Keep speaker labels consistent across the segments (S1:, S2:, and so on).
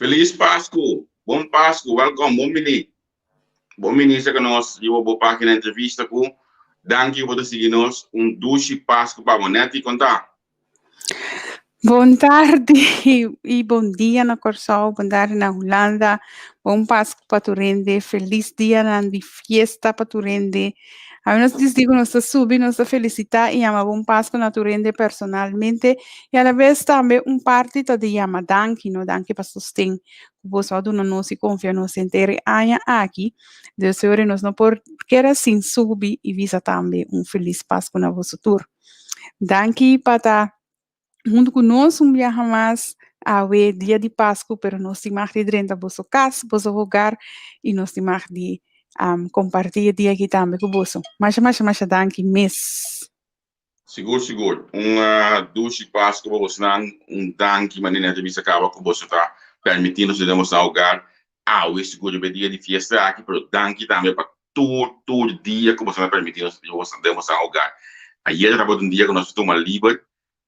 S1: Felis Pasku! Bon Pasku! Welkom! Bon bini! Bon bini serka nos riba bo pagina entrevista ku Danki ku bo ta sigui nos. Un dushi Pasku pa bo. Netty, kon ta?
S2: Bon tardi i bon dia na Kòrsou, bon tardi na Hulanda. Bon Pasku pa tur hende, felis dianan di fiesta pa tur hende. Awe nos disdi ku nos ta subi, nos ta felisitá i yama bon Pasku na tur hende personalmente i alabes tambe un parti ta di yama danki, no? Danki pa sosten ku boso a duna nos i konfia nos henter e aña aki. Dus e ora nos no por keda sin subi i bisa tambe un felis Pasku na boso tur. Danki pa ta huntu ku nos un biaha mas awe dia di Pasku, pero nos tin mag di drenta boso kas, boso hogar i nos tin mag di kompartí e dia aki tambe ku boso. Masha masha masha danki mes.
S1: Sigur sigur. Un dushi Pasku pa bosnan. Un danki manera nan ta bisa kaba ku boso ta permití nos drenta boso hogar awe sigur riba e dia di fiesta aki, pero danki tambe pa tur tur dia ku boso ta permití nos drenta boso hogar. Ayera tabata un dia ku nos a tuma liber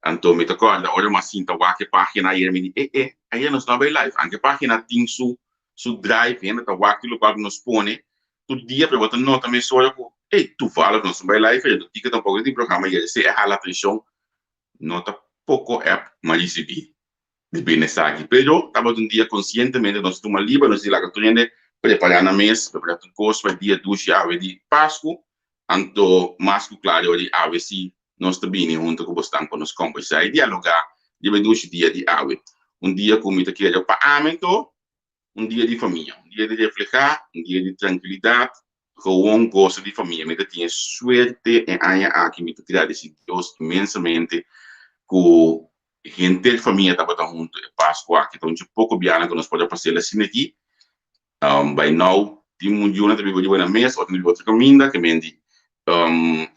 S1: Anto mi ta kòrda ora mi a sinta wak e página ayera mi di e e ayera nos no a bai live anke página tin su su drive hende ta wak tur lokual ku nos pone tur dia pero bo ta nota mesora ku ey tuvallig nos no bai live ayera tika tampoko no tin programa ayera esei a hala atenshon no ta poko app mi a risibí di bini esaki pero tabata un dia konsientemente nos a tuma liber nos di laga tur hende prepará nan mes prepará tur kos pa e dia dushi awe di pasku anto mas ku klaro di awe si nos ta bini hunto ku bosnan pa nos kombersá i dialogá riba e dushi dia di awe. Un dia ku mi ta kere pa ami anto, un dia di famia, un dia di reflehá, un dia di trankilidat, gewon gosa di famia. Mi ta tin e suerte e aña aki, mi ta gradisí Dios inmensamente ku henter famia tabata hunto e Pasku aki. Ta un dje poko bianan ku nos por a pas'el asina aki. By now tin un yunan ta biba riba nan mes, otro ta biba otro kaminda, ke men di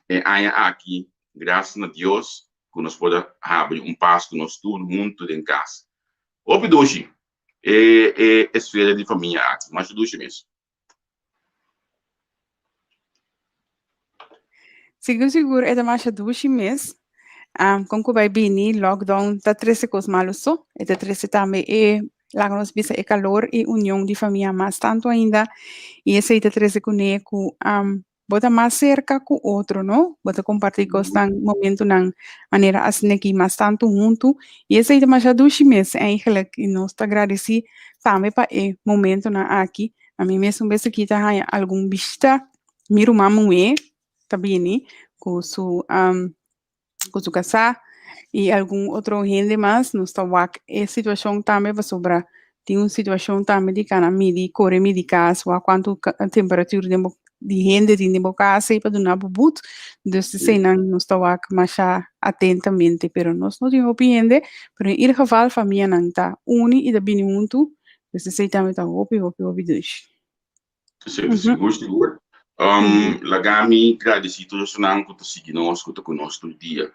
S1: e aña aki gracias na Dios ku nos por a habri un Pasku nos tur huntu den kas. Hopi dushi e e esfera di famia aki, masha dushi mes.
S2: Sigur sigur e ta masha dushi mes. Kon ku bai bini lockdown ta trese kos malu so, e ta trese tambe e laga nos bisa e kalor i union di famia mas tantu ainda i esei ta trese kuné ku bo ta mas serka ku otro no, bo ta kompartí kosnan momentunan manera asin'aki mas tantu huntu i esei ta masha dushi mes eigenlijk i nos ta gradisí tambe pa e momentunan aki. Ami mes un bes aki ta haña algun bishita mi ruman muhé ta bini ku su ku su kasá i algun otro hende mas nos ta wak e situashon tambe pasobra tin un situashon tambe di kana midi kore midi kas wak kuantu temperatura den bo di hende tin den bo kas ei pa duna bo but dus eseinan nos ta wak masha atentamente pero nos no tin hopi hende pero en ieder geval famianan ta uni i ta bini huntu dus esei tambe ta hopi hopi hopi dushi.
S1: Sigur, sigur, sigur. Laga mi gradisí tur esnan ku ta sigui nos, ku ta ku nos tur dia.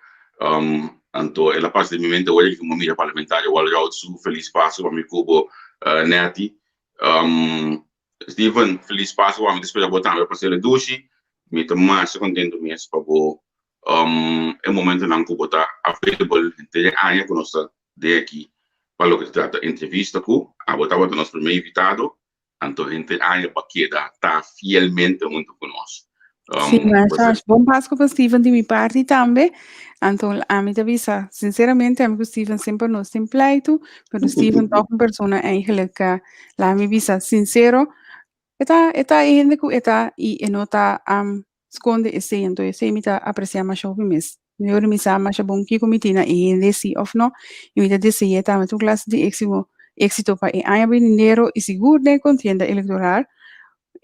S1: Anto el a pasa den mi mente ora ku mi a mira Parlamentario Walroud su felis Pasku pa mi ku bo, Netty. Steven, felis Pasku pa mi ta spera bo tambe pa sele dushi. Mi ta masha kontentu mes pa bo e momentonan ku bo ta available henter e aña ku nos ta den aki pa loke ta trata entrevista ku abo tabata nos primer invitado. Anto henter aña pa keda ta fielmente hunto ku nos.
S2: Sí, mas bon Pasku pa Steven di mi parti tambe. Anto ami ta bisa, sinceramente ami ku Steven semper nos tin pleitu, pero Steven toch un persona eigenlijk, laat mi bisa, sincero. E ta, e ta e hende ku e ta i e no ta skonde esei, anto esei mi ta apresiá masha hopi mes. Mi ora mi sa masha bon kiko mi tin na e hende si òf no, i mi ta dese'é tambe tur klase di éksimo, éksito pa e aña benidero i sigur den e kontienda elektoral.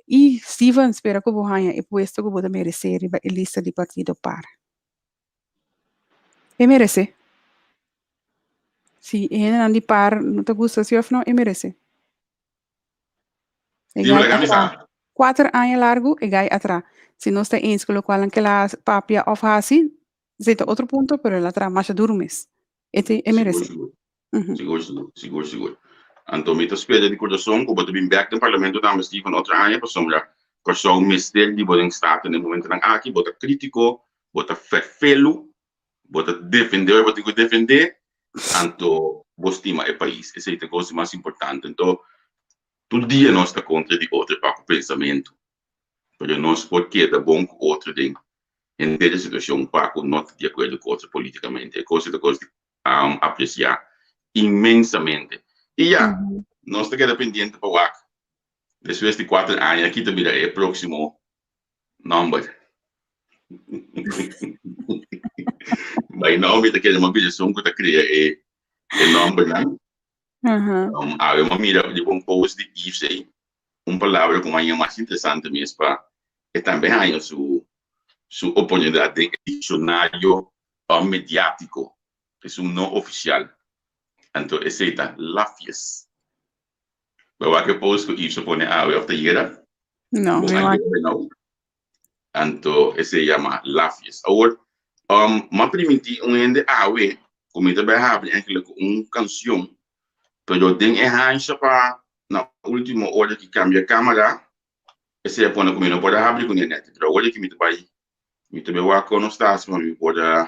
S2: I Steven, spera ku bo haña e puesto ku bo ta meresé riba e lista di partido par. E meresé. Si e hendenan di par no ta gusta si òf no, e meresé. E
S1: Sí,
S2: gai
S1: laga mi
S2: atra.
S1: sa.
S2: Kuater aña largu e gai atra. Si nos ta eens ku lokual nan kila papia òf hasi, esei ta otro punto, pero el a traha masha duru mes. E te, e
S1: Sigur,
S2: meresé.
S1: sigur.
S2: Mhm.
S1: Sigur, sigur, sigur, sigur. Anto mi ta spera di kurason ku bo ta bin bèk den parlamento tambe, Steven, otro aña, pasobra Kòrsou mester di bo den Staten den momentonan aki. Bo ta krítiko, bo ta ferfelu, bo ta defendé ora bo tin ku defendé, anto. Bo stima e pais, esei ta e kos di mas importante. Anto, tur dia nos ta kontra di otro pa ku pensamentu, pero nos por keda bon ku otro den henter e situashon pa ku no ta di akuerdo ku otro politikamente. E kos ei ta kos di apresiá inmensamente. I ya, nos ta keda pendiente pa wak despues di kuater aña ki ta bira e próksimo nòmber. Bai nou mi ta kere mi a bira esun ku ta krea e e nòmbernan. Awe mi a mira riba un post di Yves ei un palabra ku mi a haña mas interesante mes pa e tambe haña su su oportunidat den e dikshonario mediátiko, esun no ofisial. Anto esei ta lafjes. Bo wak e post ku Yves a pone awe òf ta yera?
S2: No,
S1: Bo
S2: mi
S1: a
S2: wak.
S1: yera nou? Anto esei yama lafjes. Awor, m'a primintí un hende awe ku mi ta bai habri enkele ku un kansion, pero den e hansha pa na último ora ki kambia kámara, esei a pone ku mi no por a habri kuné nèt. Pero awor ki mi ta bai, mi ta bai wak kon nos ta hasi pa mi por a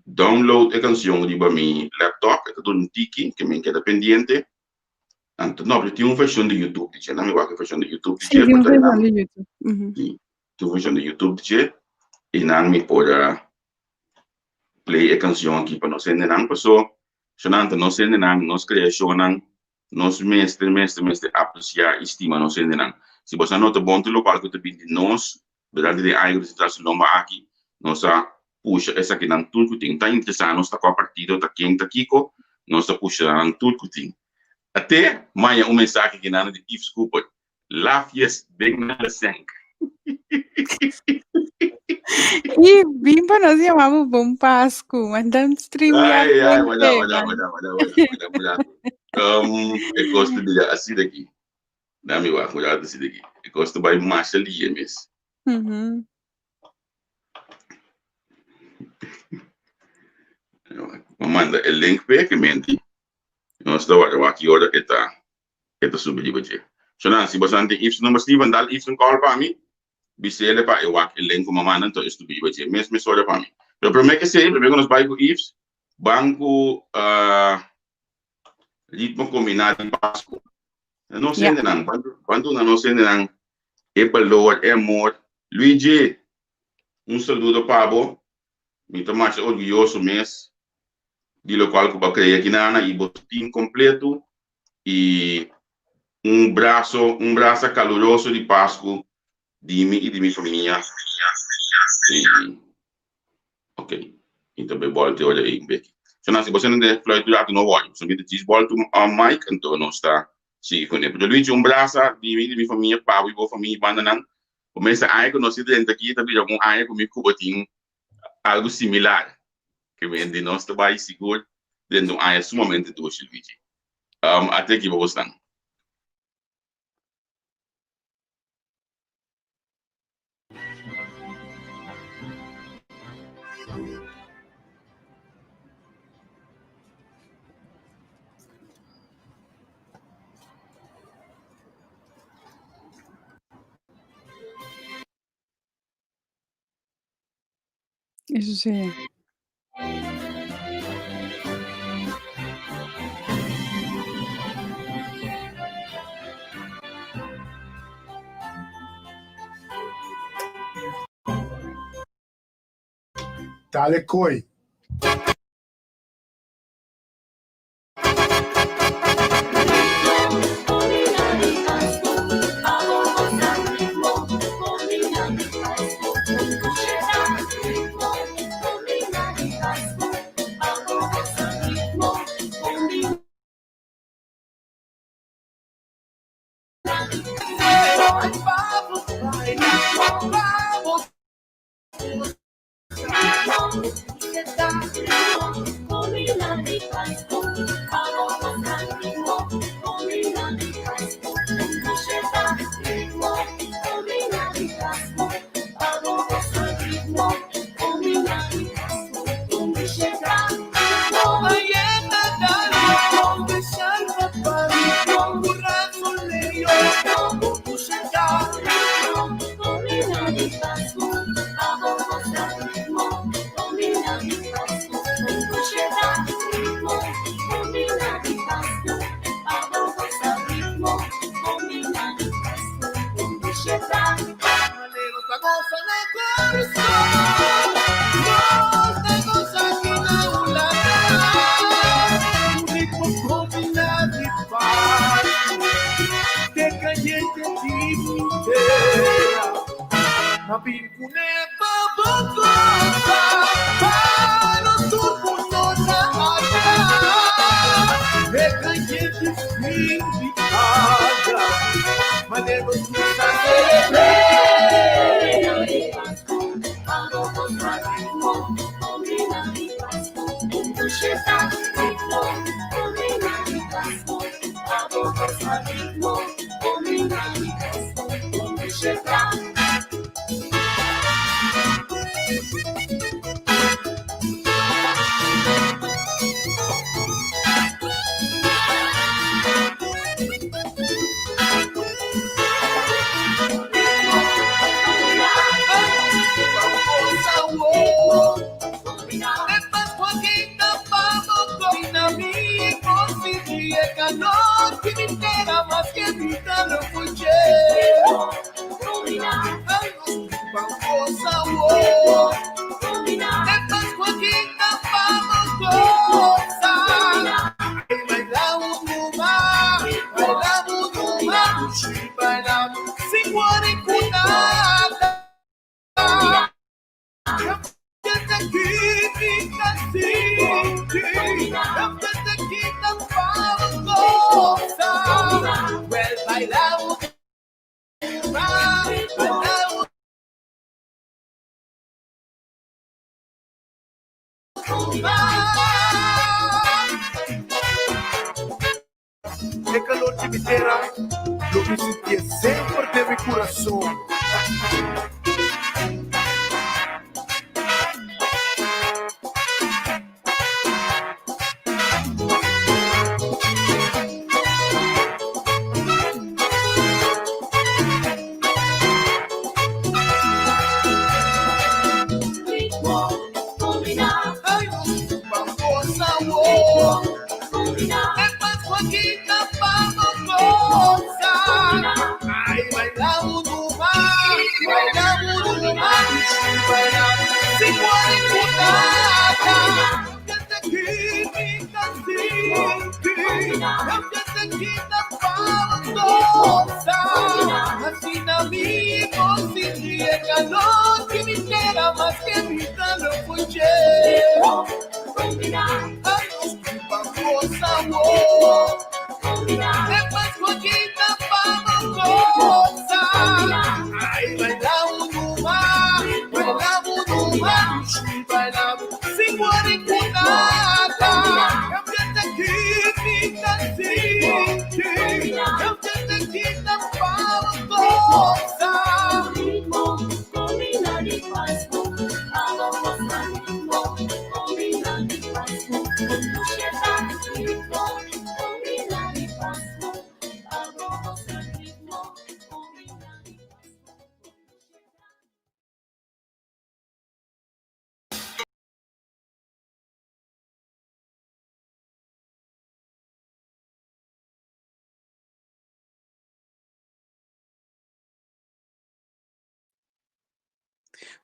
S1: download e kansion riba mi laptop, e ta dura un tiki, ke mi keda pendiente. Anto, no, pero tin un vershon di YouTube di dje, nan mi wak e vershon di YouTube di
S2: Sí,
S1: dje,
S2: tin un
S1: por ta
S2: vershon
S1: nan,
S2: di YouTube. Mhm.
S1: sí, tin un vershon di YouTube di dje, i nan mi por a play e kansion aki pa nos hendenan, paso shonanta nos hendenan, nos kreashonnan, Nos mester, mester, mester apresiá i stima nos hendenan. Si boso a nota bon tur lokual ku ta bin di nos durante di e aña ku nos a traha su lomba aki, nos a pusha esakinan tur ku tin. Ta interesá nos ta kua partido, ta ken, ta kiko, nos ta pusha nan tur ku tin. Até maña un mensahe kinan di Yves Cooper, Lafjes den nan lesenk.
S2: I bin pa nos yama bo bon Pasku. Manda un stream ya
S1: Ai, ai,
S2: den
S1: wada, wada,
S2: tema.
S1: wada, wada, wada, wada, wada. E kos ta bira asina aki. Dami wak, un rato asina aki. E kos ta bai masha lie mes. Ma manda e link p'e ke menti. Nos ta wak wak ki ora e ta e ta subi riba dje. Shonan, si boso nan tin Yves number Steven, dal Yves un call pa mi, bis'ele pa e wak e link ku mi a manda, anto e subi riba dje mes mesora pa mi. Pero promé ke esei, promé ku nos bai ku Yves, ban ku ritmo kombiná di Pasku. Nos hendenan, ban duna nos hendenan e balor, e amor. Luigi, un saludo pa bo. Mi ta masha orguyoso mes di lokual ku bo a krea aki nan i bo team kompleto. I un braso, un brasa kaluroso di Pasku di mi i di mi famia. I, ok, mi ta bai bòlta e ora ei un beki. So nan, si boso nan den fluit rato no wòri, boso mira djis bòlta un mic, anto nos ta sigui kuné. Pero Luigi, un brasa di mi i di mi famia pa bo i bo famia i bandanan. Bo mester aña ku nos a drenta aki ta bira un aña ku mi ku bo tin algu similar. Ke men di nos ta bai sigur den un aña sumamente dushi, Luigi. Ate aki pa bosnan.
S2: Eso sí.
S3: Dale koi. E calor di mi tera lo mi sintié semper den mi curason.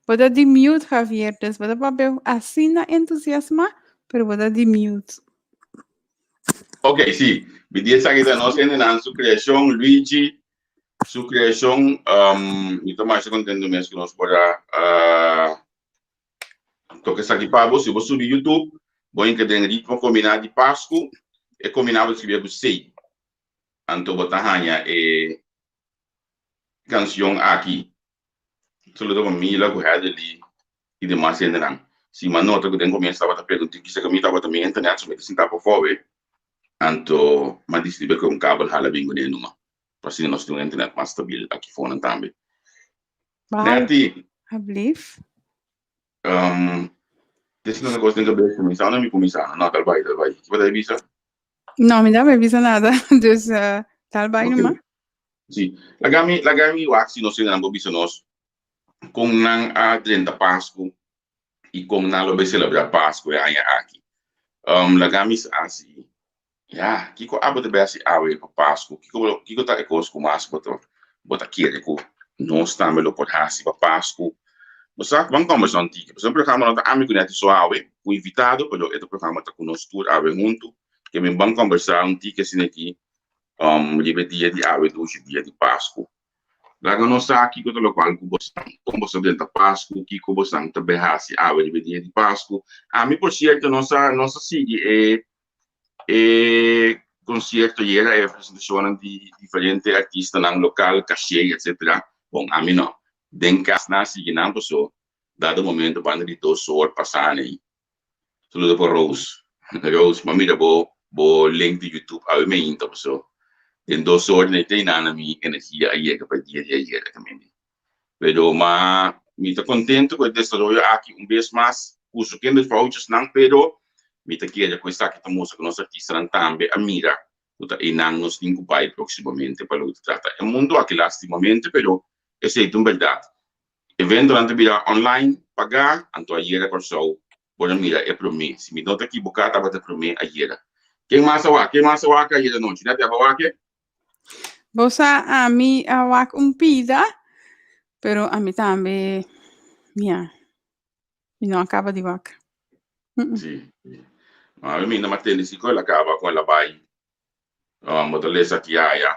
S2: Bo ta di mute, Javier. Dus bo ta papia asina entusiasma, pero bo ta di mute.
S1: Ok, sí. Mi di esaki ta nos hendenan su creacion, Luigi su creacion. Um, mi ta masha contento mes cu nos por a uh, toca esaki pa bo. Si bo subi YouTube, bo hinca den Ritmo Combiná di Pascu, e combiná bo ta scribí cu C. Anto bo ta haña e cancion aki. Saludo pa Mila cu Heatherly y demas hendenan. Si mi a nota cu den comienzo tabata pega un tiki cerca mi tabata mi internet so mi ta sinta pafó we. Anto mi a dicidi bay coge un kabel hala bin cune numa pa asina nos tin un internet mas stabil aki fonan tambe.
S2: Bye.
S1: Netty.
S2: Alblief.
S1: Um, tin tanta cos den cabes cuminsa o no mi cuminsa? No, tal bay, tal bay. Kico bo ta bisa?
S2: No, mi ta bay bisa nada. Dus uh, tal bay
S1: Ok.
S2: numa.
S1: Sí. Laga mi, laga mi wak si nos hendenan por bisa nos kon nan a drenta Pasku i kon nan lo bai selebrá Pasku e aña aki. Um, laga mi sa si, ya, kiko abo ta bai hasi awe pa Pasku? Kiko bo, kiko ta e kos ku mas bo ta, bo ta kere ku nos tambe lo por hasi pa Pasku? Bo sa, ban kòmbersá un tiki. Pasobra e programa no ta ami ku Netty so awe, ku invitado, pero e ta programa ta ku nos tur awe huntu. Ke mi ban kòmbersá un tiki asina aki um, riba e dia di awe dushi, dia di Pasku. Laga nos sa kiko ta lokual ku bosan, kon boso ta drenta Pasku, kiko bosan ta bai hasi awe riba e dia di Pasku. Ami por sierto no sa no sa sigui e e konsierto ayera, e presentashonnan di diferente artistanan lokal, Caché etcetera. Bon, ami no. Den kas nan a sigui nan paso dado momento banda di dos or pasa nei. Saludo pa Rose. Rose, m'a mira bo bo link di YouTube awe meinta paso den dos or nei te nana mi energia a yega pa e dia di ayera tambe. Pero ma mi ta contento cu e desaroyo aki un bes mas cu su kinderfoutjesnan pero mi ta kere cu esaki ta mustra cu nos artistanan tambe a mira cu ta einan nos tin cu bay proximamente pa loke ta trata e mundo aki lastimamente pero esey ta un berdad. Eventonan ta bira online, pagá, anto ayera Kòrsou por a mira e promé. Si mi no ta ekiboká tabata e promé ayera. Ken mas a wak? Ken mas a wak ayera nochi? Nati aba wak e?
S2: Bo sa ami a wak un pida, pero ami tambe, ya, mi no a kaba di wak.
S1: Sí. Ami mi no a tende si ku el a kaba ku el a bai. Bo ta lesa aki aya,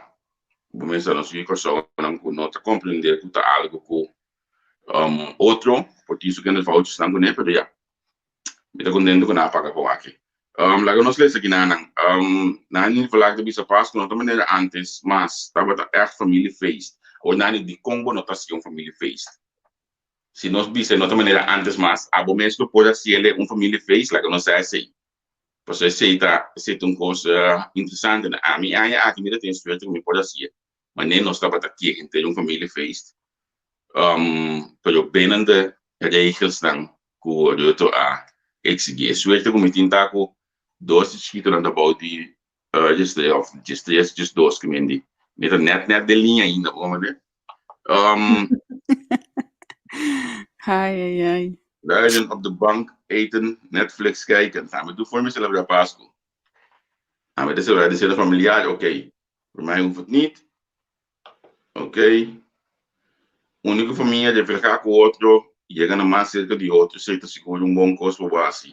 S1: bo mester nos yu Kòrsounan ku no ta komprendé ku ta algu ku otro por tin su kende foutjesnan kuné, pero ya, mi ta kontentu ku nan a paga pa wak. Laga nos lesa kinanan. Nani Verlaag ta bisa Pasku no ta manera ántes mas, tabata ègt familiefeest. Awor Nani, dikon bo no ta hasi un familiefeest? Si nos bisa no ta manera ántes mas, abo mes lo por hasiel un familiefeest? Laga nos sa esei. Pasobra esei ta, esei ta un kos interesante. Na ami aña aki mi ta tin suerte ku mi por hasié. Manera nos tabata kier henter un familiefeest, pero binnen de regelsnan ku Rutte a eksigí. E suerte ku mi tin ta ku dos di chikitonan ta bou di diestres òf diestres, diesdos ku mi di. Mi ta nèt nèt den liña ainda, bo comprende?
S2: Ai, ai, ai.
S1: Luieren op de bank, eten, Netflix kijken. Gaan we doen voor me celebrar Pascu. Gaan we celebrar de cena familiar? Oké. Okay. Voor mij hoeft het niet. Oké. Okay. Único familia refleja cu otro, llega na mas cerca di otro, esey ta sigur un bon cos pa bo haci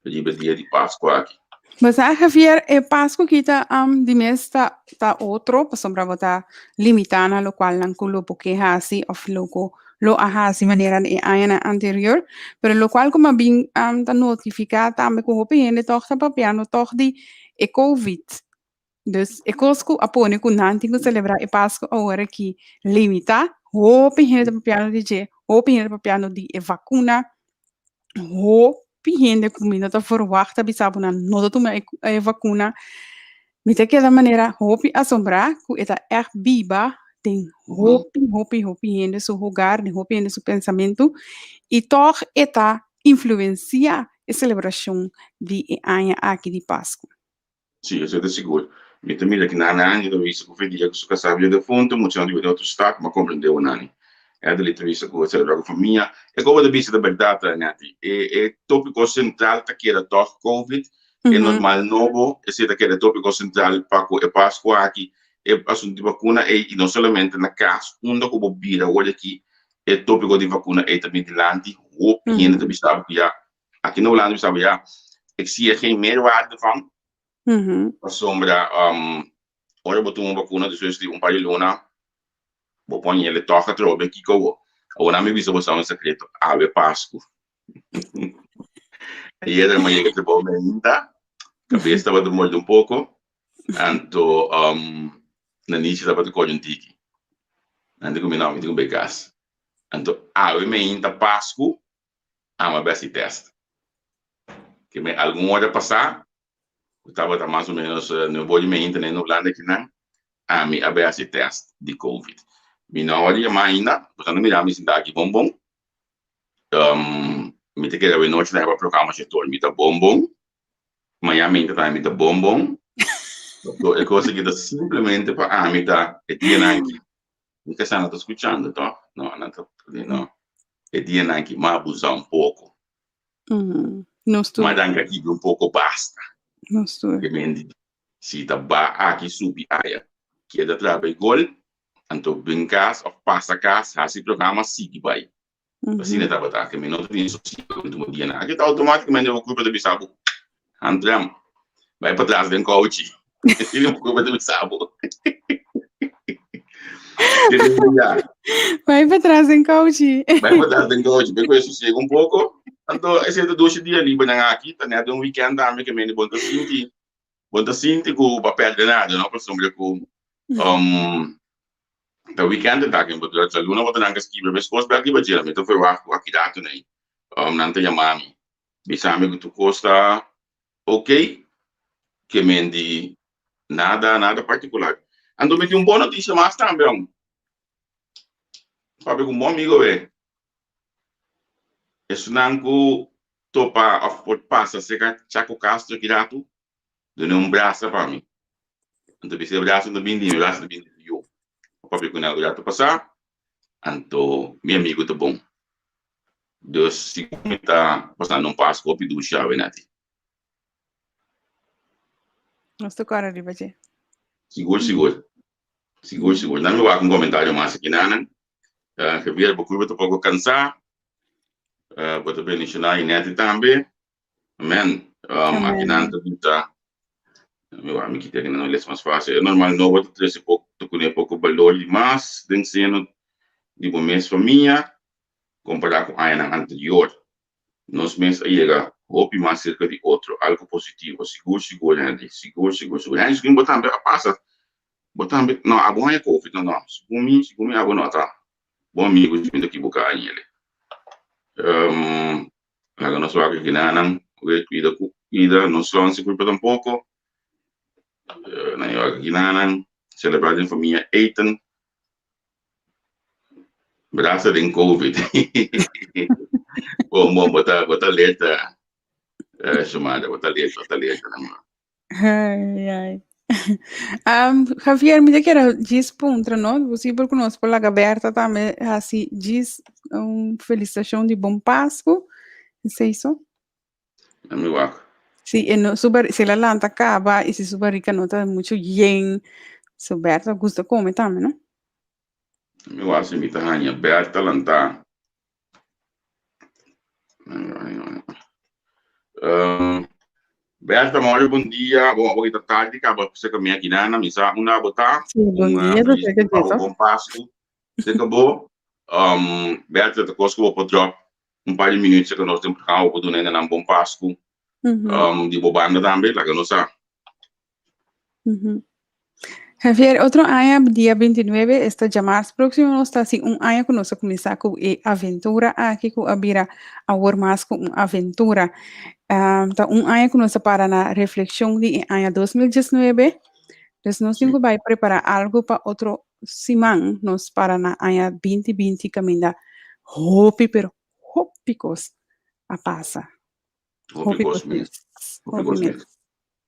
S1: riba e dia di Pascua aki.
S2: Bo sa Javier, e Pascu ki ta um, di mes ta, ta otro, pasobra bo ta limita na locual nan cu lo bo ke haci of lo cu lo a haci manera di e añanan anterior, pero locual cu m'a bin um, ta notifica tambe cu hopi hende tog ta papiando tog di e Covid. Dus e kos ku a pone ku nan tin ku selebrá e Pasku awor aki limitá, hopi hende ta papiando di dje, hopi hende ta papiando di e vakuna, hopi hende ku mi no ta verwagt ta bisa bo nan no ta tuma e e vakuna. Mi ta keda manera hopi asombrá ku e ta ègt biba den hopi hopi hopi hende su hogar, den hopi hende su pensamentu i tòg e ta influensiá e selebrashon di e aña aki di Pasku.
S1: Sí, esei ta sigur. Mi ta mira ki Nana Angie ta bisa ku Fedia ku su kasá bia defuntu, muchanan di bini otro stat, m'a komprendé bo Nani. Edely ta bisa ku a selebrá ku famia. E koba ta bisa ta bèrdat, Netty. E e tópiko sentral ta keda tòg Covid, e normal nobo, esei ta keda e tópiko sentral pa ku e Pasku aki, e asuntu di bakuna ei, i no solamente na kas unda ku bo bira awor aki, e tópiko di bakuna ei ta bin dilanti, hopi hende ta bisa bo ku ya Aki na Hulanda mi sa ya, ik zie er geen meerwaarde van. Pasobra ora bo tuma un bakuna despues di un par di luna, bo por ñele tòg atrobe kiko bo. Awor nan mi bisa bo sa un sekreto, awe Pasku. Ayera mi a yega trabou mi ainda, kabes tabata morde un poko, anto Nanishi tabata kore un tiki. Nan di ku mi, no, mi tin ku bai kas. Anto awe mi ainda Pasku, ama besti test. Ke me algun ora pasá, ku tabata mas o menos nuebe ora i meinta na Hulanda kinan, ami a bai hasi test di covid. Mi no a wòrdu yamá ainda, bo ta no mira mi sintá aki bon bon. Mi ta kere awe nochi ta heba programa shetor, mi ta bon bon. Mañan meinta tambe mi ta bon bon. So e kos aki ta simplemente pa ami ta e dianan aki. Mi kasá no ta skuchando tòg? No, nan ta, no. E dianan aki m'a abusá un poko.
S2: Nos tur.
S1: M'a ranka kibi un poko basta.
S2: Nos tur.
S1: Ke men si ta ba aki subi aya, keda traha bai gol, anto bin kas òf pasa kas, hasi programa, sigui bai. Asina tabata, ke mi no ta tin sosiego den tuma dianan. Aki ta automaticamente bo kurpa ta bisa bo, handrem, bai patras den kouchi. Asina bo kurpa ta bisa bo.
S2: Bai patras den kouchi.
S1: Bai patras den kouchi, bai kohe sosiego un poko. Anto esei ta dushi dia liber nan aki, ta nèt un weekend tambe ke mende bon ta sinti, bon ta sinti ku bo a pèrdè nada, no? Pasobra ku ta weekend ta aki, bo ta djaluna bo ta nan ka skibi meskos bèk riba dje, mi ta verwagt ku aki datu nei nan ta yama mi, bisa mi ku tur kos ta ok, ke men di nada, nada partikular. Anto mi tin un bon notisia mas tambe, papia ku un bon amigo we. Esunnan ku topa òf por pasa serka Chaco Castro ki ratu, dun'é un brasa pa mi. Anto bisa e brasa no bin di mi, e brasa ta bin di su yu. Mi papia ku nan un ratu pasá, anto mi amigu ta bon. Dus sigur mi ta pasando un Pasku hopi dushi awe nati.
S2: Nos ta kòrda riba dje.
S1: Sigur, sigur. Sigur, sigur. Nan mi wak un komentario mas aki nanan. Javier, bo kurpa ta poko kansá. Bo ta bendishoná Ineti tambe. Amen. Aki nan ta bisa, mi wak mi kita aki nan les mas fásil. E normal nobo ta trese poko, ta kuné poko balor di mas den seno di bo mes famia kompará ku añanan anterior. Nos mes a yega hopi mas serka di otro, algu positivo. Sigur, sigur, Henry. Sigur, sigur, sigur. Henry, sigur bo tambe a pasa. Bo tambe, no, abo haña covid, no, no. Sigur mi, sigur mi abo no ta bo amigu si mi ta kibuká añele. Laga nos wak ginanan, we cuida cu cuida, no slon si culpa tampoco. Nan e wak ginanan, celebra den famia Ethan. Brasa den covid. Bon, bon, bo ta, bo ta alerta, Shomara, bo ta alerta, bo ta alerta.
S2: Ai, ai. Javier, mi ta kere djis puntra, no? Posibel ku nos por laga Bertha tambe hasi djis un felisitashon di Bon Pasku. Esei so.
S1: Na mi wak.
S2: Si e no, su bari, si el a lanta kaba i si su barika no ta muchu yen, so Bertha gusta kome tambe, no?
S1: Na mi wak si mi ta haña Bertha lantá. Bertha, mori bon dia. Bon, awor ta tardi kaba seka mi aki nana. Mi sa unda bo ta.
S2: Sí, bon
S1: Un
S2: dia,
S1: feliz
S2: seka
S1: pa bo
S2: Jeso.
S1: bon Pasku. Seka bo. Bertha, ta kos ku bo por drop un par di minuut seka nos den programa. Bo por duna hendenan bon Pasku. Di bo banda tambe, laga nos sa.
S2: Javier, otro aña, dia 29, esta djamars próximo, nos ta hasi un aña ku nos a kuminsá ku e aventura aki ku a bira awor mas ku un aventura. Ta un aña ku nos a para na reflekshon di e aña 2019. Dus nos tin ku bai prepará algu pa otro siman nos para na aña 2020 kaminda hopi pero hopi kos a pasa.
S1: Hopi kos mes. Hopi kos mes.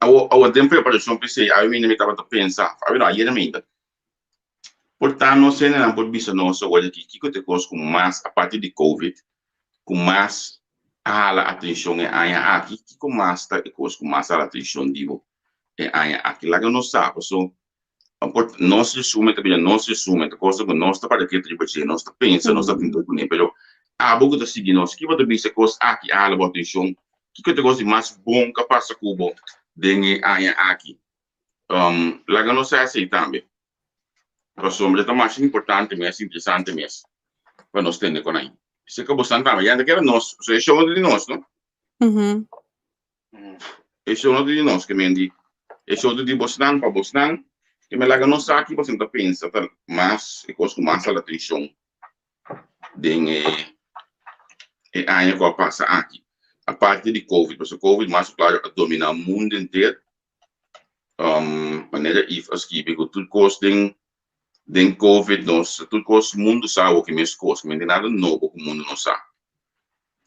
S1: Awor, awor den preparashon p'esei, awe mi tabata pensa, awe no, ayera mainta, por ta nos hendenan por bisa nos awor aki kiko ta e kos ku mas, aparte di covid, ku mas a hala atenshon e aña aki, kiko mas ta e kos ku mas a hala atenshon di bo e aña aki? Laga nos sa, paso por nos resumen ta bira nos resumen, ta kosnan ku nos ta para ketu riba dje, nos ta pensa, nos ta pinta kuné, pero abo ku ta sigui nos, kiko bo ta bisa e kos aki a hala bo atenshon? Kiko ta e kos di mas bon ku a pasa ku bo den e aña aki? Laga nos sa esei tambe, pasobra ta masha importante mes, interesante mes pa nos tende kon ai. Esei ku bosan tambe, ya ta keda nos, pasobra e show no ta di nos, no? E show no ta di nos, ke men di e show ta di bosnan pa bosnan, ke men laga nos sa ki bosan ta pensa ta mas e kos ku mas hala atenshon den e e aña ku a pasa aki. Aparte di covid, pasobra covid mas klaro a dominá mundu henter, manera Yves a skibi ku tur kos den den covid nos tur kos mundu sa awor ki mes kos, ke men tin nada nobo ku mundu no sa.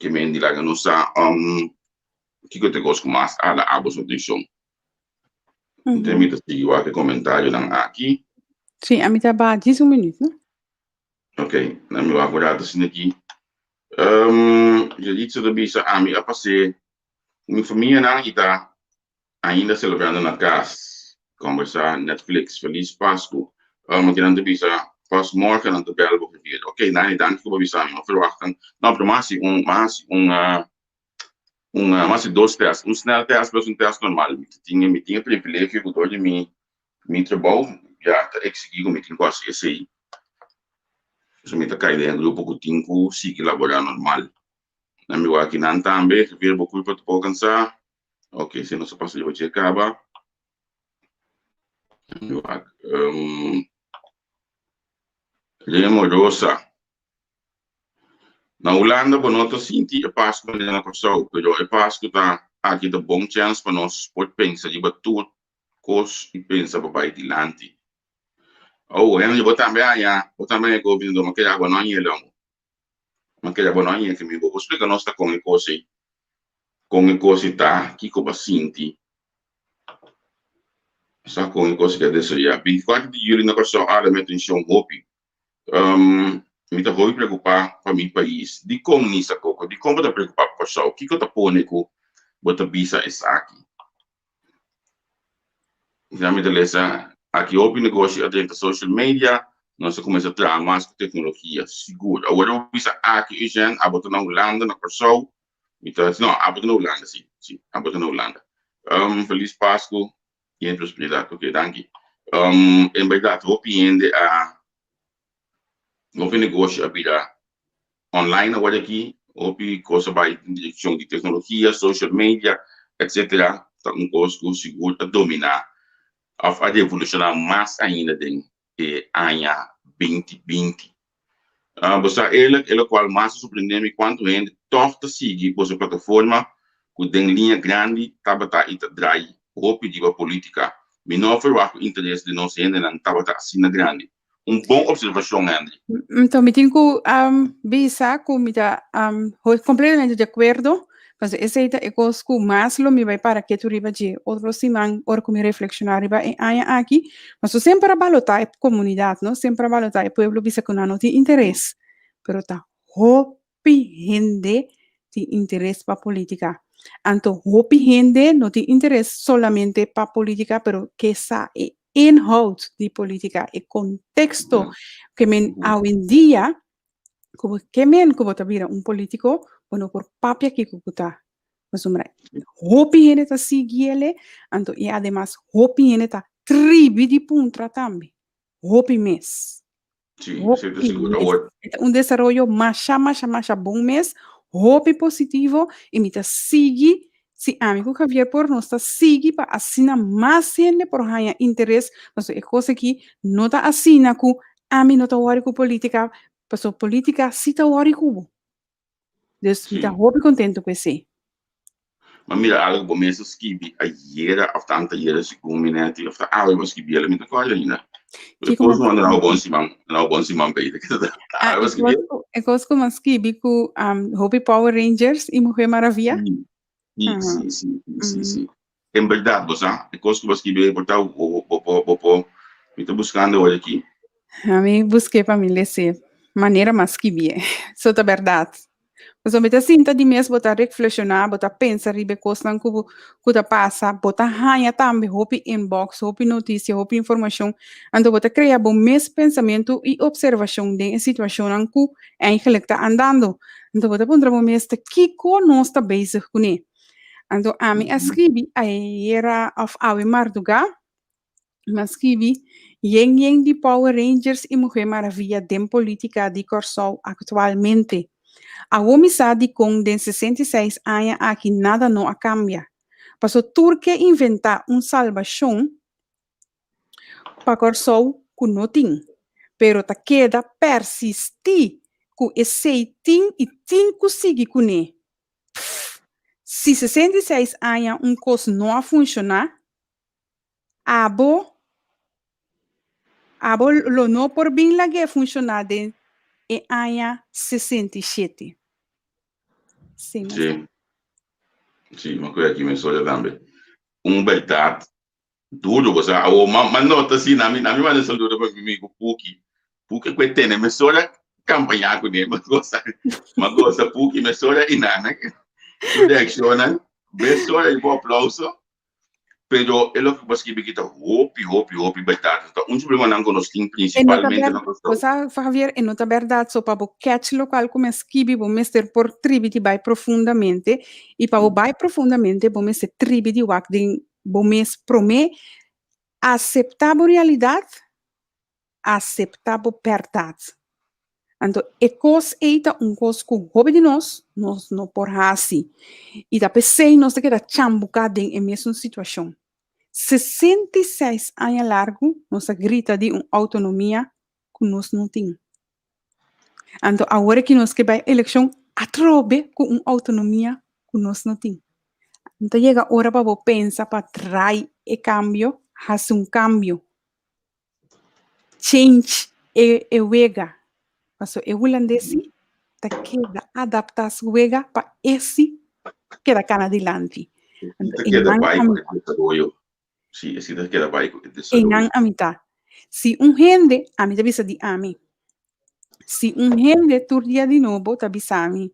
S1: Ke men di laga nos sa Kiko ta e kos ku mas ala abo su atenshon? Enton mi ta sigui wak e komentarionan aki.
S2: Sí, ami ta baha djis un minuut, no?
S1: Ok, nan mi wak un rato asina aki. Yalitza ta bisa, Ami a pas'é ku mi famianan i ta ainda selebrando na kas. Kombersá, Netflix, Felis Pasku. Akinan ta bisa, Pas morgen nan ta bèl bo gevier. Ok, Nani, danki ku bo bisa mi. Mi a ferwachtan. No, pero mi a hasi un, mi a hasi un. Un mas di dos test, un snel test plus un test normal. Mi tin mi tin e privilegio ku dor di mi mi trabou ya ta eksigí ku mi tin ku hasi esei. So mi ta kai den e grupo ku tin ku sigui laborá normal. Nan mi wak akinan tambe, Javier bo kulpa ta poko kansá. Ok, si nos a pasa riba dje kaba. Mi wak Remo Rosa. Na Hulanda bo no ta sinti e Pasku manera na Kòrsou, pero e Pasku ta aki ta bon chèns pa nos por pensa riba tur kos i pensa pa bai dilanti. Oh, Henry, bo tambe haña, bo tambe haña covid anto, ma keda bo no hañ'e longo. Ma keda bo no hañ'e ke mi. Bo por splika nos ta kon e kos ei, kon e kos ei ta, kiko bo a sinti? Sa kon e kos ei ta desaroyá. 24 di juli na Kòrsou a hala mi atenshon hopi. Mi ta hopi preokupá pa mi pais. Dikon, Nisa Koko? Dikon bo ta preokupá pa Kòrsou? Kiko ta pone ku bo ta bisa esaki? Ya mi ta lesa aki hopi negoshi a drenta social media, nos a kuminsá traha mas ku teknologia, sigur. Awor bo bisa aki Eugène, abo ta na Hulanda, na Kòrsou, mi ta, no, abo ta na Hulanda, si, si, abo ta na Hulanda. Felis Pasku i en prosperidat. Ok, danki. En bèrdat hopi hende a, hopi negoshi a bira online awor aki, hopi kos a bai den direkshon di teknologia, social media, etsetera, ta un kos ku sigur ta dominá òf a revolushoná mas ainda den e aña 2020. Bo sa eerlijk, e lokual mas a sorprendé mi kuantu hende tòg ta sigui boso plataforma ku den liña grandi tabata i ta drai hopi riba polítika. Mi no a ferwagt ku interes di nos hendenan tabata asina grandi. Un bon observacion, Henry.
S2: Nto mi tin cu bisa cu mi ta completamente di acuerdo, pasobra esey ta e cos cu mas lo mi bay para ketu riba dje otro siman ora cu mi reflexiona riba e aña aki. Pasobra semper a balota e comunidad, no? Semper a balota e pueblo bisa cu nan no tin interes, pero ta hopi hende tin interes pa politica. Anto hopi hende no tin interes solamente pa politica, pero ke sa e inhoud di politica, e contexto ke men awendia, ku bo ke men ku bo ta bira un politico, bo no por papia kiko ku ta. Pasobra hopi hende ta sigui ele, anto i ademas hopi hende ta tribi di puntra tambe. Hopi mes.
S1: Sí, esei ta
S2: Hopi
S1: sigur.
S2: mes.
S1: Awor,
S2: E ta un desaroyo masha, masha, masha bon mes, hopi positivo i mi ta sigui, si ami ku Javier por, nos ta sigui pa asina mas hende por haña interes, pasobra e kos aki no ta asina ku ami no ta wòri ku politika, pasobra politika si ta wòri ku bo. Dus mi ta hopi kontentu ku esei.
S1: Ma mira algo bo mes a skibi ayera of ta antayera segun mi neti of ta awe bo skibi el mi ta kòrda ainda. Pero
S2: Kiko
S1: kos
S2: mi
S1: manda na bo bon siman na bo bon siman beter ke ta
S2: Ah,
S1: awe bo
S2: e
S1: skibi
S2: kos ku e kos ku mi a skibi ku hopi Power Rangers i Mujer Maravilla.
S1: Si,
S2: Aha.
S1: si, si, si, si. En berdad bo sa e kos ku bo a skibi ei por ta bo bo bo bo por mi ta buskando awor aki.
S2: Ami busk'é pa mi les'é manera mas skibié. So ta bèrdat. Pasobra mi ta sinta di mes bo ta reflekshoná, bo ta pensa riba e kosnan ku bo ku ta pasa, bo ta haña tambe hopi inbox, hopi notisia, hopi informashon, anto bo ta krea bo mes pensamentu i opservashon den e situashonnan ku eigenlik ta andando. Anto bo ta puntra bo mes ta kiko nos ta bezig kuné. Anto ami a skibi ayera of awe mardugá, mi a skibi yen yen di Power Rangers i Mujer Maravilla den politika di Kòrsou aktualmente. Awor mi sa dikon den 66 aña aki nada no a kambia. Paso tur ke inventá un salbashon pa Kòrsou ku no tin, pero ta keda persistí ku esei tin i tin ku sigui kuné. Pff, si 66 aña un kos no a funshoná, abo abo lo no por bin lag'é funshoná den e aña 67. Sí, mi
S1: Sí, sí, mi acuerdo aki mesora tambe. Un bèrdat Duro bo sa awo ma ma nota si na mi na mi manda saludo pa mi amigo Puki. Puki ku e tene mesora kampañá kuné ma gosa ma gosa Puki mesora i nana su reakshonnan mesora i bo aplauso pero e loke bo a skibi aki ta hopi hopi hopi bèrdat ta un problemanan ku nos tin
S2: E no ta
S1: prinsipalmente
S2: bèrdat
S1: na Kòrsou.
S2: bo sa Javier e no ta bèrdat so pa bo catch lokual ku mi a skibi bo mester por tribi di bai profundamente i pa bo bai profundamente bo mester tribi di wak den Bo mes promé aseptá bo realidat, aseptá bo bèrdat. Anto e kos ei ta un kos ku hopi di nos, nos no por hasi. I ta p'esei nos ta keda chambuká den e mesun situashon. 66 aña largu nos a grita di un outonomia ku nos no tin. Anto awor aki nos ke bai elekshon atrobe ku un outonomia ku nos no tin. Ta yega ora pa bo pensa pa trai e kambio, hasi un kambio. Change e e wega. Paso e hulandes si ta keda adaptá su wega pa e si keda kana dilanti.
S1: Anto ta keda bai ku e desaroyo. Si, e si ta keda bai ku e desaroyo.
S2: Einan a mitá. Si un hende, ami ta bisa di ami, si un hende tur dia di nobo ta bisa mi,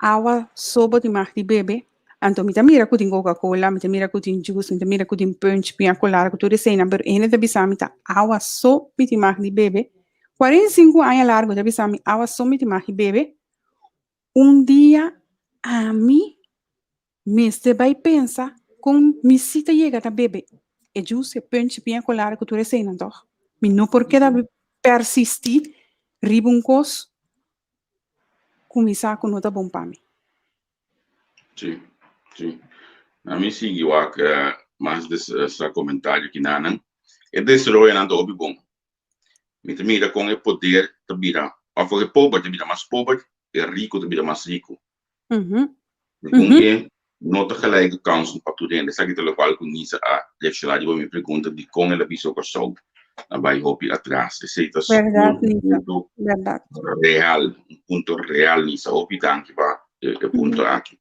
S2: Awa so bo tin mag di bebe. Anto mi ta mira ku tin Coca-Cola, mi ta mira ku tin juice, mi ta mira ku tin punch, piña colada, ku tur eseinan, pero e hende ta bisa mi ta awa so mi tin mag di bebe. 45 aña largu ta bisa mi awa so mi tin mag di bebe. Un dia ami mester bai pensa kon mi si ta yega ta bebe e juice, e punch, piña colada ku tur eseinan tòg. Mi no por keda persistí riba un kos kuminsá ku no ta bon pa mi.
S1: Sí, sí. A mi sigui wak mas des sa komentario kinanan. E desaroyonan ta hopi bon. Mi ta mira kon e poder ta bira, òf e pober ta bira mas pober, e riku ta bira mas riku. Segun e no ta gelijke kansen pa tur hende. Esaki ta lokual ku Nisa a reakshoná riba mi pregunta dikon el a bisa Kòrsou a bai hopi atras. Esei ta
S2: Bèrdat,
S1: un
S2: Nisa.
S1: punto
S2: Bèrdat.
S1: real, un punto real, Nisa. Hopi danki pa e punto aki.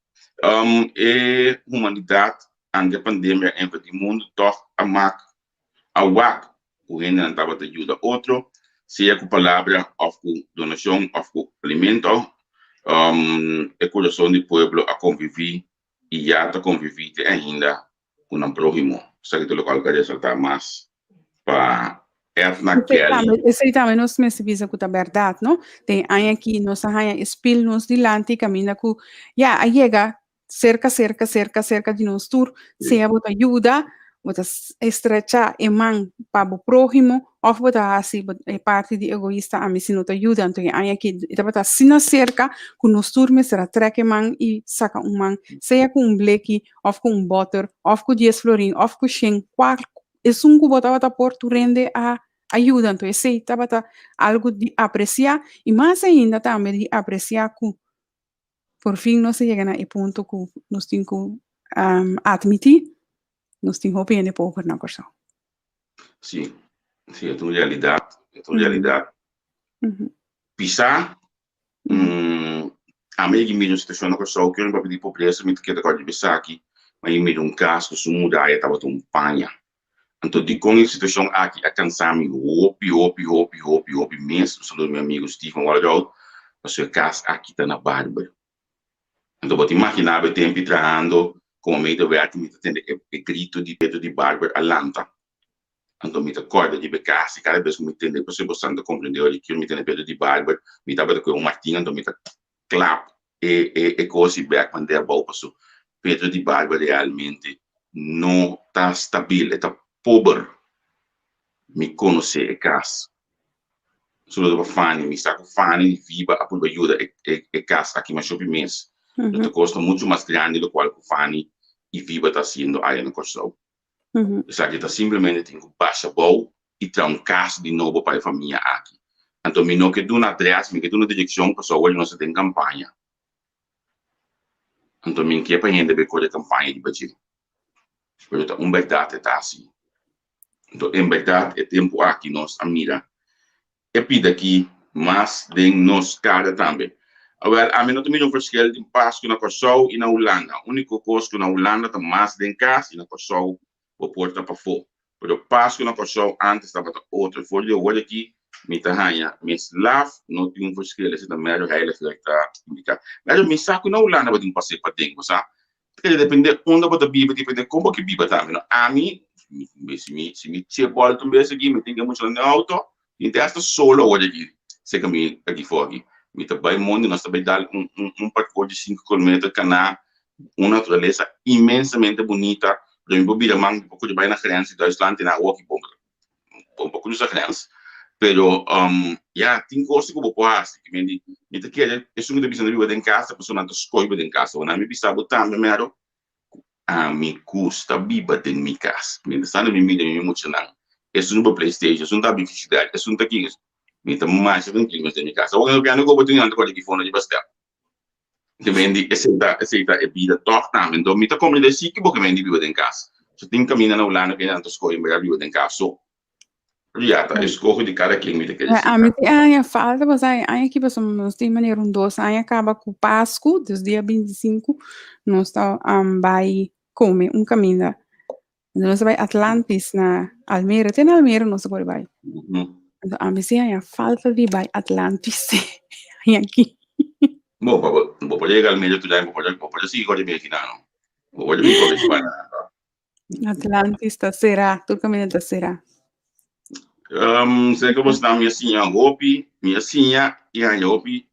S1: E humanidat anke e pandemia a invadí mundu tòg a mak a wak ku hendenan tabata yuda otro, sea ku palabra òf ku donashon òf ku alimento. E kurason di pueblo a konviví i ya ta konviví te ainda ku nan próhimo. Esaki ta lokual ku a resaltá mas pa Edna Kelly.
S2: Esei tambe nos mester bisa ku ta bèrdat, no? Den aña aki nos a haña e spil nos dilanti kaminda ku ya a yega Serka, serka, serka, serka di nos tur, sea bo ta yuda, bo ta estrechá e man pa bo próhimo, òf bo ta hasi e parti di egoista, ami si no ta yuda. Anto e aña aki e tabata asina serka ku nos tur mester a trèk e man i saka un man, sea ku un bleki, òf ku un bòter, òf ku dies florin, òf ku shen, kual esun ku bo tabata por tur hende a a yuda. Anto esei tabata algu di apresiá i mas ainda tambe di apresiá ku Por fin nos a yega na e punto ku nos tin ku atmití nos tin hopi hende pober na Kòrsou.
S1: Sí, sí, e ta un realidat, e ta un realidat pisá. Ami a mira un situashon na Kòrsou, ku papia di pobresa mi ta keda kòrda di esaki, mi a mira un kas ku su muraya tabata un paña. Anto dikon e situashon aki a kansa mi hopi, hopi, hopi, hopi, hopi mes, un saludo mi amigo Steven Walroud, pasobra e kas aki ta na Barber. Anto bo ta imagina bo e tempi trahando komo medewerker mi ta tende e grito di Pedro di Barber a lanta. Anto mi ta kòrda riba e kas i kada bes ku mi tende, pasobra bo ta komprende ora ki mi tende Pedro di Barber, mi tabata ku e un martin anto mi ta klap e e e kos di bek mand'é abou paso Pedro di Barba realmente no ta stabil, e ta pober. Mi konosé e kas. Saludo pa Fanny, mi sa ku Fanny di Viba a purba yuda e e e kas aki masha hopi mes. Lo ta kos ta muchu mas grandi lokual ku Fanny i Viba ta hasiendo aya na Kòrsou. Esaki ta simplemente tin ku basha bou i traha un kas di nobo pa e famia aki. Anto mi no ke duna adrès, mi ke duna direkshon pasobra awor nos ta den kampaña. Anto mi ke pa hende bai kore kampaña riba dje. Pero ta un bèrdat e ta hasi. Anto en bèrdat e tempu aki nos a mira e pida aki mas den nos kara tambe. Awel, ami no ta mira un verschil di Pasku na Kòrsou i na Hulanda. Úniko kos ku na Hulanda ta mas den kas i na Kòrsou bo por ta pafó. Pero Pasku na Kòrsou ántes tabata otro. For di awor aki mi ta haña mes laf, no tin un verschil. Esei ta Mario Heiliger ta indiká. Mario, mi sa ku na Hulanda bo tin pas'é paden, bo sa. Ta keda dependé unda bo ta biba, dependé kon bo ke biba tambe. No, ami, si mi, si mi che bòlta un bes aki, mi tin ke muchanan den outo, mi ta hasta solo awor aki, serka mi aki for aki. Mi ta bai mondi, nos ta bai dal un, un, un parkour di sinku kilometer kaná, un naturalesa inmensamente bunita, pero mi por bira man, mi por kuri bai na grens di Duitsland, te na awor aki bo, bo por krusa grens. Pero um, ya, tin kos ku bo por hasi. Ke men di, mi ta kere esun ku ta bisa nan biba den kas, ta pasobra nan ta skohe biba den kas. Awor nan mi bisa bo tambe mero ku ami gusta biba den mi kas. Mientras tanto mi mira mi muchanan, esun riba playstation, esun ta habri frigidair, esun ta kin, mi ta masha trankil mes den mi kas. Awor ku no ku bo tin nan ta kore ki fondo riba step. Ke men di esei ta esei ta e bida tòg tambe. Enton mi ta komprendé si ku bo ke men di biba den kas. So tin kaminda na Hulanda ku nan ta skohe pa biba den kas so. Pero ya ta eskoho di kada ken mi ta kere si
S2: Ami tin aña falta pasobra e aña aki pasobra nos tin manera un dos aña kaba ku Pasku, dus dia 25 nos ta bai kome un kaminda. Nos ta bai Atlantis na Almere, te na Almere nos ta por bai. Enton ami si haña falta di bai Atlantis aña aki.
S1: Bo pa bo por yega Almere tur aña bo por bo por sigui kore bini akinan no. Bo por bin kore Spana.
S2: Atlantis ta será, tur kaminda ta será.
S1: Um, sé ku bosnan mi a siña hopi, mi a siña i haña hopi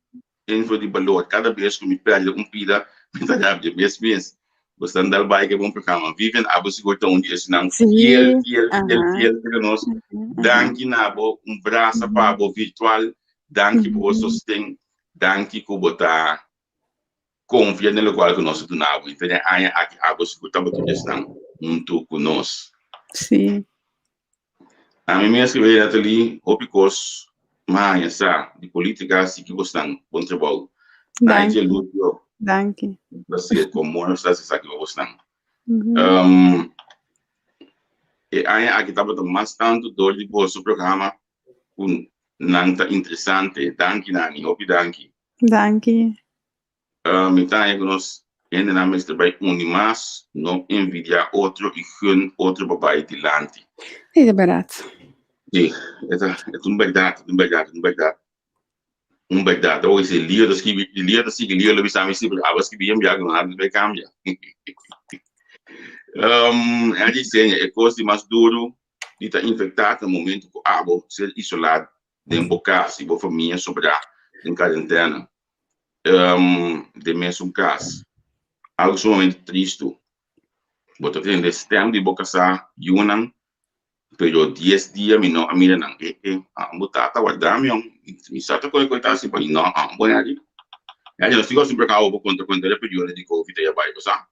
S1: info di balor. Kada bes ku mi pèrdè un pida, mi ta rabia mes mes. Bosnan dal bai ke bon programa. Vivian, abo sigur ta un di esnan
S2: Sí,
S1: fiel, fiel, fiel,
S2: aha.
S1: fiel ku nos. Danki na bo, un brasa pa bo virtual. Danki pa bo sosten. Danki ku bo ta Konfia den lokual ku nos a duna bo. I ta den aña aki abo sigur tabata un esnan huntu ku nos.
S2: Sí.
S1: Ami mes ku e Natalie hopi kos m'a haña sa di politika si ki bosnan bon trabou.
S2: Danki.
S1: Nigel Lucio.
S2: Danki.
S1: Un placer komo nos ta hasi esaki pa bosnan. Um, e aña aki tabata mas tantu dor di boso programa ku nan ta interesante. Danki Nani, hopi danki.
S2: Danki.
S1: Mi ta haña ku nos hendenan mester bai uni mas, no envidiá otro i gun otro pa bai dilanti.
S2: E ta bèrdat.
S1: Sí, e ta, e ta un bèrdat, e ta un bèrdat, e ta un bèrdat. Un bèrdat. Awor si Leo ta skibi, Leo ta sigui, Leo lo bisa mi si, pero abo skibi yen biaha ku nada ta bai kambia. Um, Angie Seña, e kos di mas duru di ta infektá ta momento ku abo ser isolá den bo kas i bo famia sobrá den karentena den mesun kas. Algu sumamente tristu. Bo ta tende stèm di bo kasá, yunan, pero dies dia mi no a mira nan. E e, bo tata warda mi on. Mi sa ta koe koe ta hasi pa mi. No, bo Henry. Henry, nos tin ku hasi un programa bo konta konta e periodo di covid ei a bai, bo sa.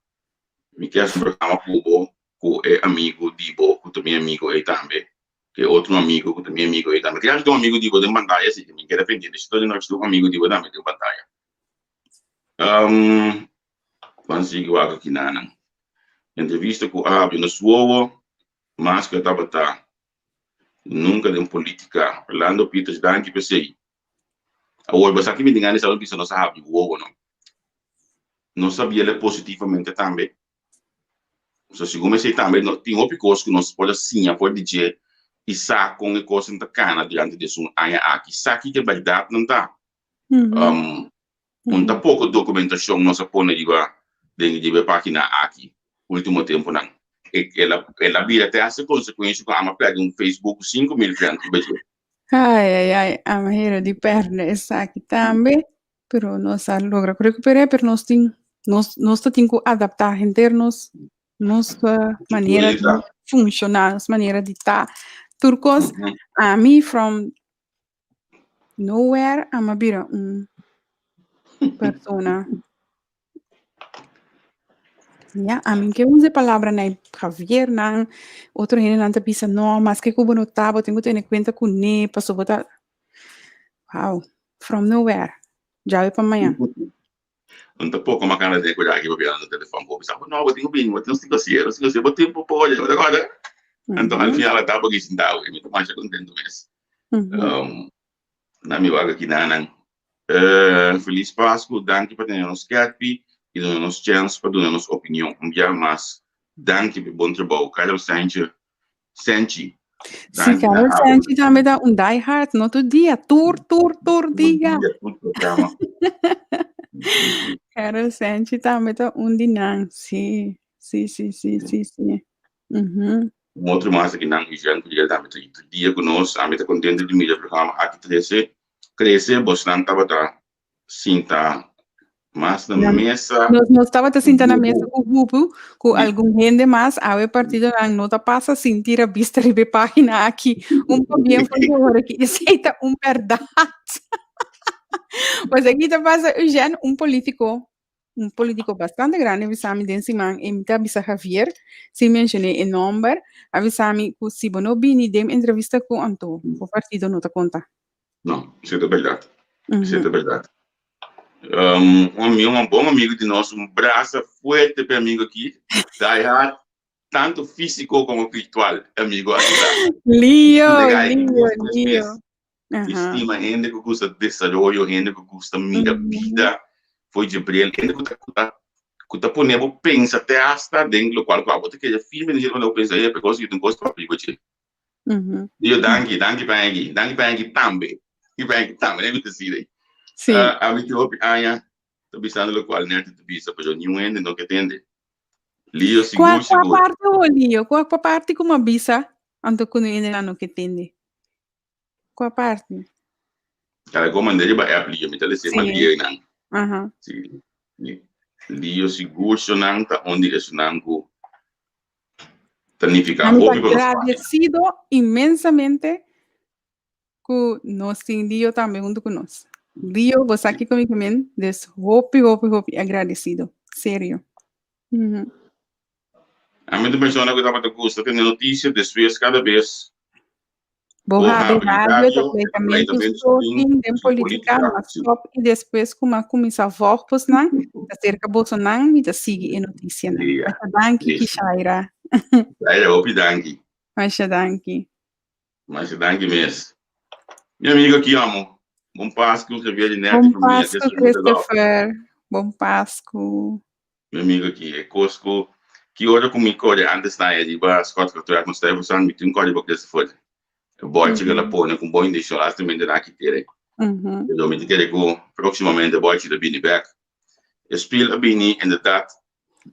S1: Mi ke hasi un programa ku bo, ku e amigu di bo, ku ta mi amigu ei tambe. Ke otro amigo ku ta mi amigo ei tambe. Ke un amigo di bo den pantaya si ke mi keda pendiente. Si todo nochi un amigo di bo tambe den pantaya. Um, ban sigui wak aki nanan. Entrevista ku a habri nos wowo, mas ku e tabata nunka den politika. Orlando Pieters, danki p'esei. Awor, bo sa ki mi tin gana di sa bisa nos a habri wowo, no? Nos sabia le positivamente tambe. So segun esei tambe no tin hopi kos ku nos por a siña for di dje i sa kon e kosnan ta kana durante di esun aña aki. Sa kiko e bèrdatnan ta. Um, un ta poko dokumentashon nos a pone riba den riba e página aki último tempunan. E el a el a bira te hasta konsekuensia ku amo a pèrdè un Facebook ku 5000 friend riba dje.
S2: Ai, ai, ai, amo hera di pèrdè esaki tambe. Pero nos a logra ku rekuper'é, pero nos tin nos nos ta tin ku adaptá henter nos nos manera di funshoná, nos manera di ta. Tur kos ami from nowhere ami a bira un persona. Ya, ami ke usa e palabra na Javier nan, otro hendenan ta bisa no, maske ku bo no ta, bo tin ku tene kuenta kuné, pasobra bo ta Wow, from nowhere. Djawe pa mañan.
S1: Un ta poko makana den ku aki papia na telefon ku bisa, no, bo tin ku bini, bo tin ku hasié, bo tin ku hasié, bo tin ku por, bo ta kòrda? Anto al final a taba ki sintau i mi ta masha kontentu mes. Na mi wak aki nanan. Felis Pasku, danki pa tene nos skèrpi i duna nos chèns pa duna nos opinion. Un bia mas, danki pa e bon trabou. Karel Saintje Senchi.
S2: Sí, Carol Senchi tambe ta un die hard, no tur dia, tur, tur, tur dia. Carol Senchi tambe ta un di nan, sí, sí, sí, sí, sí, sí.
S1: Un otro mas aki nan, Jean Curiel tambe ta tur dia ku nos, ami ta kontento di mira e programa aki trese, krese, bosnan tabata sinta. Mas na mesa.
S2: Nos no tabata sinta na mesa ku hupu, ku algun hende mas, awe partidonan no ta pasa sin tira bista riba e página aki. Un pabien for di ora ki esei ta un bèrdat. Pues aki ta pasa Eugène, un polítiko, un polítiko bastante grandi a bisa mi den siman, e mi ta bisa Javier, sin menshoné e nòmber, a bisa mi ku si bo no bini den entrevista ku anto bo partido no ta konta.
S1: No, esei ta bèrdat. Esei ta bèrdat. Un amigo, un bon amigo di nos, un brasa fuerte pe amigo aki, die hard, tanto físico como virtual, amigo aki ta.
S2: Lio, Lio, Lio.
S1: Estima hende ku gusta desaroyo, hende ku gusta mira bida for dje bril, hende ku ta ku ta ku ta pone bo pensa te hasta den lokual ku abo ta keda firme den dje bo pensa, e kos aki ta un kos pa riba dje. Dio danki, danki pa Angie, danki pa Angie tambe. Danki pa Angie tambe, mi ta sire.
S2: Sí.
S1: A mi tin hopi aña ta bisando lokual Nerty ta bisa, pero niun hende no ke tende. Lio sigur,
S2: Kua, kua
S1: sigur.
S2: parte ho, Lio? Kua, kua parte ku mi a bisa anto ku niun hende no ke tende? Kua parte?
S1: Kada kon manda riba app Lio, mi ta lese
S2: Sí.
S1: man Lio nan.
S2: Aha.
S1: Sí. Lio sigur sonan ta un di esunnan ku ta nifiká
S2: Ami ta
S1: hopi pa nos página.
S2: agradecido inmensamente ku nos tin Lio tambe huntu ku nos. Lio, bo sa kiko mi ke men, dus hopi, hopi, hopi agradecido. Serio. Mm.
S1: Ami ta un persona ku tabata gusta tene notisia, despues kada bes
S2: Bo
S1: Bo
S2: habri
S1: habri
S2: radio ta
S1: radio,
S2: pleitamentu
S1: pleitamentu
S2: so
S1: so tin
S2: tin den
S1: den
S2: politica,
S1: politica,
S2: ma
S1: si.
S2: stop y despues cu m'a cuminsa volg bosnan, ta cerca bosonan mi ta sigui e noticianan.
S1: Ja,
S2: Masha danki
S1: listo.
S2: Kishaira.
S1: Kishaira, hopi danki.
S2: Masha danki.
S1: Masha danki mes. Mi amigo ki amo. Bon Pascu, Javier di Nerti
S2: Bon
S1: famia,
S2: Pascu
S1: Christopher Middelhof.
S2: Christopher. Bon Pascu.
S1: Mi amigo ki e kos ku ki ora ku mi kore antes na e riba Scott Katoer ku Stuyvesant mi tin kore riba Christopher. E bòlchi ku el a pone ku bon intenshon lastimamente nan a kitere. Pero mi ta kere ku próksimamente e bòlchi ta bini bèk. E spil a bini inderdat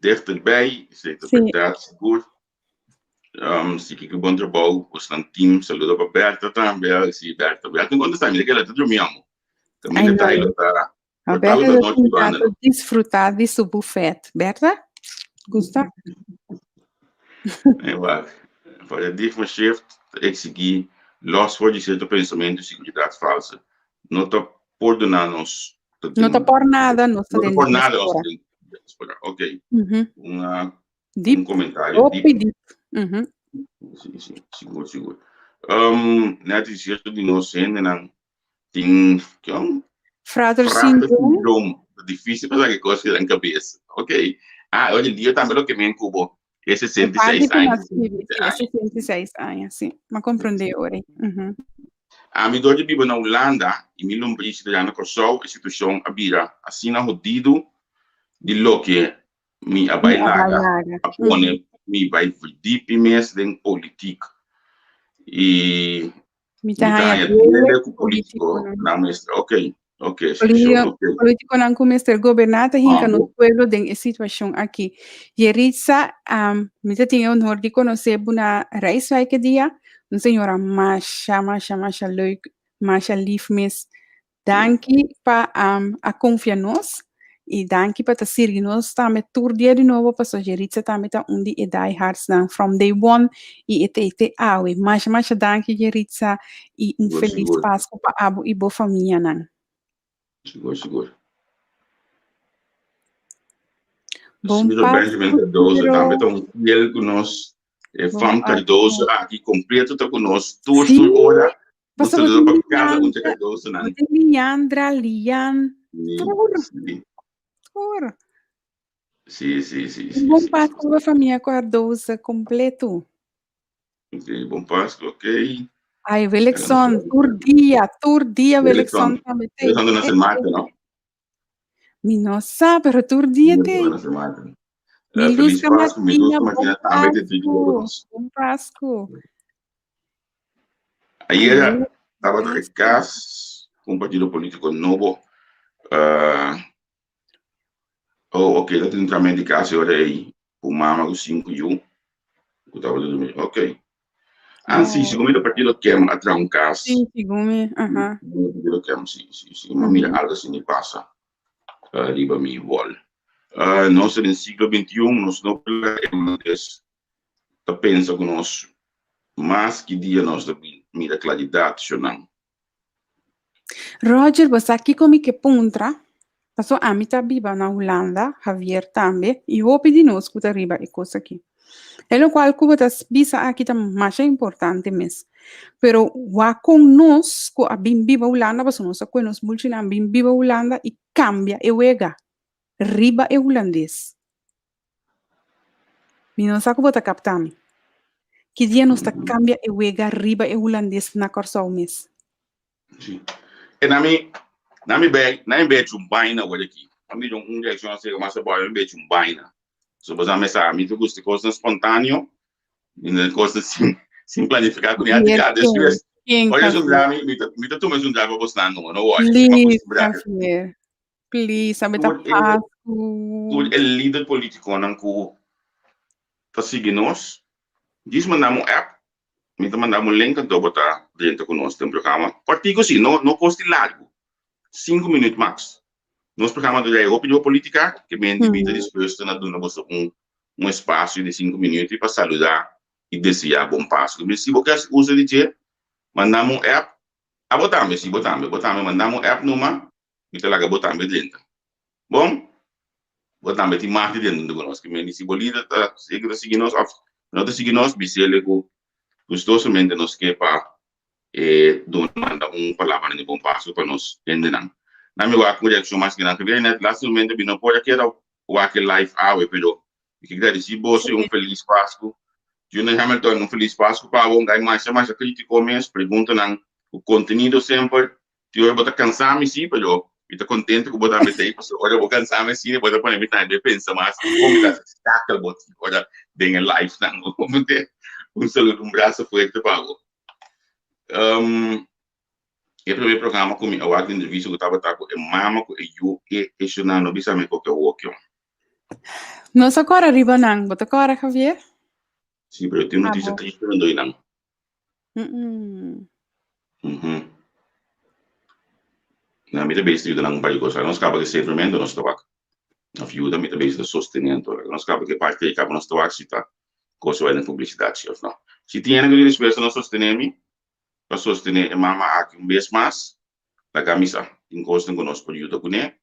S1: dichterbij, esei ta bèrdat sigur. Si kiko bon trabou bosnan team. Saludo pa Bertha tambe. Si Bertha, Bertha no kontestá mi ta kere ta drumi amo. Kaminda Tyler ta
S2: A Berta ta sinta ta disfruta di su buffet. Berta, gusta?
S1: Nee, wak. Paradigma shift ta exigí los for di cierto pensamentu y seguridad falso. No ta pordona nos ta
S2: No ta
S1: den
S2: por nada nos ta
S1: No ta
S2: den
S1: por nada nos
S2: diaspora.
S1: ta den diaspora. Ok. Una un
S2: Diep.
S1: comentario
S2: Hopi
S1: diep.
S2: diep. Mhm.
S1: Sí, sí, sigur, sigur. Um, net is cierto di nos hendenan tin kion?
S2: Frater
S1: Frater
S2: syndroom.
S1: syndroom. Difícil pa sa ke kos den kabes. Ok. Ah, oye, Lio tambe lo ke men kubo. E
S2: E
S1: 66
S2: parti ku
S1: aña,
S2: mas vivi,
S1: 67
S2: sí, e
S1: aña.
S2: 66 aña, sí. M'a komprondé ora. Mhm.
S1: Ami dor di biba na Hulanda i mi lombrishi ta ya na Kòrsou, e situashon a bira asina hodidu di loke mi a bai
S2: Mi a bai
S1: laga,
S2: laga.
S1: a pone mi bai verdiep mi mes den politiek. I
S2: Mi ta
S1: mi ta
S2: haña
S1: haña
S2: duele
S1: duele
S2: ku
S1: ku politiko
S2: politikonan.
S1: nan mester, ok, ok,
S2: Politi-
S1: situashon, ok.
S2: Politikonan ku mester goberná ta hinka
S1: Ah,
S2: nos pueblo den e situashon aki. Yeritza, um, mi ta tin e honor di konosé bo na Rijswijk e dia. Un señora masha, masha, masha leuk, masha lief mes. Danki pa a konfia nos i danki pa ta sirbi nos tambe tur dia di nobo pasobra Jeritza tambe ta un di e diehardsnan from day one i e ta ei te awe. Masha masha danki Jeritza i un
S1: Sigur,
S2: felis
S1: sigur.
S2: Pasku pa abo i bo famianan.
S1: Sigur, sigur.
S2: Bon
S1: Señor Benjamin
S2: Pasku
S1: Cardozo tambe
S2: Ciro.
S1: ta un fiel ku nos. E
S2: Bon
S1: fam
S2: Pasku.
S1: Cardozo aki kompleto ta ku nos tur
S2: Sí,
S1: tur ora. Un
S2: pasobra
S1: saludo
S2: bo
S1: pa
S2: tin
S1: kada un dje
S2: Liandra,
S1: Cardozonan.
S2: bo tin Liandra, Lian,
S1: Sí,
S2: tur,
S1: sí.
S2: tur.
S1: Sí, sí, sí,
S2: Un
S1: sí,
S2: bon
S1: sí, sí.
S2: Pasku pa famia Cardozo kompleto.
S1: Ok, bon Pasku, ok.
S2: Ai, Willikson, tur dia, tur dia Willikson
S1: Willikson.
S2: tambe te.
S1: Willikson ta na Sint Maarten, no?
S2: Mi no sa, pero tur dia te.
S1: Willikson na Sint Maarten.
S2: Mi
S1: Eh, feliz
S2: Luzca
S1: Pasku, mi
S2: Martina,
S1: Luzca
S2: bon
S1: Martina tambe te tri
S2: Pasku,
S1: nos.
S2: bon Pasku.
S1: Ayera
S2: Ayera
S1: tabata e
S2: Pasku.
S1: kas ku un partido polítiko nobo. Uh, oh, ok, ta tin tramento di kas e ora ei ku mama ku sinku yu ku tabata durmi. Ok. Ah, sí,
S2: Oh,
S1: segun mi ta partido Kem a traha un kas.
S2: sí, segun mi, aha.
S1: Partido Kem, sí, sí, sí. Ma mira
S2: Mhm.
S1: algo así ni pasa. riba mi wall. Nos ta den siglo bintiun, nos no por laga e hulandes ta pensa ku nos mas ki dia nos ta mira klaridat, shornan.
S2: Roger, bo sa kiko mi ke puntra? Paso ami ta biba na Hulanda, Javier tambe, i hopi di nos ku ta riba e kos aki. E lokual ku bo ta bisa aki ta masha importante mes. Pero wak kon nos ku a bin biba Hulanda, pasobra nos a kohe nos mulchinan bin biba Hulanda i kambia e wega riba e hulandes. Mi no sa ku bo ta kapta mi. Ki dia nos ta kambia e wega riba e hulandes na Kòrsou mes?
S1: Sí. E na mi, na mi bei, na mi bei un baina awor aki. A mi un reaccion así mas abou, mi bei un baina. So boso a mesa, mi ta gusta cosnan espontáneo, mi no cosnan sin, sin planificar con ya ya después.
S2: Ken
S1: Oye, es un
S2: Javier?
S1: drama, mi ta, mi ta tuma es un drama bos nan no, no worry. Ma
S2: Please,
S1: acostumbrar.
S2: Javier. Please, a mi ta
S1: Tur e,
S2: Pascu.
S1: tur e lider politiconan cu ta sigui nos, djis manda mi un app, mi ta manda bo un link anto bo ta drenta cu nos den programa. Cortico si, no, no cos di largo. Cinco minuut max. Nos programa ta drai hopi riba politica, ke men di mi ta dispuesto na duna boso un un espacio di cinco minuut pa saluda y desea bon Pascu. Mi si bo ke haci uso di dje, manda mi un app. Abo tambe, si bo tambe, bo tambe manda mi un app numa, mi ta laga bo tambe drenta. Bon? Bo tambe tin mag di drenta huntu ku nos. Ke men di si bo lider ta sigui ta sigui nos òf no ta sigui nos, bis'el ku gustosamente nos ke pa e duna manda un palabranan di bon paso pa nos hendenan. Nan mi wak un reakshon mas grandi. Javier, net laatste momento mi no por a keda wak e live awe, pero mi ke gradisí boso i un felis Pasku. Junior Hamilton, un felis Pasku pa bo. Gai masha masha kritiko mes, preguntanan ku kontenido semper. Tin ora bo ta kansa mi sí, pero mi ta kontento ku bo ta mete ei, pasobra ora bo kansa mi asina, bo ta pone mi tambe pensa mas kon mi ta hasi skakel bo tin ora den e live nan. Un saludo, un braso fuerte pa bo. Um, e primer programa ku mi a wak di entrevista ku tabata ku e mama ku e yu e eshonan no bisa mi koke wokio.
S2: Nos a kora riba nan. Bo ta kora, Javier?
S1: Sí, pero tin noticia
S2: Abo.
S1: triste rondó nan.
S2: Mm.
S1: Na mi ta bezig ta yuda nan un par di kos. Nos kaba ke sefermento nos ta wak. Of yuda mi ta bezig ta sostené anto. Nos kaba ke parti ei kaba nos ta wak si ta kos bai den publisidat si of no. Si tin hende ku ta dispuesto na sostené mi, pa sostené e mama aki un bes mas, laga mi sa. Tin kosnan ku nos por yuda kuné,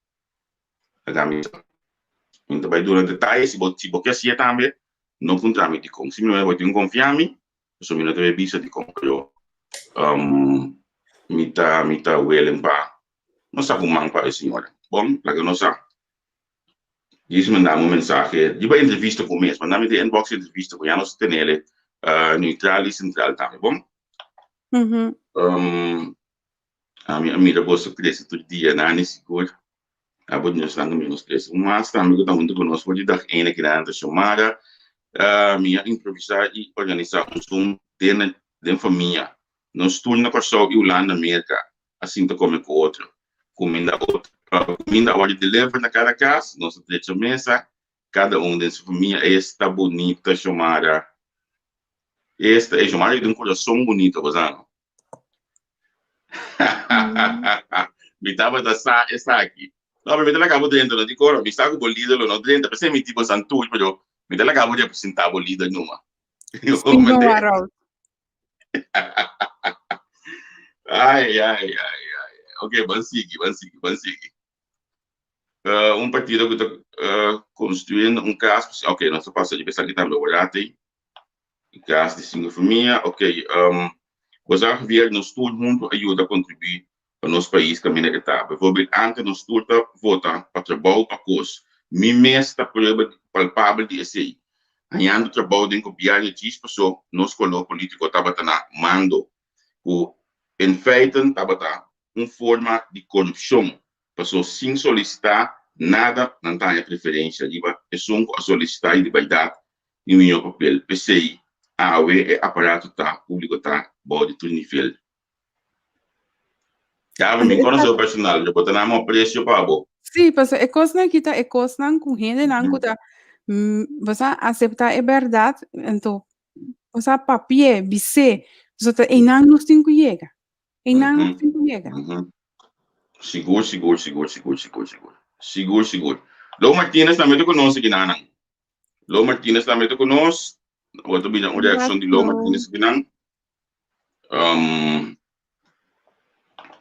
S1: laga mi sa. Mi ta bai duna detaye, si bo si bo ke hasié tambe, no puntra mi dikon. Simplemente bo tin ku konfia mi, pasobra mi no ta bai bisa dikon, pero mi ta mi ta willing pa nos sa ku man pa e señora. Bon, laga nos sa. Djis manda mi un mensahe riba entrevista ku mes. Manda mi den inbox entrevista ku ya nos ta tenele neutral i sentral tambe, bon? Ami a mira boso krese tur dia, nani sigur. Abo di nos nan ku nos krese. Un mas tambe ku ta huntu ku nos for di dag ene ki nan ta Xiomara. Mi a improvisá i organisá un Zoom den den famia. Nos tur na Kòrsou i Hulanda, Merka a sinta kome ku otro. Kuminda kuminda a wòrdu deliver na kada kas, nos a drecha mesa, kada un den su famia. Esta bunita Xiomara. Esta, e Xiomara di un kurason bunito, bo sa no? Mi tabata sa esaki. No, pero mi ta laga bo drenta, no di koro. Mi sa ku bo lider lo no drenta. P'esei mi tipo santush, pero mi ta laga bo representá bo lider numa.
S2: Steven Warrold.
S1: Ai, ai, ai, ai. Ok, ban sigui, ban sigui, ban sigui. Uh, un partido ku ta uh, construyendo un kas. Ok, nos ta pasa riba esaki tambe, Warati. Kas di single famia. Ok, um, Bosa Javier, nos tur huntu a yuda kontribuí pa nos pais kaminda e ta. Bijvoorbeeld, antes nos tur ta vota pa trabou pa kos. Mi mes ta prueba palpabel di esei. Hañando trabou den gobièrnu djis paso nos koló polítiko tabata na mando, ku en feiten tabata un forma di korupshon, paso sin solisitá nada nan ta haña preferensha riba esun ku a solisitá i di bèrdat tin mihó papel. P'esei awe e aparato ta públiko ta bou di tur nivel. Gaby, mi konosé bo personal, yo por ta nan apresio pa bo.
S2: Sí, pasobra e kosnan aki ta e kosnan ku hendenan ku ta, bo sa aseptá e bèrdat, anto bo sa papi'é, bis'é, pasobra ta einan nos tin ku yega, einan nos tin ku yega.
S1: Sigur, sigur, sigur, sigur, sigur, sigur. Sigur, sigur. Lo Martinez tambe ta ku nos akinanan. Lo Martinez tambe ta ku nos. Bo ta mira un reakshon di Lo Martinez akinan. Um,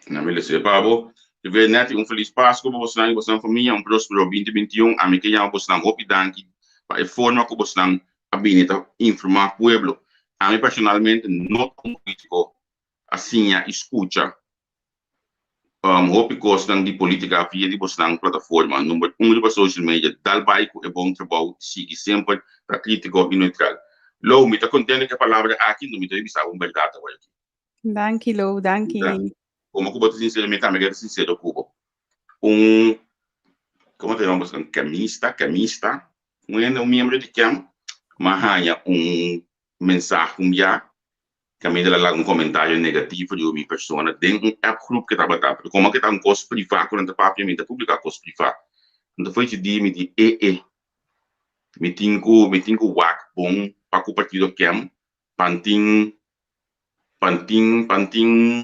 S1: na mi lese pa bo. Te net un feliz Pasco pa bosnan y bosnan familia, un próspero 2021. Ami ke yama bosnan hopi danki pa e forma ku bosnan a bini ta informa pueblo. Ami personalmente no ta un politico a siña y scucha Hopi kosnan di politica via di bosnan plataforma. Number un riba social media. Dal bai ku e bon trabou. Sigui semper ta kritiko i neutral. Lou, mi ta kontento ku e palabra aki, no mi ta bisa bo un bèrdat awor aki.
S2: Danki Lou, danki.
S1: Komo ku bo ta sinsero mi tambe ke ta sinsero ku bo. Un, komo ta yama bosnan, kemista, kemista, un hende, un miembro di kem, m'a haña un mensahe un bia Caminda la laga un comentario negativo riba mi persona den un app groep ke tabata, pero como ke ta un cos priva cu nan ta papia mi ta publica cos priva. Anto foi dje di mi di e e mi tin cu mi tin cu wak bon pa cu partido kem pan tin pan tin pan tin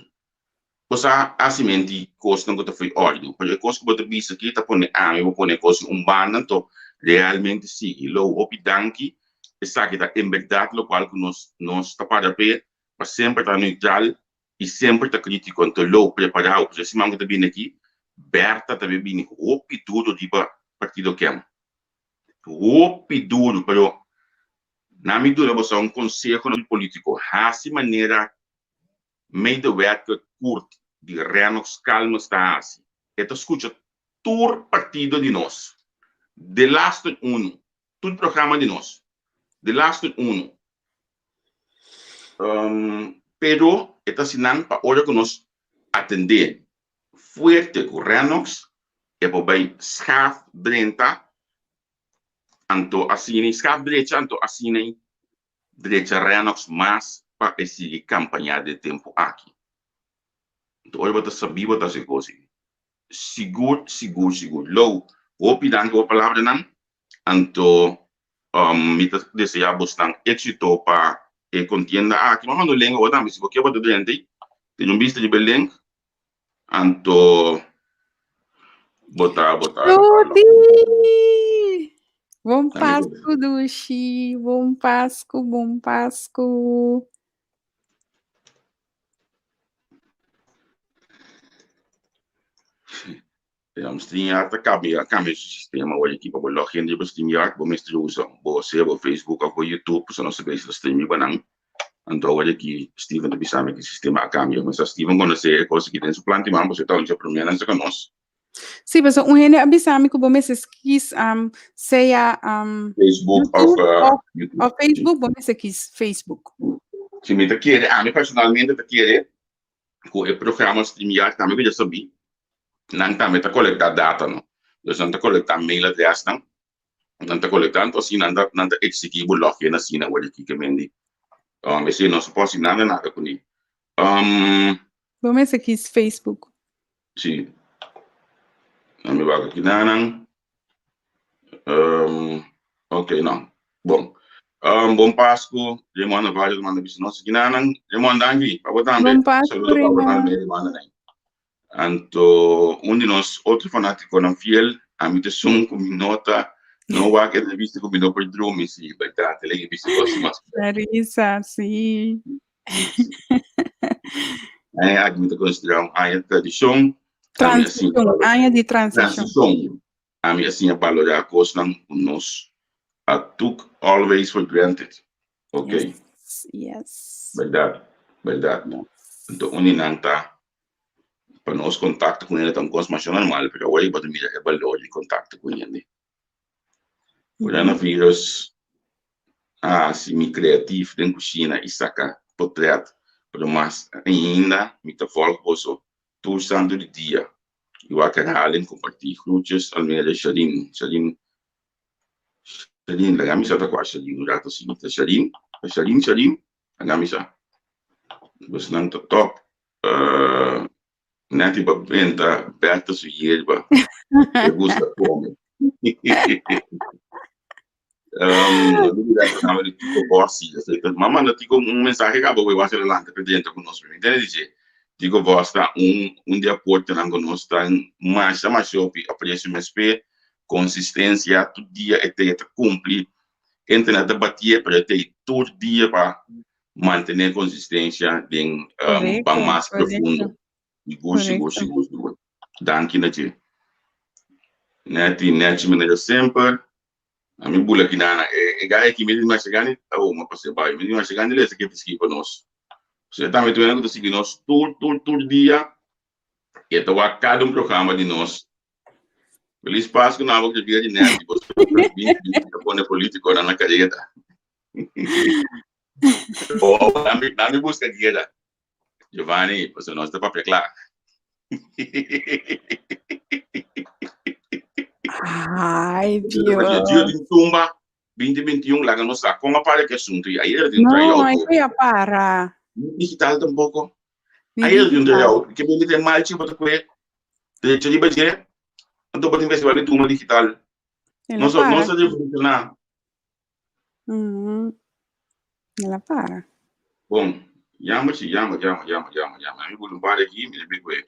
S1: Bo sa hasi menti kosnan ku ta fo'i òrdu, pero e kos ku bo ta bisa aki ta pone ami bo pone e kos un banda, anto realmente sigui. Lou, hopi danki, esaki ta en bèrdat lokual ku nos nos ta para p'e, pa semper ta neutral i semper ta krítiko. Anto Lou, prepará bo, pasobra e siman ku ta bini aki, Bertha ta bin bini hopi duru riba partido Kem. Hopi duru, pero nan mi duna bo sa un konseho na polítiko, hasi manera Medewerker Kurt di Rennox Calmes ta hasi. E ta skucha tur partido di nos, delaster unu, tur programa di nos, delaster unu. Pero e ta hasi nan pa ora ku nos atendé fuerte ku Rennox, e por bai schaaf drenta, anto asina, schaaf drecha, anto asina Drecha Rennox mas pa e sigui kampañá den tempu aki. Anto ora bo ta sabí bo ta hasi kos ei. Sigur, sigur, sigur. Lou, hopi danki pa bo palabranan. Anto mi ta deseá bosnan éksito pa e kontienda aki. Mi a manda un link awor tambe. Si bo ke bo ta drenta ei. Tene un bista riba e link. Anto bo ta bo ta
S2: Rudy! Bon Pasku dushi, bon Pasku, bon Pasku.
S1: Um, StreamYard ta cambia, cambia su sistema awor aki pa bo login riba StreamYard bo mester usa bo sea bo Facebook of bo YouTube pasobra nos ta bezig ta stream riba nan. Anto awor aki Steven ta bisa mi ki sistema a cambia. Mi sa Steven conoce e cos aki den su plan di man pasobra e ta un prome nan cerca nos.
S2: Sí, pasobra un hende a bisa mi cu bo mester kies um, sea um,
S1: Facebook of,
S2: YouTube
S1: uh,
S2: of,
S1: YouTube.
S2: of Facebook, bo mester kies Facebook.
S1: Si mi ta kere, ami personalmente ta kere ku e programa StreamYard tambe ku ya sabí, nan tambe ta kolektá data, no? Dus nan ta kolektá mail adresnan, nan ta kolektá, anto asina nan ta nan ta eksigí bo login asina awor aki ke mendi. Um, esei no se por hasi nada nada kuné. Um,
S2: Bo mester kies Facebook.
S1: Sí. Nan mi wak aki nanan. Um, ok, no. Bon. Um, bon Pasku. Raymond Navarro ta manda bisa nos aki nanan. Raymond, danki. Pa bo tambe.
S2: Bon Pasku,
S1: Saludo pa bo
S2: Raymond.
S1: tambe, Raymond nanay. Anto, un di nos otro fanátikonan fiel, ami ta esun ku mi no ta, no wak entrevista ku mi no por drumi, si, bèrdat, el a bisa kos mas.
S2: Larissa, sí.
S1: Aña aki mi ta konsiderá un aña di tradishon. Ami a siña
S2: Transishon, aña di transishon.
S1: Transishon. Ami a siña balorá kosnan ku nos a took always for granted. Ok.
S2: Yes, yes.
S1: Bèrdat, bèrdat.
S2: Yes.
S1: Anto un di nan ta pa nos kontakto ku hende ta un kos masha normal, pero awor bo ta mira e balor di kontakto ku hende. Coronavirus a hasi mi kreatif den kushina i saka potrèt, pero mas ainda mi ta vòlg boso tur santu di dia i wak herhaling kompartí. Groetjes Almere Sharine Sharine Sharine laga mi sa ta kua Sharine un rato asina ta Sharine ta Sharine Sharine laga mi sa bosnan ta top. Netty pa benta Bertha su yerba e gusta come. Um, di Tico Bossi. Mama manda Tico un mensaje caba we was adelante pe drenta cu nos. Mi entiende dice. Digo Vos ta un un di aportenan ku nos ta masha masha hopi apresio mes p'e konsistensia tur dia e ta e ta kumpli internet ta batié pero e ta tur dia pa mantené konsistensia den ban mas profundo. Sigur sigur sigur sigur. Danki na dje. Nèti nèchi manera semper. Ami bula ki nana e e gai aki mi di masha gani oh ma pase bai mi di masha gani lesa ke ta skibi pa nos pasobra e tambe tuena ku ta sigui nos tur tur tur dia i e ta wak kada un programa di nos Feliz Pasku na abo ke bia di nèti boso ta pone politikonan na kareda oh nan mi buska guera Giovanni, pasobra nos ta papia kla.
S2: Ai, Dios.
S1: Gio tin tumba 2021, laga nos sa kon a para ki asuntu i ayer tin
S2: No,
S1: tryout.
S2: ai ku ya para.
S1: Ni digital tampoko.
S2: Ni
S1: Ayer tin
S2: digital.
S1: tryout. Ke bende ten malchi bo ta kue derecho riba dje, anto bo tin festival di tumba digital.
S2: El a
S1: Nos
S2: para.
S1: nos a revolucioná.
S2: Mm. El a para.
S1: Bon, yama si, yama, yama, yama, yama, yama. Mi bula un par aki, mi ta kue.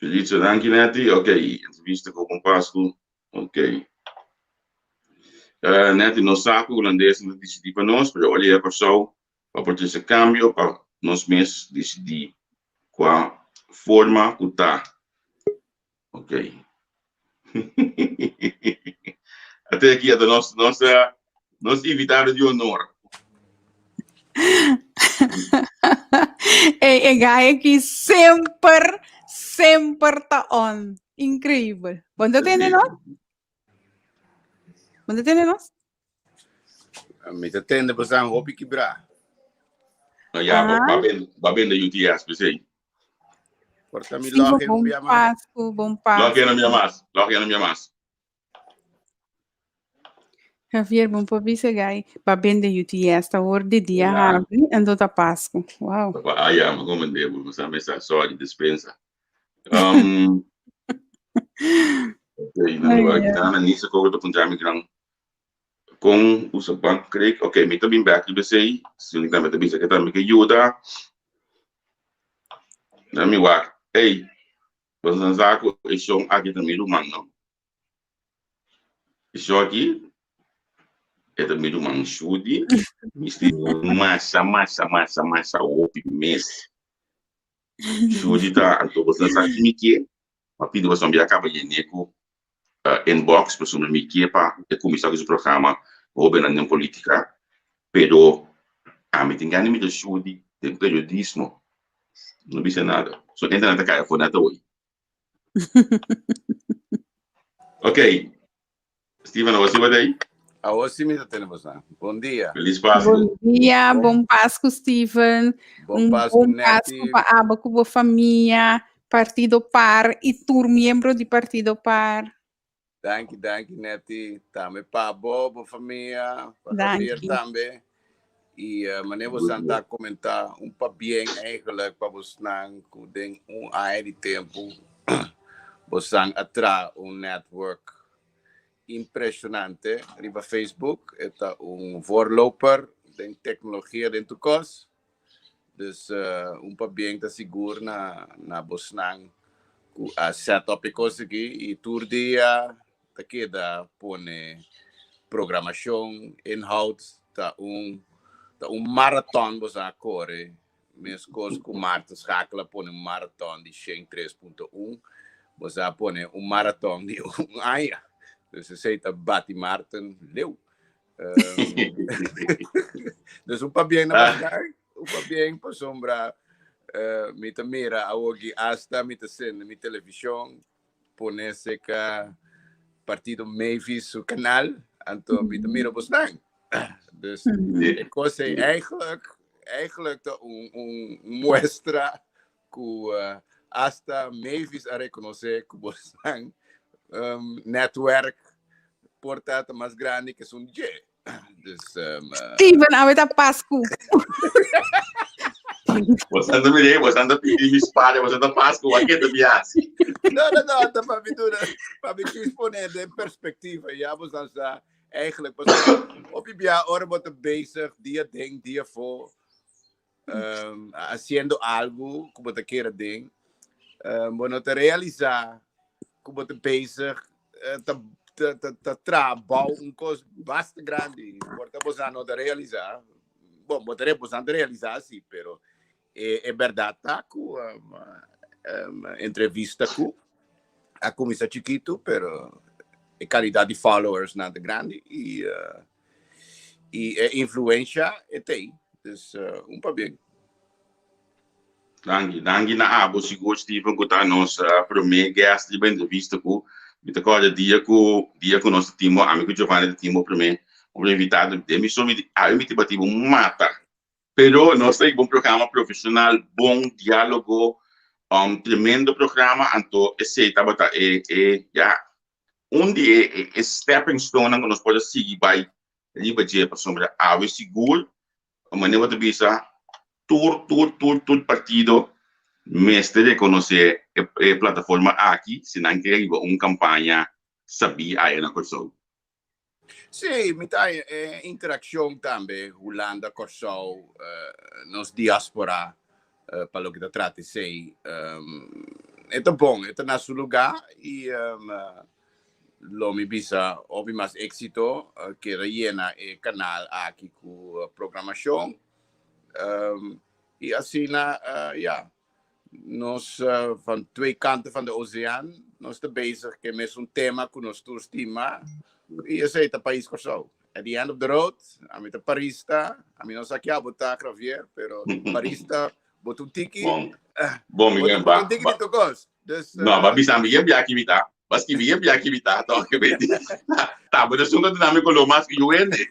S1: Felice, danki Netty. Ok, entrevista ku Bon Pasku. Ok. Uh, Netty, nos sa ku hulandes no ta disidí pa nos, pero ora yega Kòrsou pa por trese kambio pa nos mes disidí kua forma ku ta. Ok. Ate aki ata nos nos nos invitado di honor.
S2: Ey, e guy aki semper, semper ta on. Increíble. Bon ta tende nos? Bon ta tende nos?
S4: Mi ta tende bosan hopi kibrá.
S1: No, ya,
S2: Ah.
S1: ba ben, ba ben de UTS, pesei.
S4: Porta mi
S2: Sí,
S4: login
S2: bon
S4: bia mas.
S2: Pasku, bon Pasku.
S1: Login no bia mas, login no bia mas.
S2: Javier, bon por bisa gai, ba ben de UTS, ta hoor di dia
S1: Ja.
S2: habri en tot a Pasku. Wow.
S1: Papa, ah ja, maar kom en we staan met sorry, dispensa. Ok, dan
S2: Ai,
S1: wou ik
S2: ja.
S1: daar niet zo kort op een jam gran. Kon usa bankkreek. Ok, mi ta bin bek riba esei. Si mi tambe ta bisa ke tambe ke yuda. Dan mi wak, ey, boso nan sa ku e shon aki ta mi ruman, no? E shon aki, e ta mi ruman Shudi. Mi stima masha, masha, masha, masha hopi mes. Shudi ta, anto boso nan sa ki mi ke, pa pidi boso nan bia kaba yene ku inbox pasobra mi ke pa e kuminsá ku su programa Hóbennan den Polítika, pero ami tin gana mira Shudi den periodismo. No bisa nada. So internet ta kai afó nèt awor. Ok, Steven, awor si bo ta ei?
S4: Awor si mi ta tene boso. Bon dia.
S1: Feliz Pasku.
S2: Bon dia, bon Pasku, Steven.
S4: Bon
S2: Un
S4: Pasku,
S2: bon Pasku
S4: Netty.
S2: pa abo ku bo famia, Partido Par i tur miembro di Partido Par.
S4: Danki, danki, Netty. Tambe pa bo, bo famia, pa Javier
S2: Danki.
S4: tambe. I uh, meneer bosan ta komentá un pabien eigenlijk pa bosnan ku den un aña di tempu bosan a traha un network impresionante riba Facebook. E ta un voorloper den tecnologia den tur kos. Dus uh, un pabien ta sigur na, na bosnan ku a set up e kos aki i tur dia ta keda pone programashon, inhoud, ta un ta un maraton bosan a kore, meskos ku Maarten Schakel a pone un maraton di shen tres punto un, bosan a pone un maraton di un aña. Dus esei ta bati Maarten leu. Dus un pabien na bosnan, un pabien pasobra mi ta mira awoki asta mi ta sende mi televishon pone seka partido Mavis su kanal, anto mi ta mira bosnan. Dus e kos ei eigenlijk, eigenlijk ta un, un muestra ku asta Mavis a rekonosé ku bosnan um, netwerk por ta ta mas grandi ke esun dje. Dus, um,
S2: Steven, awe ta Pasku.
S1: Bosan ta mir'é, bosan ta pidi mi spada, bosan ta Pasku, wak ke ta biasi?
S4: No, no, no, ta pa mi duna, pa mi kis pone den perspectiva. Ja, bosan sa, eigenlijk, pasobra hopi bia ora bo ta bezig, dia den, dia for. Haciendo algo ku bo ta kere den, bo no ta realisa ku bo ta bezig ta ta ta traha bou un kos basta grandi. Por ta boso no ta realisa. Bon, bo ta boso ta realisa si, pero e e berdad ta ku entrevista ku a kuminsa chikitu, pero e kalidat di followers nan ta grandi i i e influencia e t'ei. Dus un pabien.
S1: Danki, danki na abo sigur Steven ku ta nos promé guest riba entrevista ku mi ta kòrda dia ku dia ku nos ta tin bo ami ku Giovanni ta tin bo promé un invitado den mi so mi di awe mi ta bati bo mata pero nos ta hiba un programa profesional bon dialogo tremendo programa anto esei tabata e e ya un di e e stepping stone nan ku nos por a sigui bai riba dje pasobra awe sigur manera bo ta bisa tur tur tur tur partido mester rekonosé e plataforma aki si nan ke riba un kampaña sabí aya na Kòrsou.
S4: Sí, mi ta haña e interakshon tambe Hulanda, Kòrsou, nos diaspora pa loke ta trata esei. E ta bon, e ta na su lugá i lo mi bisa hopi mas éksito keda yena e kanal aki ku programashon. I asina, ya, nos van twee kanten van de oseaan nos ta bezig ku e mesun tema ku nos tur stima i esei ta pais Kòrsou. At the end of the road, ami ta parista, ami no sa kia bo ta Javier, pero parista bo ta un tiki,
S1: Bon, bon mi
S4: bo
S1: gen
S4: ta
S1: ba,
S4: un tiki
S1: ba.
S4: di tur kos. Dus,
S1: No, ba bisa mi gen bia ki mi ta. Ba skibi gen bia ki mi ta, to ke beti. Ta bo esun ta duna mi koló mas ku yu hende.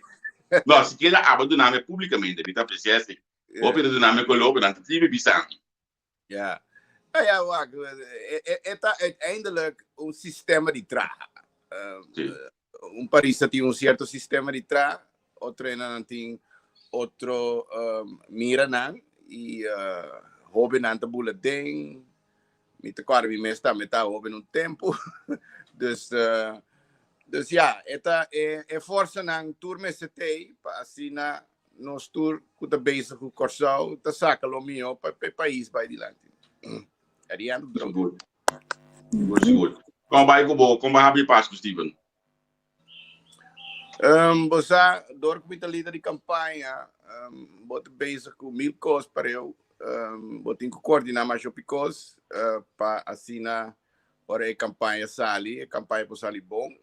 S1: No, sikiera abo duna mi públikamente, mi ta apresia esei. Hopi ta duna mi koló, pero nan ta tribi bisa mi.
S4: Ja. Nou ja, wak, e ta uiteindelijk un sistema di traha.
S1: Sí.
S4: Un parista tin un cierto sistema di traha, otro nan tin otro miranan y hobennan ta bula den. Mi ta kòrda mi mes tambe ta hoben un tempu. Dus, dus ja, e ta e, e forsanan tur mester t'ei pa asina nos tur ku ta bezig ku Kòrsou ta saka lo mihó pa e pais bai dilanti. At the end of the road.
S1: Sigur. Sigur, sigur. Kon bai ku bo? Kon bai habri Pasku, Steven?
S4: Bo sa, dor ku mi ta lider di kampaña, bo ta bezig ku mil kos pareu. Bo tin ku koordiná mas hopi kos pa asina ora e kampaña sali, e kampaña por sali bon.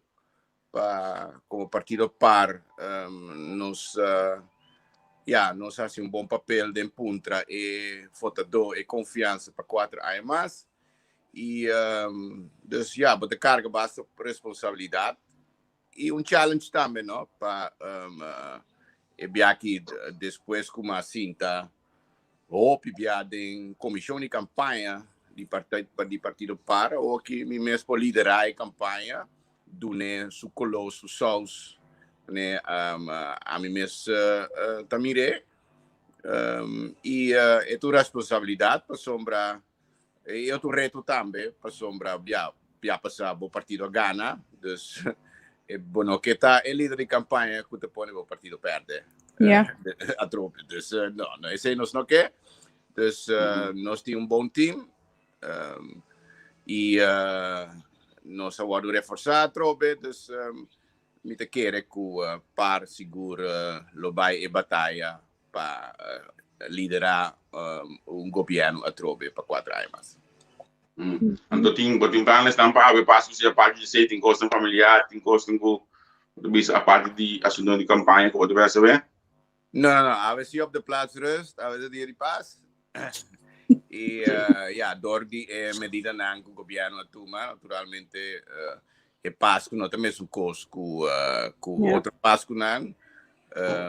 S4: Pa komo partido par nos ya nos hasi un bon papel den puntra e votadó e konfiansa pa kuater aña mas i dus ya bo ta karga basta responsabilidat i un challenge tambe no pa e biaha despues ku mas sinta Hopi bia den komishon di kampaña di di partido par awoki mi mes por liderá e kampaña, dun'é su koló, su sous, ne ami mes ta mir'é. I e ta un responsabilidat pasobra E otro reto tambe, pasobra ya, ya pasá bo partido a gana, dus e bo no ke ta e lider di kampaña ku ta pone bo partido pèrdè.
S2: Ja.
S4: Atrobe. Dus no, no, esei nos no ke. Dus nos tin un bon team i nos a wòrdu reforsá atrobe, dus mi ta kere ku par sigur lo bai e bataya pa liderá un gobièrnu atrobe pa kuater aña mas.
S1: Anto tin, bo tin planes nan pa awe paso si aparte di esei tin kosnan familiar, tin kosnan ku bo ta bisa aparte di asuntonan di kampaña ku bo ta besa be?
S4: No, no, no, awe si op de plaats rust, awe ta dia di pas. I ya, dor di e medidanan ku gobièrnu a tuma, naturalmente E Pasku no ta mesun kos ku ku otro Paskunan.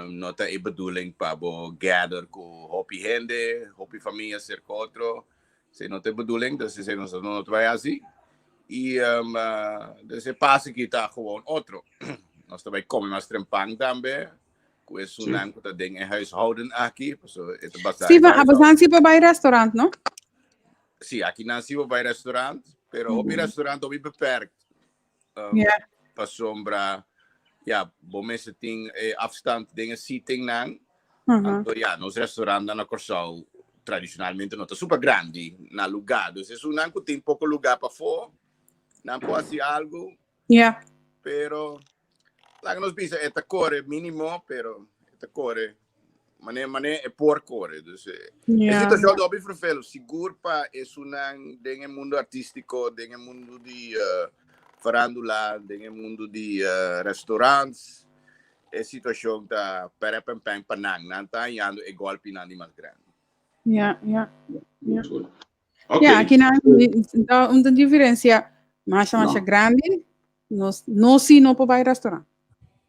S4: No ta e bedoeling pa bo gather ku hopi hende, hopi famia serka otro. Esei no ta e bedoeling, dus esei nos no ta bai hasi. I dus e Pasku aki ta gewoon otro. Nos ta bai kome mas trempan tambe ku esunnan ku ta den e huishouden aki, pasobra e ta basá
S2: Steven, abo si por bai restaurant, no?
S4: Sí, aki nan sí bo bai restaurant, pero hopi restaurant hopi beperkt. Pasobra, ja, bo mester tin e afstand den e seating nan. Anto ya, nos restaurantnan na Kòrsou tradishonalmente no ta super grandi na lugá. Dus esunnan ku tin poko lugá pafó, nan por hasi algu. Pero laga nos bisa e ta kore mínimo, pero e ta kore mane mane e por kore. Dus e situashon ta hopi vervelend, sigur pa esunnan den e mundu artístiko, den e mundu di farándula, den e mundu di restaurants. E situashon ta pèrèpèmpèn pa nan. Nan ta hañando e gòlpinan di mas grandi.
S2: Ja, ja, ja. Ja, aki nan ta un diferensia masha masha grandi. Nos no si no por bai restaurant.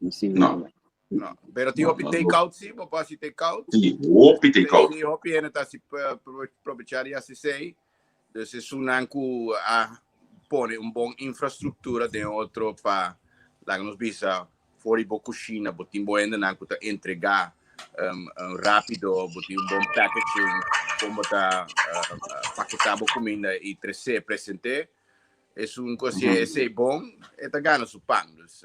S2: No si no por bai.
S4: No, pero tin hopi take out si, bo por hasi take out.
S1: Si, hopi take out.
S4: Si, hopi hende ta hasi probechá di hasi esei. Dus esunnan ku a pone un bon infrastruktura den otro pa laga nos bisa for di bo kushina bo tin bo hendenan ku ta entregá rápido, bo tin un bon packaging kon bo ta paketá bo kuminda i tres'é, present'é. Esun ku hasié esei bon e ta gana su pan. Dus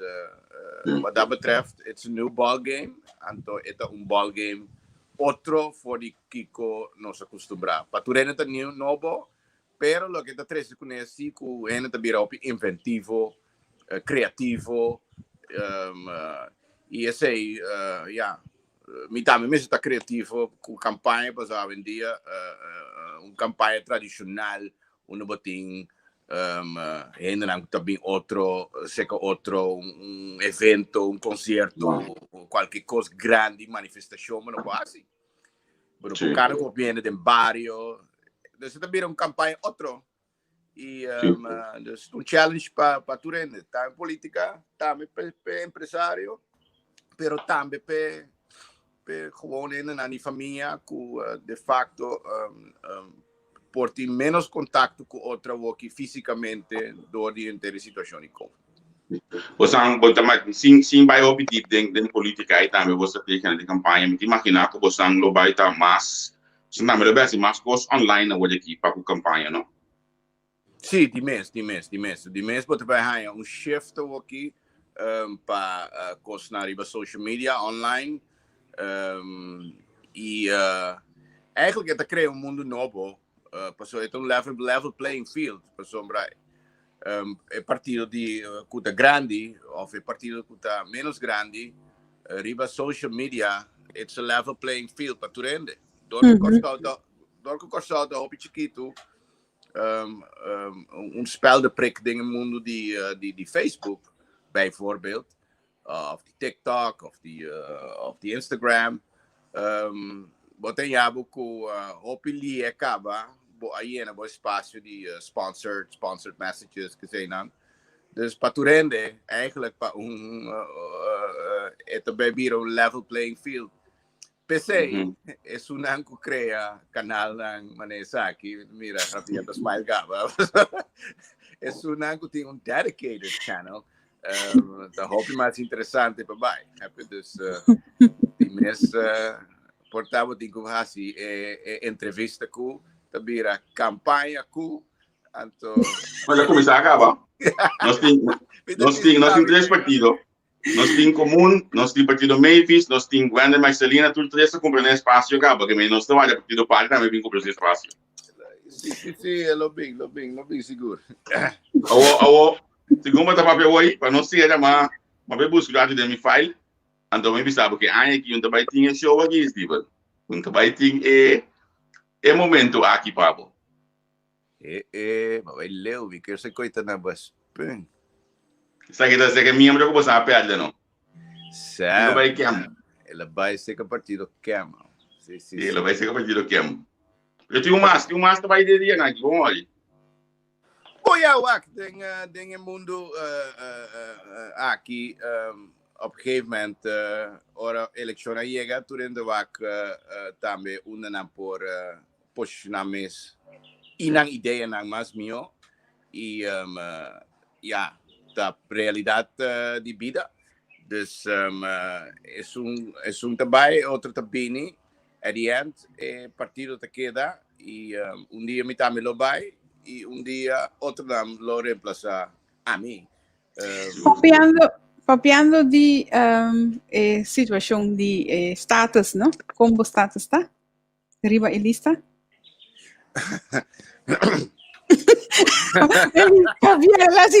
S4: wat dat betreft it's a new ball game, anto e ta un ball game otro for di kiko nos a kustumbrá. Pa tur hende ta new, nobo, pero loke ta trese kuné si ku hende ta bira hopi inventivo, kreativo, i esei ya, mi tambe mester ta kreativo ku kampaña pasobra awendia un kampaña tradishonal unda bo tin hendenan ku ta bin otro seka otro un evento, un konsierto, kualke kos grandi, manifestashon bo no por hasi. Bo no por kana ku hopi hende den bario. Dus e ta bira un kampaña otro. I dus un challenge pa pa tur hende, tambe politica, tambe p'e empresario, pero tambe p'e p'e gewoon hendenan di famia ku de facto por tin menos contacto ku otro awoki fisicamente door di henter e situacion di covid.
S1: Bo san, bo ta sin sin bai hopi diep den den politica i tambe bo strategianan di campaña, mi ta imagina ku bo san lo bai ta mas So tambe lo besi mas kos online awor aki pa ku kampaña, no?
S4: Sí, di mes, di mes, di mes. Di mes bo ta bai haña un shift awoki um, pa uh, kosnan riba social media online. Um, i uh, eigenlijk e ta krea un mundu nobo, uh, pasobra e ta un level, level playing field, pasobra um, e partido di uh, ku ta grandi of e partido ku ta menos grandi uh, riba social media it's a level playing field pa tur hende. Door ku Kòrsou ta door ku Kòrsou ta hopi chikitu um, um, un speldenprik den e mundu di, uh, di, di Facebook bijvoorbeeld of di TikTok of di, uh, of di Instagram. Um, bo ten yabo ku uh, hopi lie kaba, bo a yena bo espacio di uh, sponsored, sponsored messages, que sei nan. Dus pa tur hende, eigenlijk pa un, uh, uh, e ta bij bira un level playing field. P'esei, esunnan ku krea kanalnan manera esaki, mira, Javier ta smile kaba. Esunnan ku tin un dedicated channel, um, ta hopi mas interesante pa bai. Happy? Dus, uh, di mes uh, por ta bo tin ku hasi e, e entrevista ku ta bira kampaña ku anto
S1: Bueno, kuminsá kaba. Nos tin, nos tin, nos tin tres partido. Nos tin Komun, nos tin Partido Mavis, nos tin Wender Marcelina, tur tres ta kumpra nan espasio kaba, ke nos ta wak Partido Party tambe bin kumpra su espasio.
S4: Sí, sí, sí, lo bin, lo bin, lo bin sigur.
S1: Awo, awo, segun bo ta papia awor, pa no sera, ma, ma bai buska rato den mi file, anto mi bisa bo ke aña aki un ta bai tin e show aki, Steven. Un ta bai tin e, e momento aki pa bo.
S4: E e, ma bai leu, mi kier se koita na baspun.
S1: Esaki ta seka miembro ku bo sa perde no.
S4: Sa.
S1: El a bai kem.
S4: El a bai seka partido kem.
S1: Si, si, si. El a bai seka partido kem. Pero tin un mas, tin un mas ta bai de dia nan, bon ori.
S4: Bo ya wak den uh, den e mundo uh, uh, uh, aki um, op een gegeven moment uh, ora eleccion a yega tur hende wak uh, uh, tambe unda nan por uh, posiciona mes y nan ideanan mas miho y um, ya, ta realidad uh, di bida. Dus um, uh, esun, esun ta bai, otro ta bini. At the end, e partido ta keda y um, un dia mi tambe lo bai y un dia otro nan lo reemplaza a mi.
S2: Papiando. Papiando di um, e situacion di e status, no? Con bo status ta? Riba e lista? Javier, laat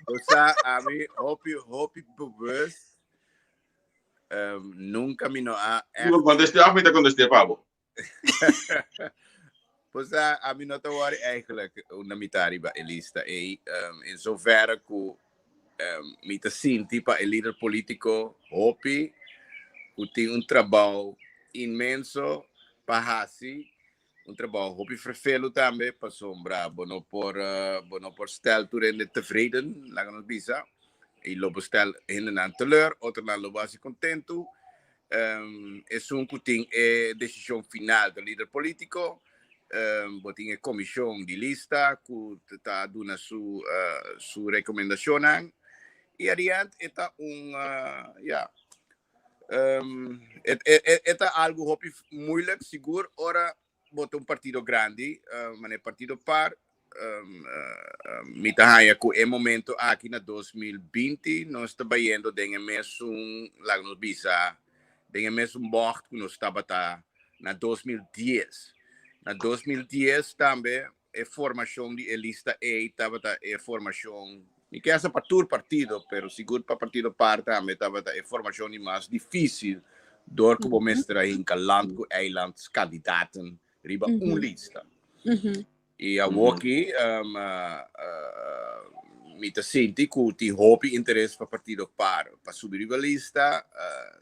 S4: Osa, ami hopi, hopi bewust. Um, nunca mi no a echt.
S1: Contesté of mi ta contesté pa bo?
S4: Pues a mi no ta worry eigenlijk una mi ta riba e lista ei. Um, in zoverre ku um, mi ta sinti pa e lider politico hopi ku tin un trabou inmenso pa hasi, un trabou hopi vervelu tambe, pasobra bo no por uh, bo no por stel tur hende tevreden, laga nos bisa. I lo bo stel hendenan teleur, otronan lo bo hasi kontentu. Um, esun ku tin e desishon final ta lider politiko. Um, bo tin e komishon di lista ku ta duna su, uh, su rekomendashonnan. I at the end e ta un, uh, ja, um, e, e, e ta algu hopi moeilijk, sigur ora bo ta un partido grandi, uh, mane partido par, um, uh, mi ta haña ku e momento aki na 2020 nos ta bayendo den e mesun, laga nos bisa, den e mesun bocht ku nos tabata na 2010. Na 2010 tambe e formashon di e lista ei tabata e formashon, mi ke hasta pa tur partido, pero sigur pa partido par tambe tabata e formashon di mas difícil, door ku bo mester a hinka land ku eilandskandidaten riba un lista. I awoki um, uh, uh, mi ta sinti ku tin hopi interes pa partido par pa subi riba lista, uh,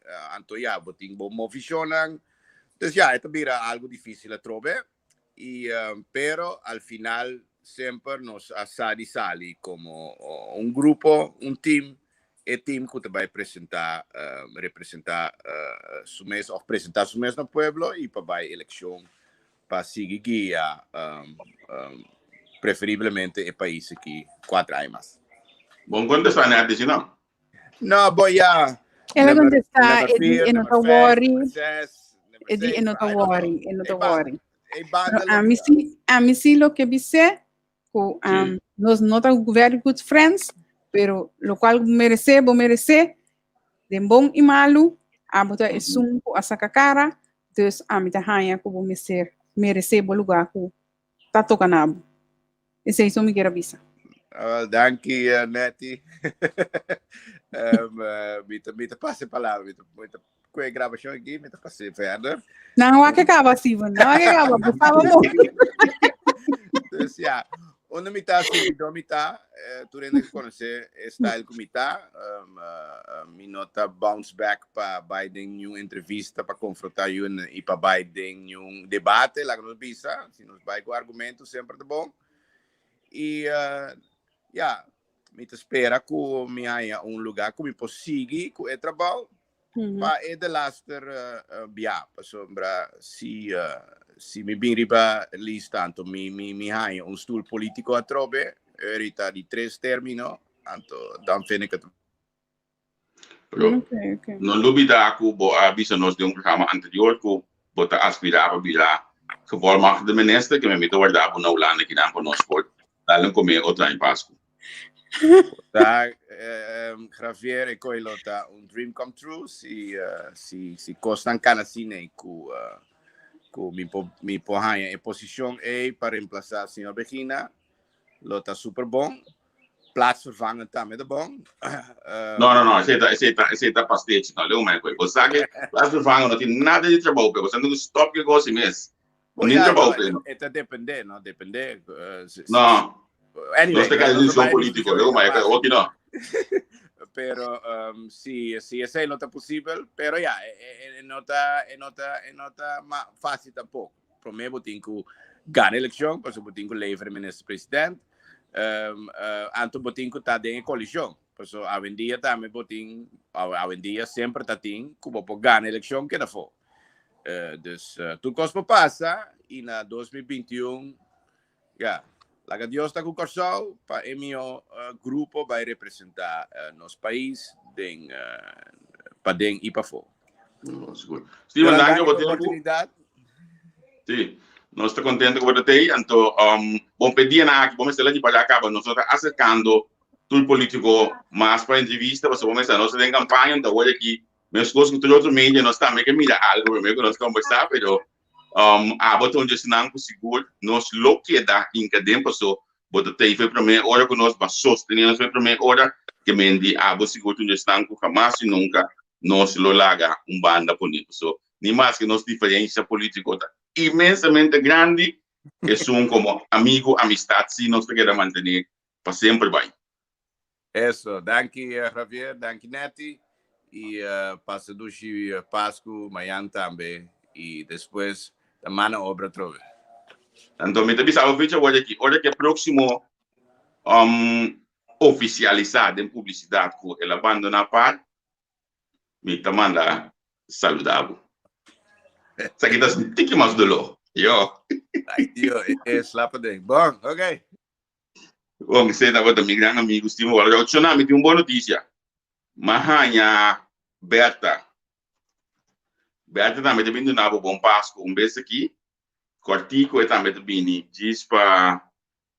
S4: uh, anto ja, bo tin bo movishonnan. Dus ja, e ta bira algo difícil atrobe. I, um, pero al final semper nos a sa di sali como un grupo, un team, e team ku ta bai presenta, um, representa uh, su mes of presenta su mes na pueblo i pa bai elekshon pa sigui guia um, um, preferiblemente e pais aki 4 aña mas.
S1: Bon contesta, Nettie, si no?
S4: No, bo ja.
S2: El a contesta, e di e no ta worry. E di e no ta worry, e no ta worry. Pero ami si, ami si lo ke bis'é, ku um, nos no ta very good friends, pero lo cual bo meresé, bo meresé, den bon i malu, abo ta esun ku a saka kara, dus ami ta haña ku bo mester meresé bo lugá ku ta toka na bo. Esei so mi kier a bisa.
S4: Uh, danki, uh, Nettie. um, uh, mi ta, mi ta pasa palabra, mi ta, mi ta kue grabacion aquí, mi ta pasa verder.
S2: Nan wak que acaba, Steven. Nan wak que acaba. Por favor.
S4: Dus ja, unda mi ta, si do mi ta, eh, tur hende que conoce e style ku mi ta, um, uh, mi no ta bounce back pa bai den niun entrevista pa confronta yun i pa bai den niun debate, laga nos bisa. Si nos bai ku argumento semper ta bon. I uh, ja, mi ta spera ku mi haña un lugar ku mi por sigui ku e trabou pa e de laster uh, uh, bia. Pasobra si, uh, si mi bin riba lista, anto mi, mi, mi haña un stoel politico atrobe, ahorita di tres término, anto dan vind ik het
S1: Pero
S2: Okay, okay.
S1: no lubida ku bo a bisa nos den un programa anterior ku bo ta aspirá pa bira gevolmachtigde minister, ke mi ta warda bo na Hulanda kinan pa nos por dal un come otro aña Pasku.
S4: Ta, eh, Javier, e koi lo ta un dream come true si, uh, si, si kosnan kana asina ku, uh, ku mi por, mi por haña e posishon ei pa reemplasa señor Begina, lo ta super bon. Plaatsvervangend tambe ta bon.
S1: No, no, no, esei ta, esei ta, esei ta pastechi. No, leu mij koi. Bo sa ke plaatsvervangend no tin nada di trabou pe. Bo sa no stop ke gosi mes.
S4: Bo
S1: Nin
S4: ja,
S1: trabou
S4: no,
S1: pe. No.
S4: e ta depende, no? Depende.
S1: No.
S4: Anyway,
S1: Nos ta kai
S4: nos
S1: discusion
S4: bai
S1: politico.
S4: discusion
S1: Leu mij koi.
S4: aparte.
S1: Oki no.
S4: Pero um, si, si esei no ta posibel, pero ja, e, e, e no ta, e no ta, e no ta ma fácil tampoco. Promé bo tin ku gana elekshon, pasobra bo tin ku levera minister president. Um, uh, anto bo tin ku ta den e koalishon. Pasobra awendia tambe bo tin, awendia semper ta tin ku bo por gana elekshon keda afó. Uh, dus uh, tur kos por pasa i na 2021, ja, laga Dios ta ku Kòrsou pa e mihó uh, grupo bai representá uh, nos pais den uh, paden i pafó.
S1: No, sigur. Steven,
S4: Gran
S1: danki
S4: danki
S1: pa
S4: pa
S1: tempu.
S4: oportunidat.
S1: Sí, nos ta contento ku bo ta tei. Anto, um, bon pe dianan aki, bo mester la di para kaba, nos no ta acercando. tur politico mas pa entrevista pasobra bo mester nos ta den campaña ta word aki meskos ku tur otro media nos tambe ke mira algo prome ku nos kombersá pero abo ta un di esnan ku sigur nos lo keda hinka den paso bo ta tei for e prome ora ku nos ba sostené nos for e prome ora ke men di abo sigur ta un di esnan ku hamas i nunka nos lo laga un banda pone paso ni maske nos diferensha politiko ta inmensamente grandi esun komo amigu amistad si nos ta keda mantené pa semper bai.
S4: Eso, danki Javier, danki Netty y pasa dushi Pascu mayan tambe y despues ta mano obra atrobe.
S1: Anto mi ta bisa bo fecha word aki, ora ku e proximo oficialisa den publicidad ku el a bandona par, mi ta manda saluda bo. Esaki ta un tiki mas doló. Yo.
S4: Ay Dio, e slapa den. Bon, ok.
S1: Bon, esei tabata mi gran amigu Steven Waller. Ocho, mi tin un bon notisia. M'a haña Bertha. Bertha tambe ta bin duna bo bon Pasku un bes aki. Kòrtiku e tambe ta bini djis pa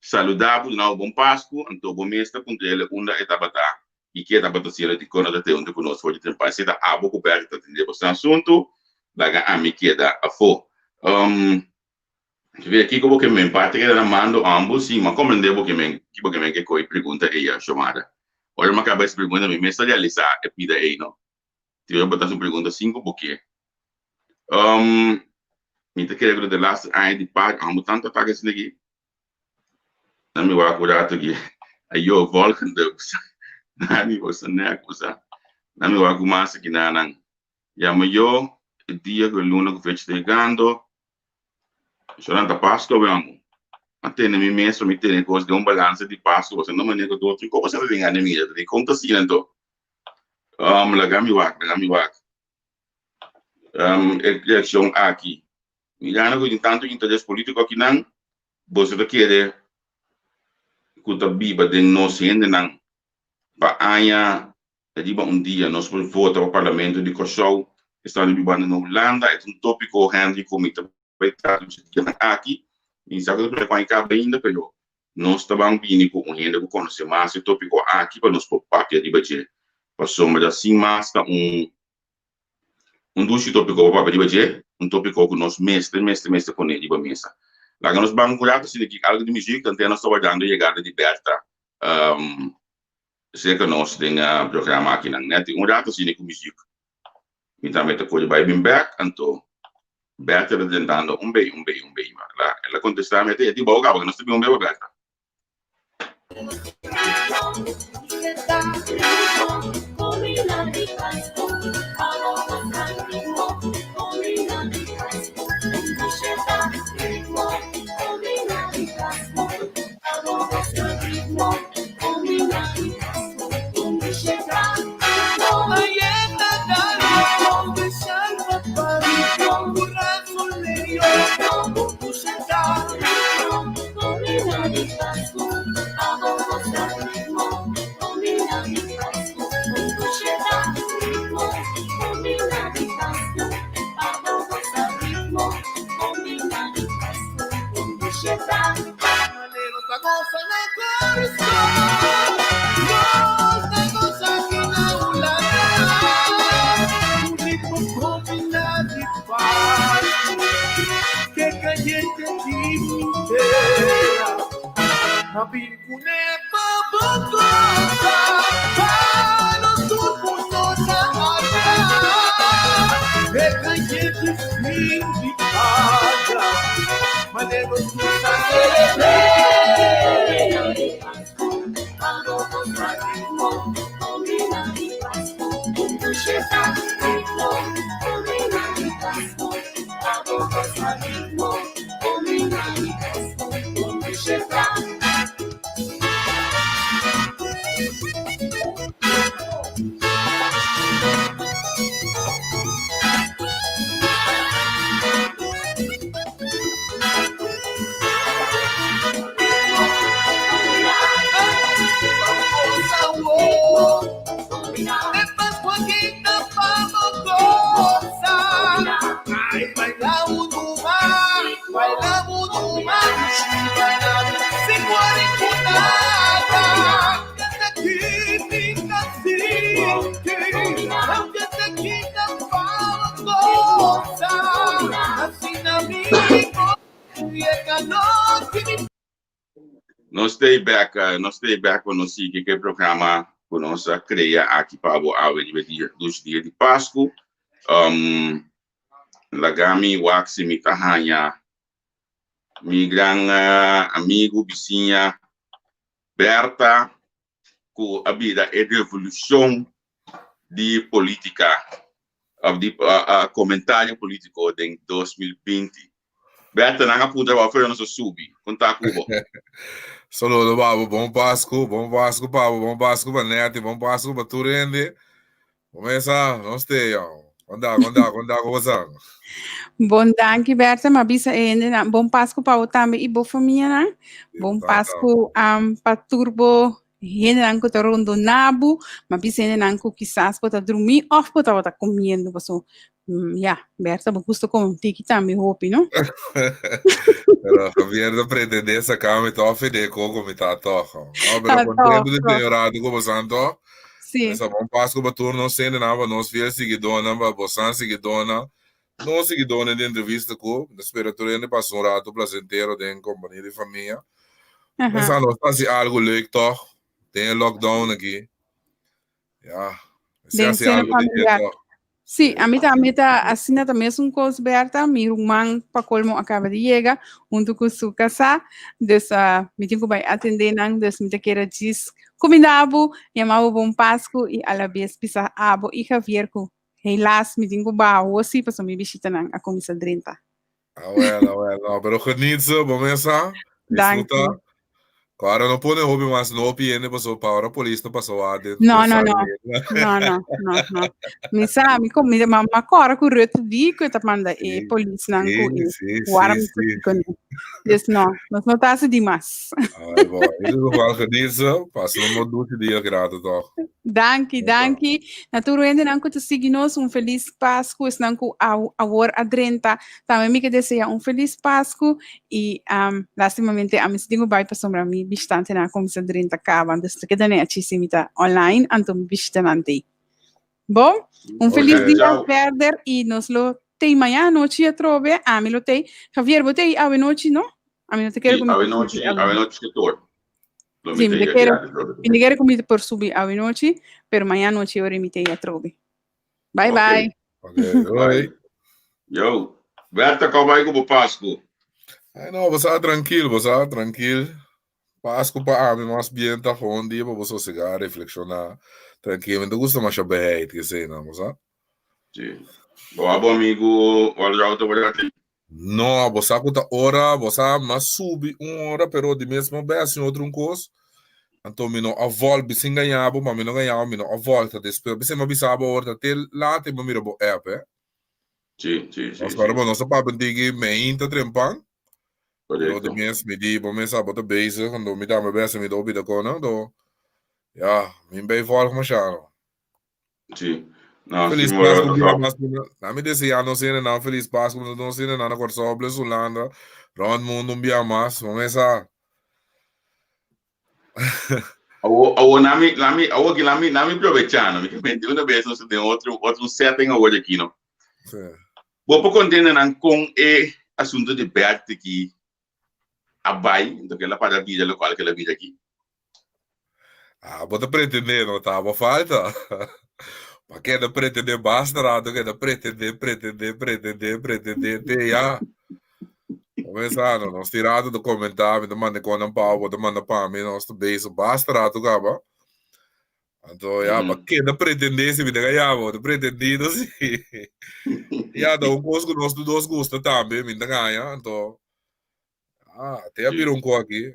S1: saludá bo, duna bo bon Pasku. Anto bo mes ta puntra el unda e tabata i ke e tabata hasiendo dikon no ta te huntu ku nos for di tempu. Esei ta abo ku Bertha ta atendé boso asuntu. Laga ami keda afó. Ve kiko bo ke men parti keda na mando ambos si ma komprende bo ke men ki bo ke men ke koe pregunta ei a Shomara. Ora mi a kaba es pregunta mi mes ta realisa e pida ei no. Ti ora bo ta hasi un pregunta sin ku bo ke. Mi ta kere ku ta de laatste aña di par amo tanto atake asina aki. Na mi wak un rato aki. Ayo volgende Nani bo sa nek bo sa. Na mi wak un mas aki nanan. Yama yo e dia ku e luna ku fecha ta yegando. Shornan ta Pasco awe amo. A tene mi mes pa mi tene cos den un balansa di Pasco pasobra no manera cu tur otro cosa ta den gana mira. Ta di con ta asina anto? Laga mi wak, laga mi wak. E reaccion aki. Mirando cu tin tanto interes politico akinan, boso ta kere cu ta biba den nos hendenan pa aña Riba un dia nos por vota pa Parlamento di Kòrsou, estando bibando na Hulanda. E ta un tópiko, Henry, ku mi ta bai trata nos e dianan aki. Mi sa ku ta primer ku a kaba ainda, pero nos ta ban bini ku un hende ku konosé mas e tópiko aki pa nos por papia riba dje. Pasobra sin mas ta un un dushi tópiko pa papia riba dje, un tópiko ku nos mester, mester, mester pone riba mesa. Laga nos ban un ratu asina ki algu di muzik, tanten nos ta wardando yegada di Bertha. Serka nos den e programa akinan. Net un rato asina ku muziek. Mi tambe ta kore bai bin bek, anto Bertha ta tentando un bei, un bei, un bei. Ma el a, el a kontestá mi, e tin bou kaba, ku nos ta bin un bei pa Bertha. Nos ta bek, nos ta bek pa nos sigui ku e programa ku nos a krea aki pa bo awe riba e dia, dushi dia di Pasku. Um, laga mi wak si mi ta haña mi gran amigu, bisiña Berta, ku a bira e revolushon di politika of di komentario politiko den 2020. Berta, nan a puntra bo afuera nos a subi. Kon ta ku bo?
S5: Saludo pa bo, bon Pasku, bon Pasku pa bo, bon Pasku pa Netty, bon Pasku pa tur hende. Kumesa, nos te yon. Kon ta, kon ta, kon ta ku bosan?
S2: Bon danki Berta, m'a bisa e hendenan bon Pasku pa bo tambe i bo famianan. Bon Pasku um, pa tur bo hendenan ku ta rondoná bo. M'a bisa hendenan ku kisas bo ta drumí òf bo tabata komiendo paso ya, Berta bo gusta kome un tiki tambe hopi, no?
S5: Pero Javier ta pretendé saká mi tòg fede koko mi ta tòg. No, pero
S2: Ah,
S5: kontentu
S2: tòg,
S5: di
S2: tòg.
S5: teño rato ku bosan tòg.
S2: Sí.
S5: Mesa bon Pasku pa tur nos hendenan, pa nos fiel siguidónan, pa bosan siguidónan, nos siguidónan di entrevista ku. Mi ta spera tur hende pasa un rato plasentero den kompania di famia.
S2: Aha.
S5: Mesa nos ta hasi algu leuk tòg den e lockdown aki. Ja, si
S2: Den
S5: hasi
S2: seno
S5: algo di
S2: familiar.
S5: toch.
S2: Sí, a mi tambe ta asina ta mesun kos Berta, mi ruman pa kolmo a kaba di yega huntu ku su kasá, dus uh, mi tin ku bai atendé nan, dus mi ta kere djis kuminda bo, yama bo bon Pasku i alabes bisa abo i Javier ku helaas mi tin ku baha hosi pasobra mi bishitanan a kuminsá drenta.
S5: Ah, well, ah, well. No, pero geniet ze, bo mesa.
S2: Dank
S5: Disfruta. Ahora no pone hopi mas no piende paso pa ahora polis no paso adentro.
S2: No, no, no. No, no, no, no. Mi sa, mi kom, mi ma, ma kora ku Rutte di ku ta manda e
S5: Sí,
S2: polisnan ku
S5: sí,
S2: e
S5: sí, sí,
S2: warm
S5: sí.
S2: kuné. Dus no, nos no ta hasi di mas.
S5: Ay, bo, in ieder geval geniet ze. Pasa un bon dushi dia grato toch.
S2: Danki,
S5: Oké.
S2: danki. Na tur hendenan ku ta sigui nos un felis Pasku, esnan ku aw- awor a drenta, tambe mi ke desea un felis Pasku i um, lastimamente ami si tin ku bai pasobra mi bishitantenan a kuminsá drenta kaba, dus ta keda ne achi si mi ta online, anto mi bishitanan t'ei. Bon, un felis
S1: Ok,
S2: dia
S1: chao.
S2: verder i nos lo tei mañana anochi atrobe, ami lo tei. Javier, bo tei awe nochi, no? Ami no ta kere
S1: Sí,
S2: ku mi
S1: awe
S2: por
S1: nochi,
S2: subi awe
S1: awe
S2: nochi.
S1: nochi ke tor. Lo
S2: Sí,
S1: mi
S2: mi
S1: tei
S2: ta
S1: aki
S2: kere,
S1: atrobe.
S2: mi ta kere ku mi por subi awe nochi, pero mañana nochi ora mi tei atrobe. Bye
S1: Ok.
S2: bye.
S5: Ok, doei.
S1: Bye. Yo, Berta, kon bai ku bo Pasku?
S5: Ay no, bo sa trankil, bo sa trankil. Pasku pa ami mas bien ta gewoon dia pa bo sosegá, reflekshoná trankil. Mi ta gusta masha beheit ke eseinan, bo sa.
S1: Sí. Bo a bo amigu Walter Auto
S5: No, bo sa ku ta ora, bo sa m'a subi un ora, pero di mes m'a bai hasi otro un kos. Anto mi no a vòlt, sin gaña bo, ma mi no gaña bo, mi no a vòlt. Despues, p'esei m'a bisa bo awor ta te late m'a mira bo app, eh.
S1: Sí, sí, sí,
S5: Nos ora
S1: sí.
S5: bo nos a papia un tiki meinta trempan, pero di
S1: Korekto.
S5: mes mi di bo mes sa bo ta bezig, anto mi tambe bes mi ta obida konan, anto ya, mi bai vòlg masha no.
S1: Sí. No,
S5: Feliz
S1: sí,
S5: Pasku
S1: mo
S5: bia
S1: so.
S5: mas na mi desea nos hendenan feliz Pasku nos hendenan na Kòrsou, bles Hulanda, rònt mundu un bia mas, bo mes sa.
S1: Awo, awo nami, nami, awo aki nami, nami probechá, no, mi ke menti una bes nos den otro, otro setting awor aki, no.
S5: Sí.
S1: Bo por konta hendenan kon e asunto di Bert aki a bai, enton ke el a para bira lokual ke el a bira aki?
S5: Ah, bo ta pretendé, no ta bo falta. Pa keda pretendé basta rato, keda pretendé, pretendé, pretendé, pretendé, te ya. Comenzá, no, nos tin rato ta comentá, mi ta manda konan pa bo, bo ta manda pa mi, nos ta bezig basta rato kaba. Anto ya, pa keda pretendé si mi ta gaya bo, ta pretendido si. Ya, ta un kos ku nos tur dos gusta tambe, mi ta gaya, anto Ah, te a bira un ko aki.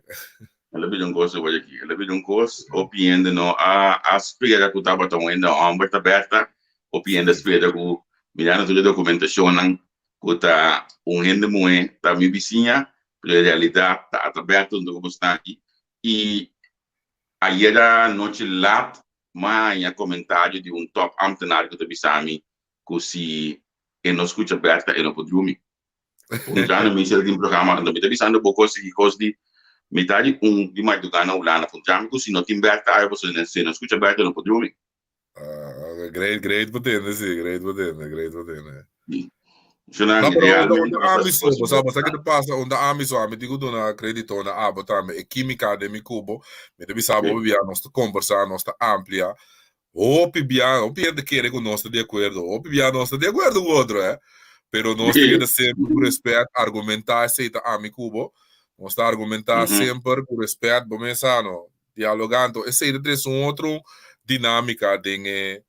S1: El a bira un kos awor aki. El a bira un kos. Hopi hende no a a spera ku tabata un hende hòmber ta Berta. Hopi hende a spera ku mirando tur e dokumentashonnan ku ta un hende muhé ta mi bisiña, pero en realidat ta ata Berta huntu ku bosnan aki. I ayera nochi lat m'a haña komentario di un tòp ámtenar ku ta bisa mi ku si e no skucha Berta e no por drumi. Puntrando mi si el tin programa, anto mi ta bisando bo kos di kos di mitad di un di mardugá na Hulanda. Puntra mi ku si no tin Berta awe pasobra si no skucha Berta no por drumi.
S5: Ah, great, great pa tende, sí, great pa tende, great pa tende.
S1: Shonan,
S5: No, pero unda,
S1: realmente
S5: unda
S1: nos
S5: ami
S1: ta
S5: so, bo sa, bo sa ke ta pasa, unda ami so, ami tin ku duna kredito na abo tambe, e kimika den mi kubo, mi ta bisa bo bia, nos ta kombersá, nos ta amplia, hopi bia, hopi hende kere ku nos ta di akuerdo, hopi bia nos ta di akuerdo ku otro, eh, pero nos ta keda semper ku respet, argumentá esei ta ami ku bo, nos ta argumentá semper ku respet, bo mes sa no, dialogando, esei ta trese un otro dinámika den e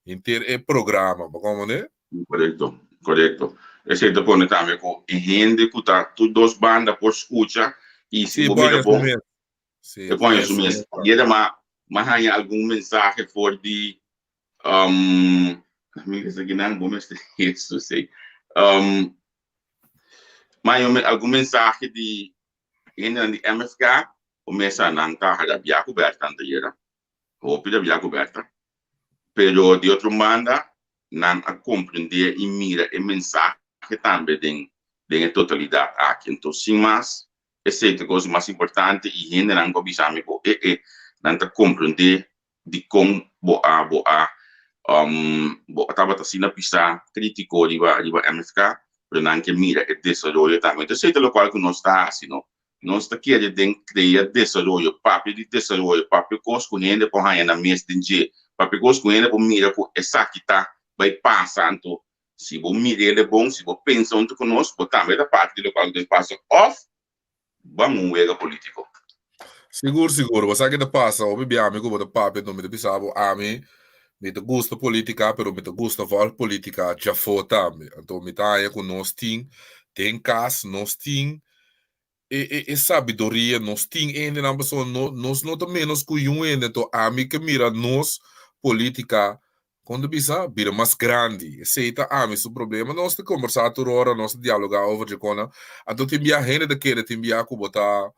S5: henter e programa, bo komprende?
S1: Korekto, korekto. Esei ta pone tambe ku e hende ku ta tur dos banda por skucha i si
S5: Sí,
S1: bo
S5: por
S1: mira
S5: haña su
S1: bon,
S5: mes. Sí,
S1: e
S5: por
S1: por haña
S5: haña
S1: su
S5: su
S1: mes.
S5: mes tambe.
S1: Yera ma ma haña algun mensahe for di um, mi esaki nan bo mester eso sí. Um, ma haña algun mensahe di hendenan di MFK, bo mesa nan ta rabiá ku Bertha antayera. Hopi rabiá ku Bertha. Pero di otro banda nan a comprende y mira e mensahe tambe den den e totalidad aki. Enton sin mas esey ta e cosa mas importante y hendenan cu a bisa mi cu e e nan ta comprende dicon bo a bo a bo a tabata asina pisa critico riba riba MFK pero nan ke mira e desaroyo tambe. Enton esey ta locual cu nos ta haci no. Nos ta kere den krea desaroyo, papia di desaroyo, papia kos ku hende por haña nan mes den dje, papia kos ku hende por mira ku esaki ta bai pasa. Anto, si bo mir'el e bon, si bo pensa huntu ku nos, bo tambe ta parti di lokual ku ta bai pasa òf ban un wega polítiko.
S5: Sigur, sigur. Bo sa ke ta pasa? Hopi bia ami ku bo ta papia, anto mi ta bisa bo, ami mi ta gusta polítika, pero mi ta gusta vòlg polítika djafó tambe. Anto mi ta haña ku nos tin den kas, nos tin e e e sabiduria nos tin hendenan pasobra no nos no ta menos ku yun hende anto ami ke mira nos politica kon ta bisa bira mas grandi esei ta ami su problema nos ta kombersá tur ora nos ta dialogá over dje kona anto tin bia hende ta kere tin bia ku bo ta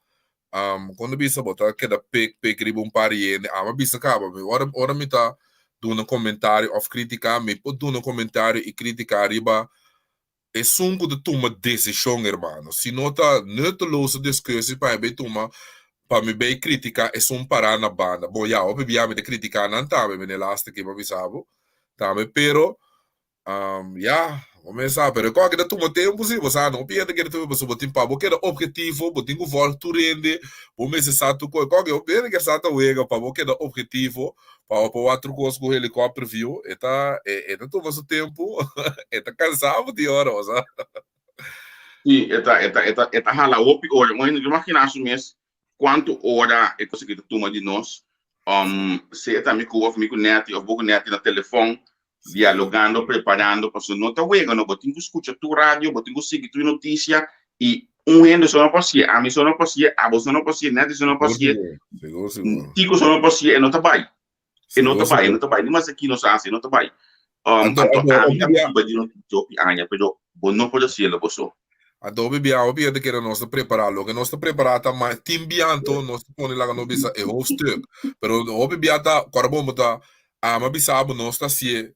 S5: kon ta bisa bo ta keda pek pek riba un par di hende ami a bisa kaba mi ora ora mi ta duna komentario òf kritika mi por duna komentario i kritika riba Esun ku ta tuma desishon, hermano. Si no ta nutteloze discussie pa mi bay tuma, pa mi bay critica esun pará na banda. Bon, ya, hopi bia mi ta critica nan tambe, meneer Laster ki pa bisa bo tambe, pero, ya, bo mes sa, pero e kòke ta tuma tempu si, bo sa, no piensa keda tuma, pasobra bo tin pa bo keda objetivo, bo tin ku vòlg tur hende, bo mester sa tur kos, e kòke hopi hende ke sa ta wega pa bo keda objetivo, Pa bo por wak tur kos ku helikòpter view, e ta e ta tuma su tempu, e ta kansa bo di ora, bo sa.
S1: Sí, e ta e ta e ta e ta hala hopi ora. Un hende no imaginá su mes kuantu ora e kos aki ta tuma di nos. Sea ta mi ku òf mi ku Netty òf bo ku Netty na telefòn, dialogando, preparando, pasobra no ta wega no, bo tin ku skucha tur radio, bo tin ku sigui tur notisia i un hende so no por hasié, ami so no por hasié, abo so no por hasié, Netty so no por hasié,
S5: Sigur, sigur.
S1: Kiko so no por hasié, e no ta bai, e no ta
S5: Sigur,
S1: bai, e
S5: sigur.
S1: no ta bai, ni mas aki nos a hasi, e no ta bai.
S5: Anto,
S1: Anto
S5: anto,
S1: ami
S5: hopi
S1: a
S5: bia,
S1: biba di notisia hopi aña, pero bo no por hasié bo so.
S5: anto hopi bia, hopi hende kere nos ta prepará, loke nos ta prepará ta ma tin bia anto nos ta pone laga nos bisa e hoofdstuk, pero hopi bia ta, kòrda bon bo ta Ama bisa bo nos ta hasié,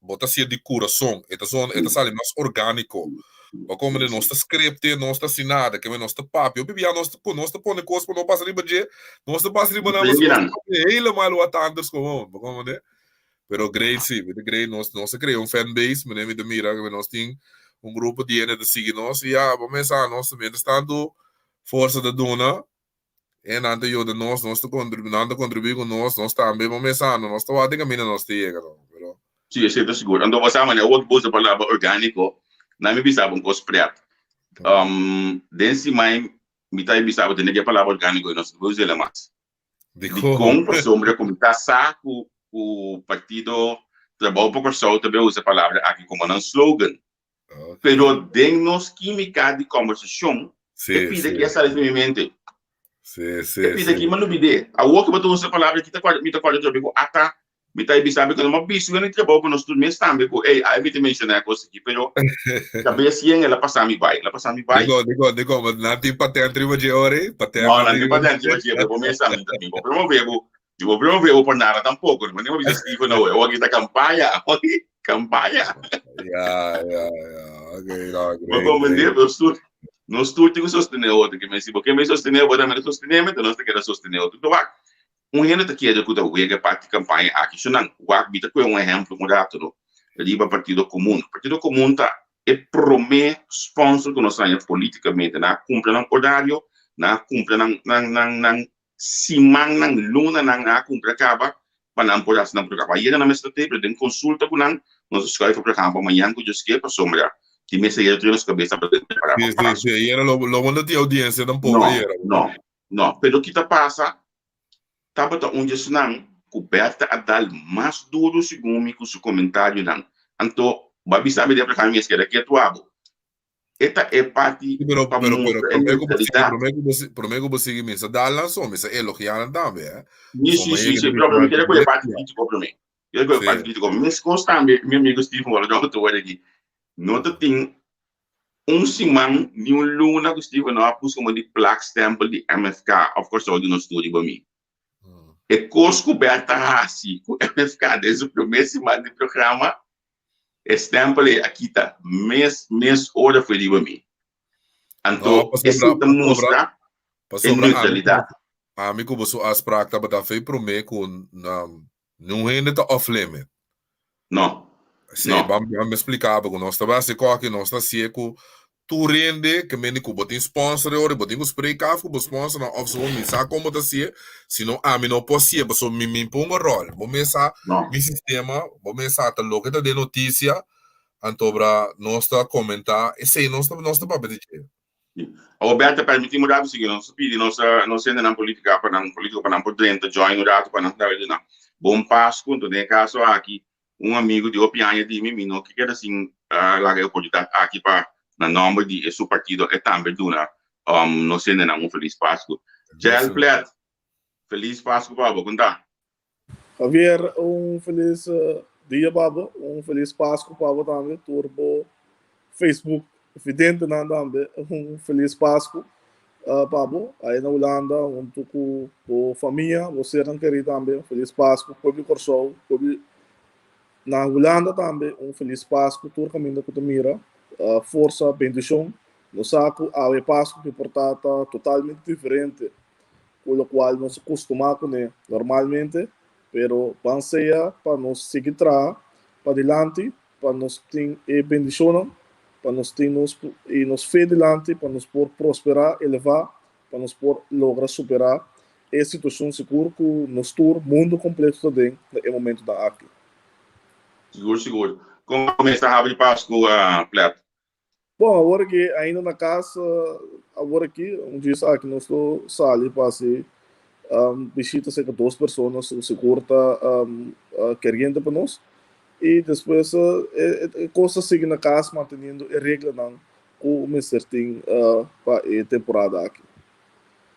S5: bo ta hasié di kurason, e ta zona, e ta sali mas orgániko. Bo komprende? Nos ta scripte, nos ta hasi nada, ke men nos ta papia. Hopi bia nos ta pone, nos ta pone kos pa no pasa riba dje, nos ta pasa riba nan, pasobra nos ta papia helemaal wat anders gewoon. Bo komprende? Pero great si, mi ta great, nos, nos a krea un fan base, mane mi ta mira ke nos tin un grupo di hende ta sigui nos, i ya, bo mesa nos, mientras tanto forsa ta duna, E nan ta yuda nos, nos ta contribu, nan ta contribuí cu nos, nos tambe bo mes anda, nos ta wak den caminda nos ta yega no, pero.
S1: Sí, esei ta sigur. Anto bo sa manera awor bo usa palabra orgánico, nan mi bisa bo un cos pret. Den siman mi ta bisa bo tene ki e palabra orgánico y nos no por us'el mas.
S5: Dikon?
S1: Dikon? Pasobra cu mi ta sa cu cu Partido Trabou pa Kòrsou ta bay usa e palabra aki como nan slogan. Pero den nos kímika di kòmbersashon, e pida ki a sali den mi mente. E pida ki mi a lubid'é. Awor ku bo ta usa e palabra aki, mi ta kòrda atrobe ku ata mi ta bisa mi ku no a bisa wen di trabou ku nos tur mes tambe ku ey, ai mi ta menshoná e kos aki, pero kabes yen el a pasa mi bai, el a pasa mi bai.
S5: Dikon, dikon, dikon, bo nan tin patent riba dje ora ei? Patent
S1: No, nan tin patent riba dje, pero bo mes sa mi ta mi bo promové bo, mi bo promové bo pa nada tampoko, mi no bisa Steven awe, awor aki ta kampaña, awor aki Campaña.
S5: Ja, ja, ja. Ok, no,
S1: Bo
S5: great,
S1: comprendé?
S5: great.
S1: Nos tur, nos tur tin ku sostené otro. Ke men si bo ke men sostené, bo tambe ta sostené mi, nos ta keda sostené otro. Enton wak, un hende ta kere ku ta wega parti campaña aki. So nan, wak, mi ta kohe un ehemplo un rato, no, riba Partido Komun. Partido Komun ta E promé sponsor ku nos haña polítikamente, nan a kumpra nan orario, nan a kumpra nan nan nan nan simannan, lunanan nan a kumpra kaba pa nan por hasi nan programa. Ayera nan mester ta tei, pero den konsulta ku nan, nos a skuif e programa pa mañan ku Dios ke, pasobra tin mester ayera tur den nos kabesa pa den prepará pa
S5: Sí, sí,
S1: Pasku.
S5: sí, ayera lo lo bo no tin audiencia tampoco
S1: No,
S5: ayera.
S1: no, no. Pero ki ta pasa, tabata un di esnan ku Bertha a dal mas duru segun mi ku su komentarionan. Anto, bo a bisa mi den programa mi a keda ketu abo. E ta e parti
S5: Sí, pero,
S1: pa
S5: pero, pero,
S1: mustra e
S5: promé ku bo sigui,
S1: neutralidat.
S5: promé ku bo si- promé ku bo sigui, mi sa dal nan so, mi sa elogiá nan tambe, eh.
S1: Sí,
S5: So,
S1: sí,
S5: ma
S1: sí,
S5: yega
S1: sí,
S5: di
S1: pero
S5: bisa
S1: mi kere ku e
S5: bestia.
S1: parti krítiko promé. Kere ku e
S5: Sí.
S1: parti krítiko. Meskos tambe, mi amigo Steven Wallendorf ta wòrdu aki. No ta tin un siman ni un luna ku Steven no a buska un di plak stèmpel di MFK òf Kòrsou di nos tur riba mi. E kos ku Bert a hasi ku MFK den su promé siman di programa, E stempel ei a kita mes mes ora foi riba mi.
S5: No,
S1: Anto
S5: pasobra,
S1: esei ta
S5: pasobra,
S1: mustra e
S5: pasobra ami ku
S1: neutralidat.
S5: ami ku boso afspraak tabata fei promé ku niun hende ta off limit.
S1: No,
S5: Sí,
S1: no.
S5: bam bam splika bo ku nos ta bai hasi kòki, nos ta hasié ku Tur hende ke mende ku bo tin sponsor e ora bo tin ku spreek af ku bo sponsornan of so mi sa kon bo ta hasié, sino ami no por hasié pasobra mi mi pongo ròl. Bo mes sa mi sistema, bo mes sa ta loke ta den notisia, antobra nos ta komentá esei nos ta nos ta papia di dje.
S1: Awor Bertha permití mi un ratu sigui nos ta pidi nos nos hendenan politica pa nan politico pa nan por drenta join un ratu pa nan tambe duna bon Pascu, enton den e kaso aki Un amigu di hopi aña di mi, mi no ke keda sin laga e oportunidat aki pa na nòmber di e su partido e tambe duna nos hendenan un felis Pasku. Jael Plet, felis Pasku pa bo, kon ta?
S6: Javier, un felis dia pa bo, un felis Pasku pa bo tambe, tur bo Facebook videntenan tambe, un felis Pasku pa bo, ahí na Hulanda huntu ku bo famia, bo sernan kerí tambe, un felis Pasku, pueblo di Kòrsou, pueblo na Hulanda tambe, un felis Pasku, tur kaminda ku ta mira, forsa, bendishon, nos sa ku awe Pasku ki por ta ta totalmente diferente ku lokual nos a kustumá kuné normalmente, pero ban sea pa nos sigui traha padilanti pa nos tin e bendishonnan, pa nos tin nos i nos fe dilanti, pa nos por prosperá, elevá, pa nos por logra superá e situashon sigur ku nos tur, mundu kompleto ta den na e momentunan aki.
S1: Sigur, sigur. Kon a kuminsá habri Pasku, Plet?
S6: Bon, awor aki ainda na kas, awor aki, un djis aki nos lo sali pa hasi bishita serka dos persona su sigur ta keriente pa nos. I despues e kos ta sigui na kas manteniendo e reglanan ku mester tin pa e temporada aki.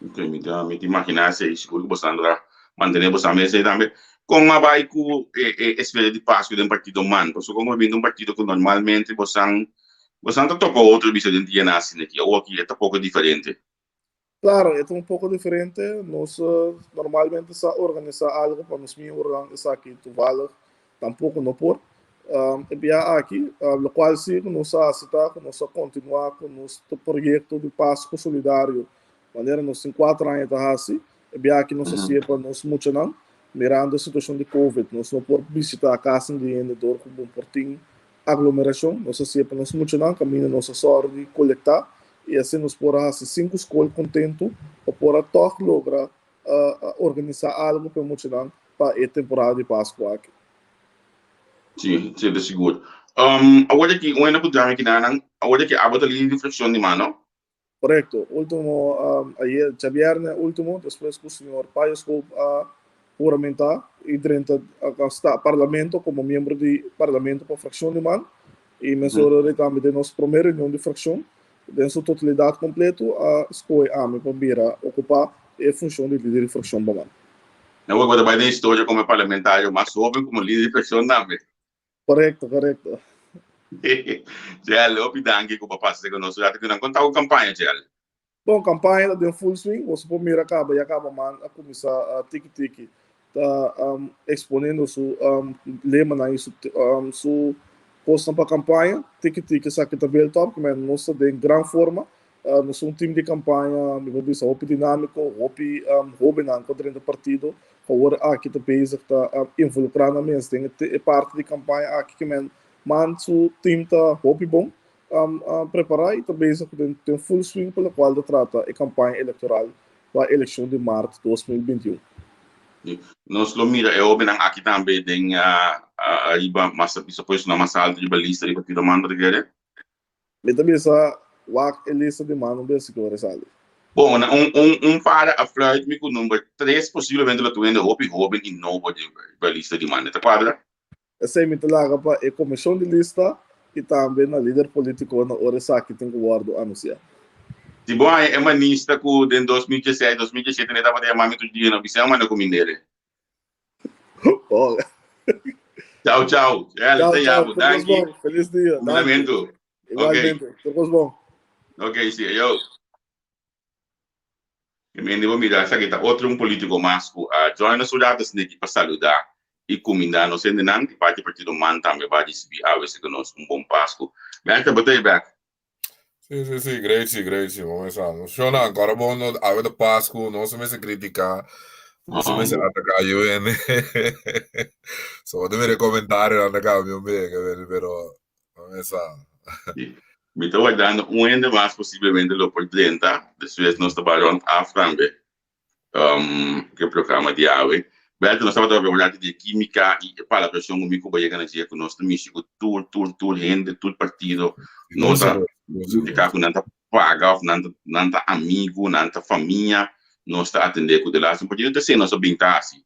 S1: Ok, mi ta mi ta imaginá esei, sigur ku boso ta mantené boso mes ei tambe. Kon a bai ku e e esfera di Pasku den partido man? Pasobra kon bo binti un partido ku normalmente bosan bosan ta topa otro bisa den dia na asina aki, awor aki e ta poko diferente.
S6: Claro, e ta un poko diferente. Nos normalmente sa organisá algo pa nos miembronan, esaki toevallig tampoco no por. E bia aki, locual si cu nos a haci ta cu nos a continua cu nos proyecto di Pasco Solidario, manera nos tin cuater aña ta haci. E bia aki nos a haci'e pa nos muchanan, mirando e situacion di Covid, nos no por bishita casnan di hende dor cu bo por tin aglomeracion. Nos a haci'e pa nos muchanan, caminda nos a sòru di colecta y asina nos por a haci cinco scol contento pa por a tog logra organisá algu pa e muchanan pa e temporada di Pasku aki.
S1: Sí, sí, ta sigur. Awor aki, un hende ku drama kinanan, awor aki abo ta lider di frakshon di man, no?
S6: Korekto. Ultimo, ayer, djabièrnè ultimo, despues ku señor Payo Schoop a huramentá i drenta parlamento komo miembro di parlamento pa frakshon di man, i mesora rei tambe den nos promé reunion di frakshon, Den su totalidat kompleto a skohe ami pa bira okupá e funshon di lider di frakshon pa man.
S1: Awor bo ta bai den historia komo e parlamentario mas hoben komo lider di frakshon tambe.
S6: Korekto, korekto.
S1: Jel, hopi danki ku bo a pasa ku nos ratu ku nan. Kon ta ku kampaña, Jel?
S6: Bon, kampaña ta den full swing. Boso por mira kaba, ya kaba man a kuminsá tiki tiki ta exponiendo su lemanan y su cosnan pa campaña. Tiki tiki esaki ta build up, men nos ta den gran forma. Nos ta un team di campaña, mi por bisa, hopi dinamico, hopi hobennan cu a drenta partido cu awor aki ta bezig ta involucra nan mes den e parti di campaña aki, ke men man su team ta hopi bon. prepará i ta bezig den den full swing pa lokual ta trata e kampaña elektoral pa elekshon di mart 2021.
S1: Nos lo mira e hóbennan aki tambe den ariba mas ta bisa puestonan mas alto riba lista di partido man bo ta kere?
S6: Mi ta bisa wak e lista di man un bes si ku ora e sali.
S1: Bon, na un un un para a fluit mi ku number tres posiblemente lo tin hende hopi hóben i nobo riba e lista di man. E ta kuadra?
S6: Esei mi ta laga pa e komishon di lista i tambe na lider politiko na ora esaki tin ku wòrdu anunsiá.
S1: Si bo haña e manista ku den 2016, 2017 ne tabata yama mi tur dia no bisa e manda ku mi ndere.
S6: Hola.
S1: Chao, chao. Ya,
S6: Chao,
S1: ta
S6: chao.
S1: yabo.
S6: Tur kos
S1: Danki.
S6: bon. Felis dia. Danki.
S1: Kumindamentu. Ok.
S6: Igualmente. Tur kos bon.
S1: Ok, si. Ayo. E mende bo mira esaki ta otro un politico mas cu a join nos un rato sneki pa saluda y cuminda nos hendenan di parti partido man tambe ba ricibi awe si cu nos un bon Pascu. Bertha bo ta e bek?
S5: Si si si great si great si bo mesa no shona ancora bo no awe ta Pascu nos mester critica nos mester ataca UN so bo ta mira e comentarionan ta cambia un beke pero bo mesa.
S1: Mi ta wardando un hende mas posiblemente lo por drenta, despues nos ta bai rond af tambe ku e programa di awe. Berto, nos tabata papia un ratu di e kimika i e palabrashon ku mi ku bo yega na dje ku nos ta mishi ku tur tur tur hende, tur partido, no ta impliká ku nan ta paga òf nan ta nan ta amigu, nan ta famia, nos ta atendé ku de laatste partido. Ta esei nos a bin ta hasi.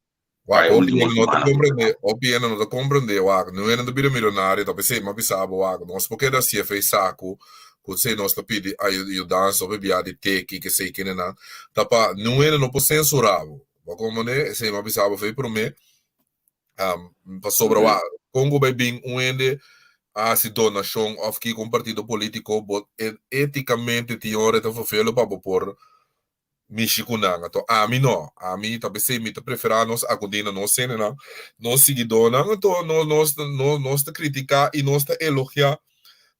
S5: Wak,
S1: Bai
S5: hopi
S1: último
S5: hende no ta
S1: semana.
S5: comprende, hopi hende no ta comprende, wak, nu hende ta bira millonario, ta p'esei mi a bisa bo, wak, nos por keda CFA saku, ku esei nos ta pidi ayudansa hopi bia di teki, kesei kinenan, ta pa nu hende no por censura bo, bo a comprende? Esei mi a bisa bo for e prome, pasobra wak, kon ku bai bin un hende a hasi donashon òf kiko un partido politico, bo eticamente tin ora e ta vervelo pa bo por mishi ku nan. Anto ami no, ami ta p'esei mi ta preferá nos akudí na nos hendenan, nos siguidónan, anto nos nos nos nos ta kritiká i nos ta elogiá.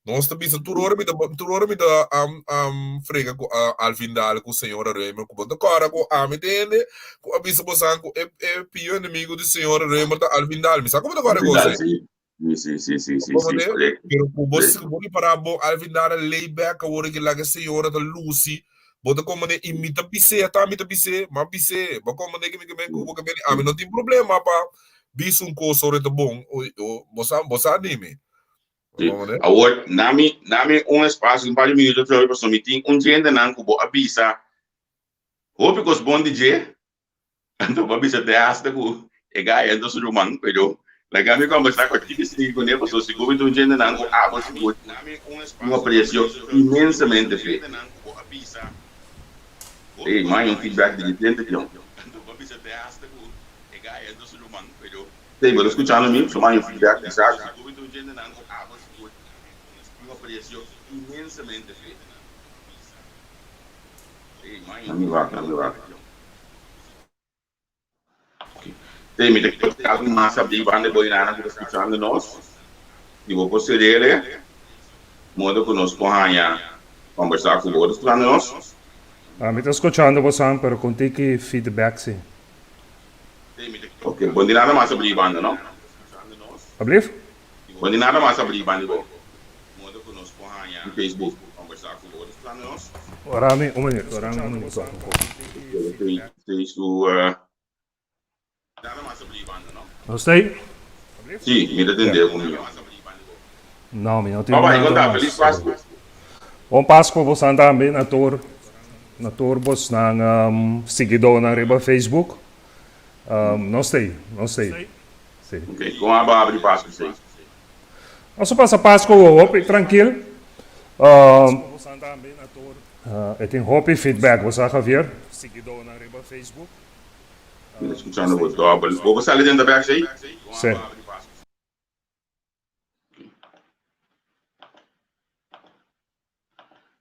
S5: Nos ta bisa tur ora mi ta tur ora mi ta frega ku Alvin Daal ku señora Römer ku bo ta kòrda ku ami ta hende ku a bisa bosan ku e e pió enemigo di señora Römer ta Alvin Daal. Mi sa ku bo ta kòrda e
S1: Alvin
S5: kos
S1: Daal,
S5: ei.
S1: sí. Sí, sí, sí, sí, sí,
S5: Como
S1: sí,
S5: de,
S1: correcto.
S5: pero ku bo
S1: Correcto.
S5: bo ripará bo Alvin Dara lay back awor ke laga señora ta lusi, bo ta como de i mi ta bis'é, ata mi ta bis'é, m'a bis'é, bo como de ke mi ke men ku bo ke men, ami no tin problema pa bisa un kos ora e ta bon, o o bo sa bo sa di mi.
S1: Sí.
S5: Como de?
S1: Awor, nami, nami un espacio, un par di minuto atrobe, pasobra mi tin un djentenan ku bo a bisa hopi kos bon di dje, Anto bo a bisa te hasta ku e gaya ta su ruman, pero laga mi kombersá ku tiki sigui kuné pasobra sigur mi ta un djentenan ku abo sigur tin un apresio inmensamente p'e. Ey, mai un feedback di diferente pion. Ey, bo ta skuchando mi? Pasobra mai un feedback di Isaac. Nami wak, nami wak. Te mi ta kere algu mas abrí banda e boinana ku ta skuchando nos. Si bo por serele, modo ku nos por haña kombersá ku bo. Ta skuchando nos?
S7: Ah, mi ta skuchando bosan, pero kon tiki feedback si.
S1: Ok, bon di nada mas abrí banda, no?
S7: Ablief?
S1: Bo di nada mas abrí banda bo di Facebook.
S7: Ora mi un minuut, ora mi un minuut wak un poco. Nos ta ei?
S1: Sí, mi ta tende bo mihó.
S7: No, mi no tin
S1: Bye bye,
S7: nada
S1: konta,
S7: mas.
S1: Feliz Pasku.
S7: Bon Pasku bosan tambe na tur na tur bosnan siguidónan riba Facebook. Nos ta ei, nos ta ei. Sí.
S1: Ok, kon abo a abri Pasku sei?
S7: Nos a pasa Pasku hopi trankil. E tin hopi feedback, bo sa Javier?
S1: Mi ta skuchando bo dòbel. Bo por sali den tabèk sei?
S7: Sí.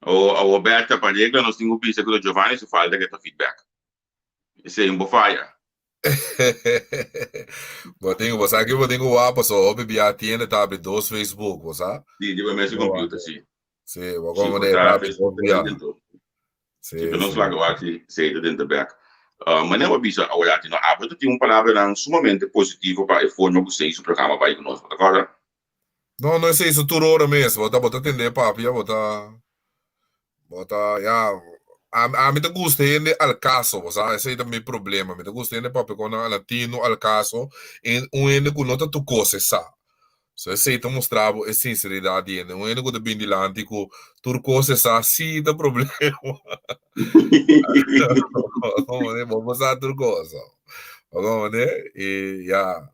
S1: O awor Bertha pa regla nos tin ku bisa ku ta Giovanni su falta ke ta feedback. Esei un bo faya.
S5: Bo tin, bo sa ki bo tin ku wak paso hopi bia tienda ta abri dos Facebook, bo sa?
S1: Sí, riba e mesun computer, sí.
S5: Sí, bo
S1: Sí,
S5: como
S1: bo
S5: de
S1: ta
S5: ta abri dos
S1: Facebook
S5: bia.
S1: den to.
S5: Sí,
S1: Sí, pero nos
S5: sí.
S1: laga wak si esei ta den ta bek. Manera bo a bisa aworati, no, abo ta tin un palabranan sumamente positivo pa e forma ku esei su programa bai ku nos, bo ta kòrda?
S5: No, no esei so tur ora mes. Bo ta bo ta tende papia, bo ta bo ta ya ami ami ta gusta hende al caso, bo sa, esei ta mi problema. Mi ta gusta hende papia con nan latino al caso en un hende cu no ta tur cos e sa. So esei ta mustra bo e sinceridad di hende. Un hende cu ta bin dilanti cu tur cos e sa, si ta problema. Bo bo sa tur cos. Bo comprende? Y ya.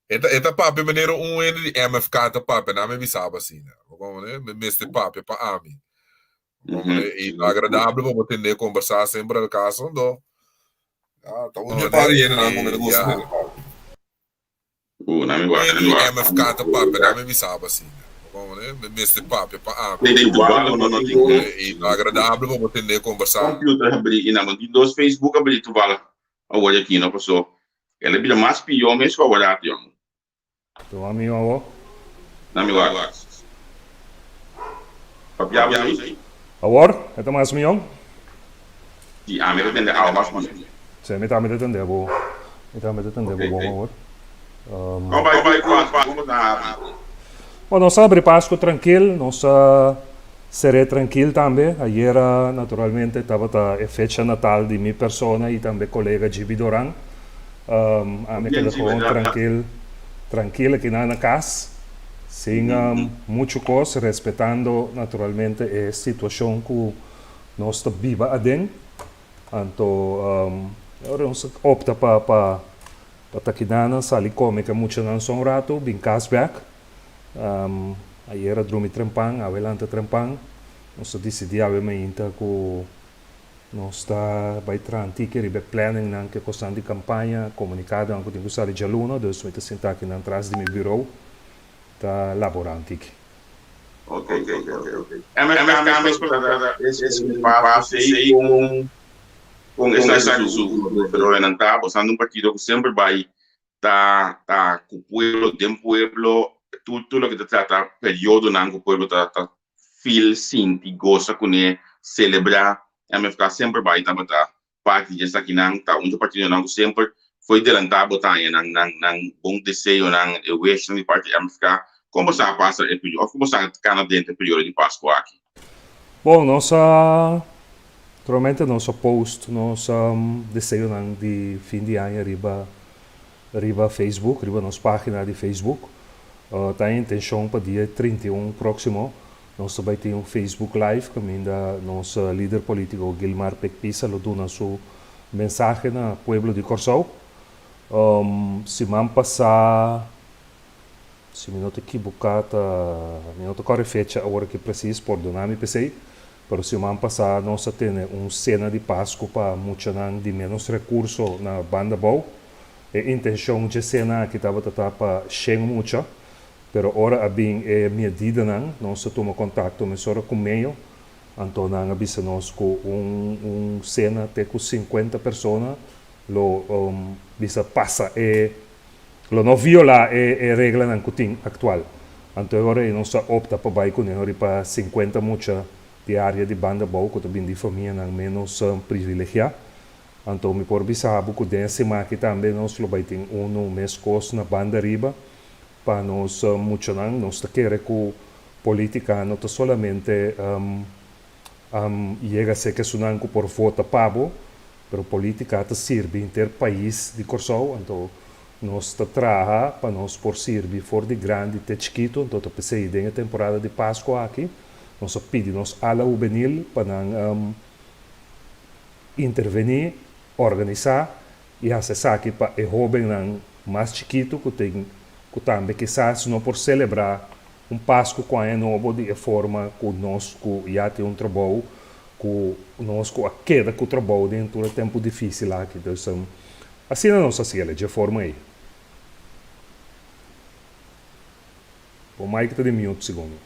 S5: E ta e ta papia manera un hende di MFK ta papia, nan mi bisaba asina. Bo comprende? Mi mester papia pa ami. Bo comprende? I ta agradable pa bo tende kombersá semper al kaso, anto ya ta un dje par di hendenan ku mi ta gusta tende papia.
S1: Nan mi
S5: Un
S1: wak,
S5: hende
S1: nan mi
S5: di
S1: wak.
S5: MFK ta papia, nan mi bisaba asina. Bo comprende? Mi mester papia pa ami.
S1: Den Tuvalu no tin
S5: Bo comprende? I ta agradable pa bo tende kombersá.
S1: Computer habrí i nan no tin dos Facebook habrí Tuvalu awor aki no paso El a bira mas pió mes ku awor tion.
S7: Tuma mi awor.
S1: Na mi wak. Papia bo ei?
S7: Awor e ta mas mion?
S1: Si, ami ta tende awa mas mihó.
S7: Si, mi tambe ta tende bo. Mi tambe ta tende bo bon awor.
S1: Kon bai ku Pasku? Kon bo ta habri?
S7: Bon, nos a habri Pasku trankil. Nos a ser'é trankil tambe. Ayera, naturalmente, tabata e fecha natal di mi persona i tambe kolega Gibi Doran. Ami a keda gewoon trankil, trankil akinan na kas, sin muchu kos, respetando naturalmente e situashon ku nos ta biba aden. Anto, ora nos a opta pa pa pa ta kinan sali kome ku e muchanan so un ratu, bin kas bèk. Ayer a drumi trempan, awe lanta trempan. Nos a disidí awe mainta ku nos ta bai traha tiki riba e planningnan ku e kosnan di kampaña, komunikadonan ku tin ku sali djaluna, dus mi ta sinta akinan tras di mi birou ta laborá un tiki.
S1: Ok, ok, ok. MFK mes por ta es un paso sei kon kon esaki su nan ta, bo sa un partido ku semper bai ta ta ku pueblo den pueblo tur tur loke ta trata periodonan ku pueblo ta ta feel sinti gosa kuné selebrá MFK semper bai tabata parti di esakinan ta un di partidonan ku semper foi delantá bo ta haña nan nan nan bon deseonan e wishnan di parti MFK kon bo sa pasa e periodo òf kon bo sa kana drenta e periodo di Pasku aki.
S7: Bon, nos a, naturalmente nos a post nos deseonan di fin di aña riba riba Facebook, riba nos pagina di Facebook. Ta e intencion pa dia 31 proximo nos ta bay tin un Facebook Live caminda nos lider politico Gilmar Pik Pisa lo duna su mensahe na pueblo di Corsou. Siman pasa Si mi no ta ekiboká ta, mi no ta kòrda e fecha awor aki presis, pordoná mi p'esei, pero siman pasá nos a tene un sena di Pasku pa muchanan di ménos rekurso na Banda Bou. E intenshon dje sena aki tabata ta pa shen mucha, pero ora a bin e medidanan nos a tuma kontakto mesora ku meyo, anto nan a bisa nos ku un un sena te ku sinkuenta persona lo bisa pasa e Lo no violá e e reglanan ku tin aktual. Anto e ora ei nos a opta pa bai kuné hori pa sinkuenta mucha di área di banda bou ku ta bin di famianan ménos privilegiá. Anto mi por bisa bo ku den e siman aki tambe nos lo bai tin unu meskos na banda riba pa nos muchanan. Nos ta kere ku polítika no ta solamente yega serka esunnan ku por vota pa bo, Pero politica ta sirbi henter pais di Corsou, anto nos ta traha pa nos por sirbi for di grandi te chikito, anto ta pesey den e temporada di Pasco aki nos a pidi nos ala hubenil pa nan interveni, organisa y haci esaki pa e hobennan mas chikito cu tin cu tambe kisas no por celebra un Pasco cu Aña Nobo di e forma cu nos cu ya tin un trabou Ku nos ku a keda ku trabou den tur e tempu difísil aki. Dus, asina nos a hasiel dje forma ei. Bo mic ta di mute segun mi.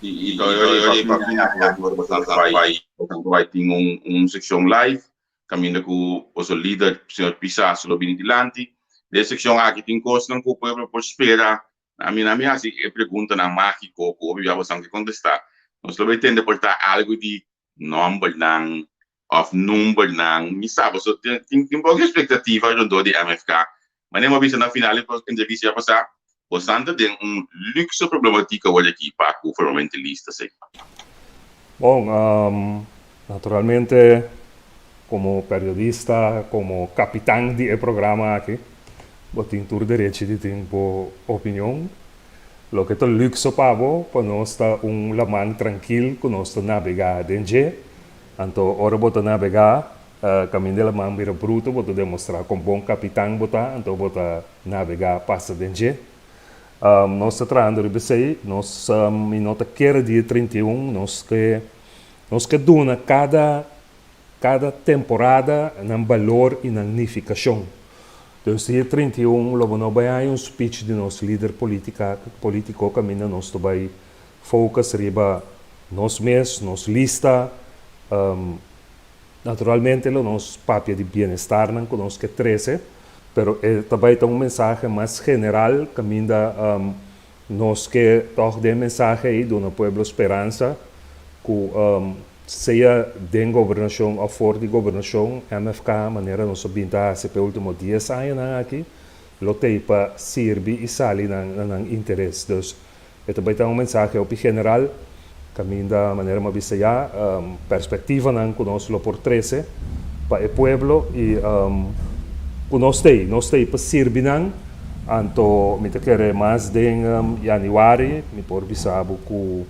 S1: I pa final boso bai tin un sekshon live kaminda ku boso lider señor Pisas lo bini dilanti. Den e sekshon aki tin kosnan ku pueblo por spera Ami na mi hasi e preguntanan mágiko ku hopi bia boso ke kontestá. Nos lo bai tende por ta algu di nòmbernan òf numbernan. Mi sa boso tin tin poko espektativa rondó di MFK. Manera mi a bisa na final di entrevista ya pasá, Bosan ta den un luxe problematik awor aki pa ku formamente lista sey.
S7: Bon, naturalmente komo periodista, komo kapitan di e programa aki, bo tin tur derechi di tin bo opinion. Loke ta luxe pa bo, pa nos ta un laman trankil ku nos ta nabegá den dje. Anto ora bo ta nabegá, kaminda e laman bira bruto, bo ta demostrá kon bon kapitan bo ta, anto bo ta nabegá pasa den dje. Nos ta trahando riba esei, nos mi no ta kere dia 31, nos ke nos ke duna kada kada temporada nan balor i nan nifikashon. Dus dia 31 lo bo no bai haña un speech di nos lider politica politico kaminda nos ta bai focus riba nos mes, nos lista, Naturalmente lo nos papia di bienestarnan ku nos ke trese, pero e ta bai ta un mensahe mas general kaminda nos ke tòg den e mensahe ei duna pueblo speransa ku sea den gobernashon òf for di gobernashon MFK manera nos a bin ta hasi pa e último dies añanan aki lo tei pa sirbi i sali nan na nan interes. Dus E ta bai ta un mensahe hopi general, kaminda manera mi a bisa ya, perspektivanan ku nos lo por trese pa e pueblo i ku nos t'ei, nos t'ei pa sirbi nan. Anto mi ta kere mas den yanüari mi por bisa bo ku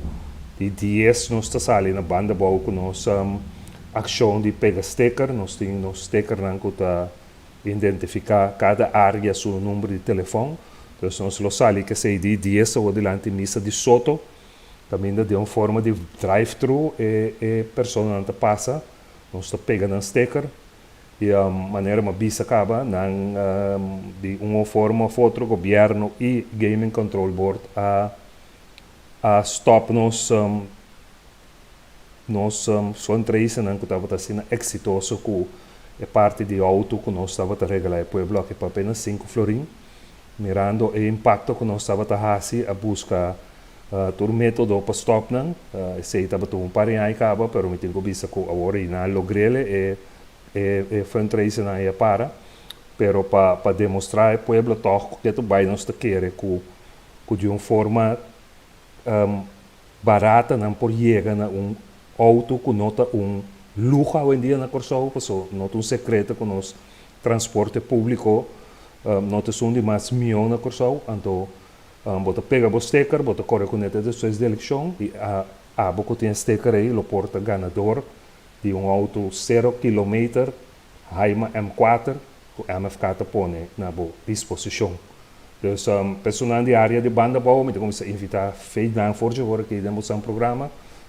S7: di dies nos ta sali na banda bou ku nos akshon di pega steker. Nos tin nos stekernan ku ta Identifiká kada área su number di telefòn. Entonces nos lo sali kesei di dies awor dilanti misa di Soto, kaminda den un forma di drive thru e e personanan ta pasa, nos ta pega nan steker i manera mi a bisa kaba nan di un forma of otro gobièrnu i Gaming Control Board a a stòp nos Nos fundraisernan ku tabata asina eksitoso ku e parti di outo ku nos tabata regalá e pueblo aki pa apenas sinku florin, mirando e impakto ku nos tabata hasi a buska tur método pa stòp nan. Esei tabata un par di aña kaba, pero mi tin ku bisa ku awor ei nan a logr'el e e fundraisernan ei a para. Pero pa pa demostrá e pueblo tòg ku ke ta bai nos ta kere ku ku di un forma Barata nan por yega na un auto ku no ta un luho awendia na Kòrsou, paso no ta un sekreto ku nos transporte públiko no ta esun di mas mihó na Kòrsou, anto bo ta pega bo steker, bo ta kore kuné te despues di elekshon i abo ku tin e steker ei lo por ta ganador di un auto sero kilometer Haima M kuater ku MFK ta pone na bo disposishon. Dus personan di área di banda abou mi ta kuminsá invitá fe nan for dje ora ki den bosan programa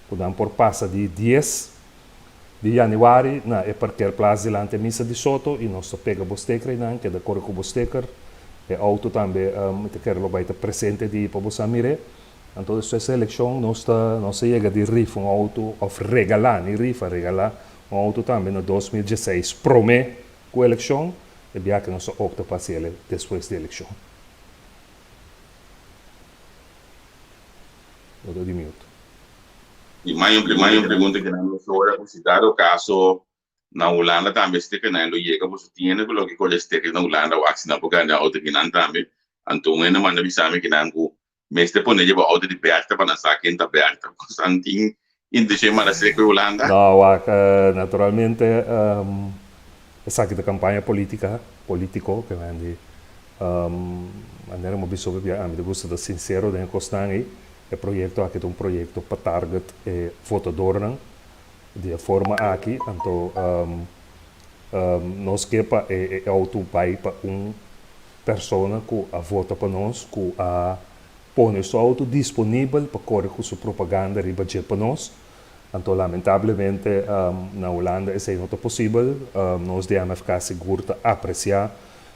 S7: ku nan por pasa di dies di yanüari na e parkeerplaats dilanti e misa di Soto i nos ta pega bo steker einan keda kore ku bo steker. E outo tambe mi ta kere lo bai ta presente di pa bosan mir'é. Anto despues di elekshon nos ta nos a yega di rifa un outo òf regalá, ni rifa, regalá un outo tambe na 2016 promé Ku elekshon, e biaha nos a opta pa hasi el despues di elekshon. Bo ta di mute.
S1: I mai un pregunta ku nan mesora ku si dado kaso na Hulanda tambe sticker nan lo yega boso tiene ku loke kore sticker na Hulanda wak si nan por gana auto kinan tambe anto un hende manda bisa mi kinan ku Mester pone dje bo auto di Bertha pa nan sa ken ta Bertha. Bosan tin intencion manda sek pa Hulanda?
S7: No, wak, naturalmente esaki ta campaña politica, politico, ke men di manera mi a bisa hopi bia ami ta gusta ta sincero den e cosnan ei. E proyecto aki ta un proyecto pa target e votadornan di e forma aki, anto nos ke pa e auto bai pa un Persona ku a vota pa nos, ku a pone su auto disponibel pa kore ku su propaganda riba dje pa nos. Anto lamentablemente na Hulanda esei no ta posibel. Nos di MFK sigur ta apresiá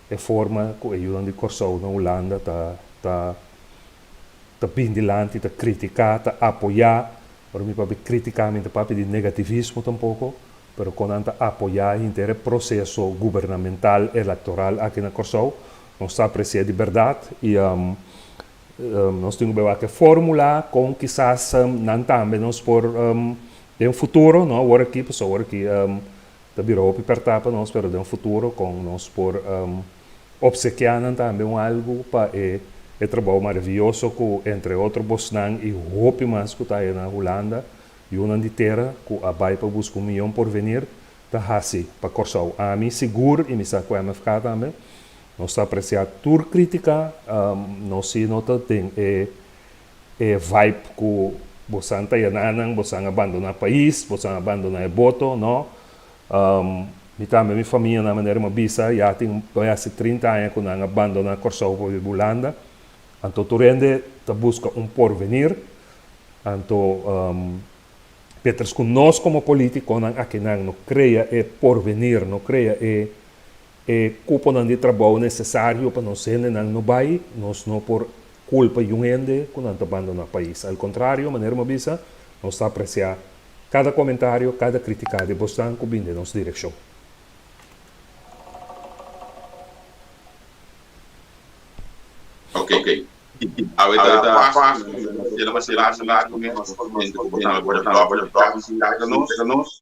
S7: e forma ku e yunan di Kòrsou na Hulanda ta ta ta bin dilanti, ta kritiká, ta apoyá. Ora mi papia kritiká mi no ta papia di negativismo tampoko. Pero kon nan ta apoyá henter e proseso gubernamental elektoral aki na Kòrsou, nos ta apresiá di bèrdat i nos tin ku bai wak e fórmula kon kisas nan tambe nos por den futuro, no awor aki, pasobra awor aki ta bira hopi pèrtá pa nos, pero den futuro kon nos por opsekiá nan tambe un algu pa e e trabou maravioso ku entre otro bosnan i hopi mas ku ta aya na Hulanda, yunan di tera ku a bai pa buska un mion porvenir ta hasi pa Kòrsou. Ami sigur i mi sa ku MFK tambe, nos ta apresiá tur krítika, nos si no ta den e e vibe ku bosan ta yananan, bosan a bandoná pais, bosan a bandoná e boto, no. Mi tambe mi famianan manera mi a bisa ya tin bai hasi 30 aña ku nan a bandoná Kòrsou pa biba Hulanda. Anto tur hende ta buska un porvenir. Anto mientras ku nos komo politikonan akinan no krea e porvenir, no krea e e kuponan di trabou nesesario pa nos hendenan no bai, nos no por kulpa yun hende ku nan ta bandoná pais. Al kontrario, manera mi a bisa, nos ta apresiá kada komentario, kada kritiká di bosnan ku bin den nos direkshon.
S1: Ok. Awe ta Pasku, nos ta relaciona ku nos gente ku bo ta nos.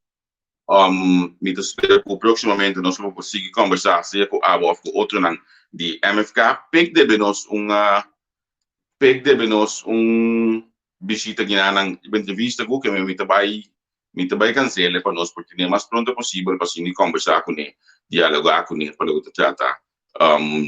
S1: Mi ta spera ku próksimamente nos lo por sigui kòmbersá sea ku abo òf ku otronan di MFK. Pek debe nos un Pek debe nos un bishita gina nan entrevista ku ke mi ta bai mi ta bai kansele pa nos por tene mas pronto posibel pa sigui kòmbersá kuné, dialogá kuné pa loke ta trata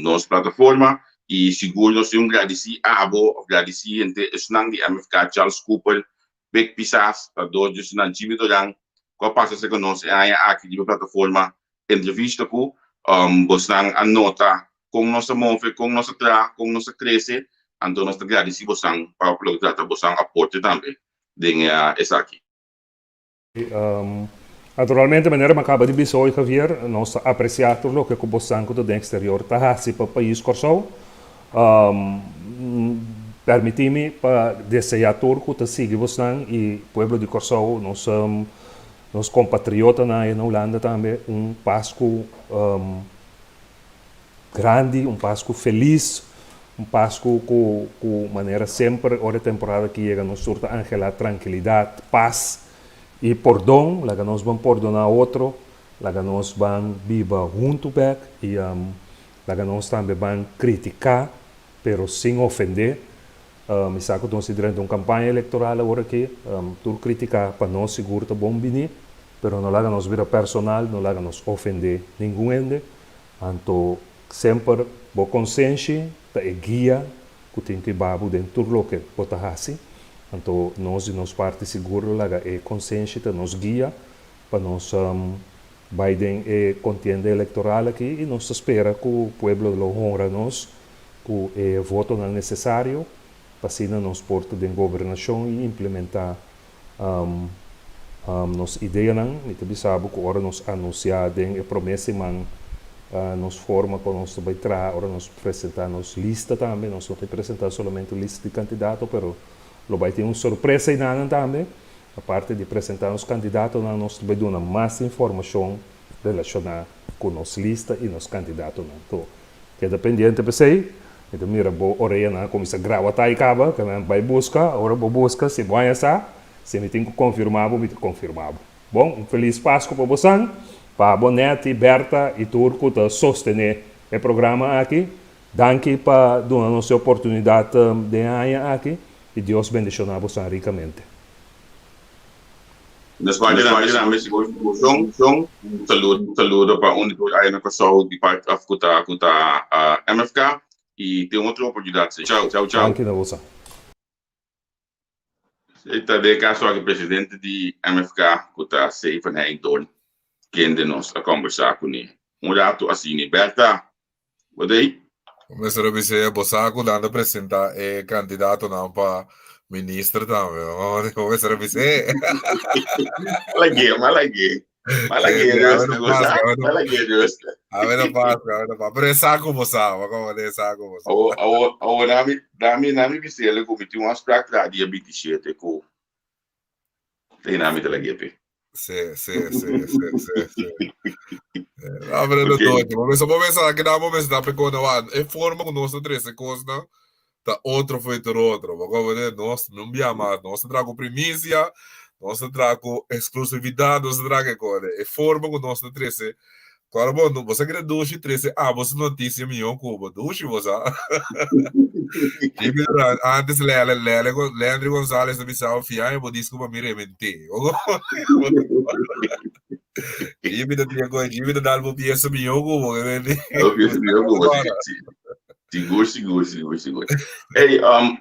S1: nos plataforma i sigur nos tin un gradisí abo òf gradisí henter esnan di MFK, Charles Cooper, Big Pisas ta dos di esnan Jimmy Doran ku a pasa serka nos e aña aki riba plataforma entrevista ku bosnan a nota kon nos a move, kon nos a traha, kon nos a krese, anto nos ta gradisí bosnan pa loke trata bosnan aporte tambe den esaki.
S7: Naturalmente, manera mi a kaba di bisa hoy Javier, nos ta apresiá tur loke ku bosnan ku ta den eksterior ta hasi pa pais Kòrsou. Permití mi pa deseá tur ku ta sigui bosnan i pueblo di Kòrsou, nos nos kompatriotanan ei na Hulanda tambe, un Pasku grandi, un Pasku felis, un Pasku ku ku manera semper ora e temporada aki yega nos tur ta anhelá trankilidat, pas i pordon. Laga nos ban pordoná otro, laga nos ban biba huntu bèk i laga nos tambe ban kritiká pero sin ofendé. Mi sa ku nos ta drenta un kampaña elektoral awor aki, tur kritiká pa nos sigur ta bon bini, pero no laga nos bira personal, no laga nos ofendé ningun hende. Anto semper bo konsenshi ta e guia ku tin ku hiba bo den tur loke bo ta hasi. Anto nos di nos parti sigur lo laga e konsenshi ta nos guia pa nos bai den e kontienda elektoral aki i nos ta spera ku pueblo lo honra nos ku e votonan nesesario pa asina nos por ta den gobernashon i implementá nos ideanan. Mi ta bisa bo ku ora nos anunsiá den e promé siman nos forma kon nos ta bai traha, ora nos presentá nos lista tambe, nos no ta presentá solamente un lista di kandidato, pero lo bai tin un sorpresa einanan tambe. Aparte di presentá nos kandidatonan, nos ta bai duna mas informashon relashoná ku nos lista i nos kandidatonan. To keda pendiente p'esei. Mi ta mira bo oreanan a kuminsá grawa tai kaba, ke nan bai buska. Ora bo buska, si bo haña sa, si mi tin ku konfirmá bo, mi ta konfirmá bo. Bon, un felis Pasku pa bosan, pa bo Netty, Bertha i tur ku ta sostené e programa aki. Danki pa duna nos e oportunidat den e aña aki i Dios bendishoná bosan rikamente.
S1: Nos parti tambe sigur un saludo saludo pa un di tur aya na Kòrsou di part of ku ta ku ta MFK i tin otro oportunidat si. Chau chau chau.
S7: Danki na boso.
S1: Esei ta den kaso aki presidente di MFK ku ta Seven Heindorn kende nos a kombersá kuné un ratu asini. Bertha, Bo ta ei?
S5: Mester a bis'é, bo sa ku nan ta presentá e kandidatonan pa minister tambe. Bo mester a bis'é.
S1: Malag'é, malag'é. Malag'é, Dios, bo sa? Malag'é, Dios.
S5: Awe no pasa, awe no pasa. Pero e sa ku bo sa, bo komo e sa ku bo sa.
S1: Awo, awo, awo nami, nami, nami bis'é ku mi tin un afspraak tra dia 27 ku te nami ta lag'é p'e.
S5: Sí, sí, sí, sí, sí, sí. No, pero no doce. Bo mester, bo mester, que bo mester pe kona wan. E forma ku nos ta trese kosnan ta otro foi tur otro. Bo komo de nos no bia mas, nos ta traha ku primisia, nos ta traha ku eksklusividat, nos ta traha ke kone. E forma ku nos ta trese. Kòrda bo, no, bo sa kere dushi trese abo su notisia mihó ku bo. Dushi bo sa. Jimmy Durán, antes Lele, Lele, Landry Gonzalez ta bisa bo fiaña bo disco pa mi rement'é. Jimmy ta dia koe, Jimmy ta dal bo piesa mihó ku bo, ke mende.
S1: Bo piesa mihó ku bo, sí, sí. Sigur, sigur, sigur, sigur. Hey, um,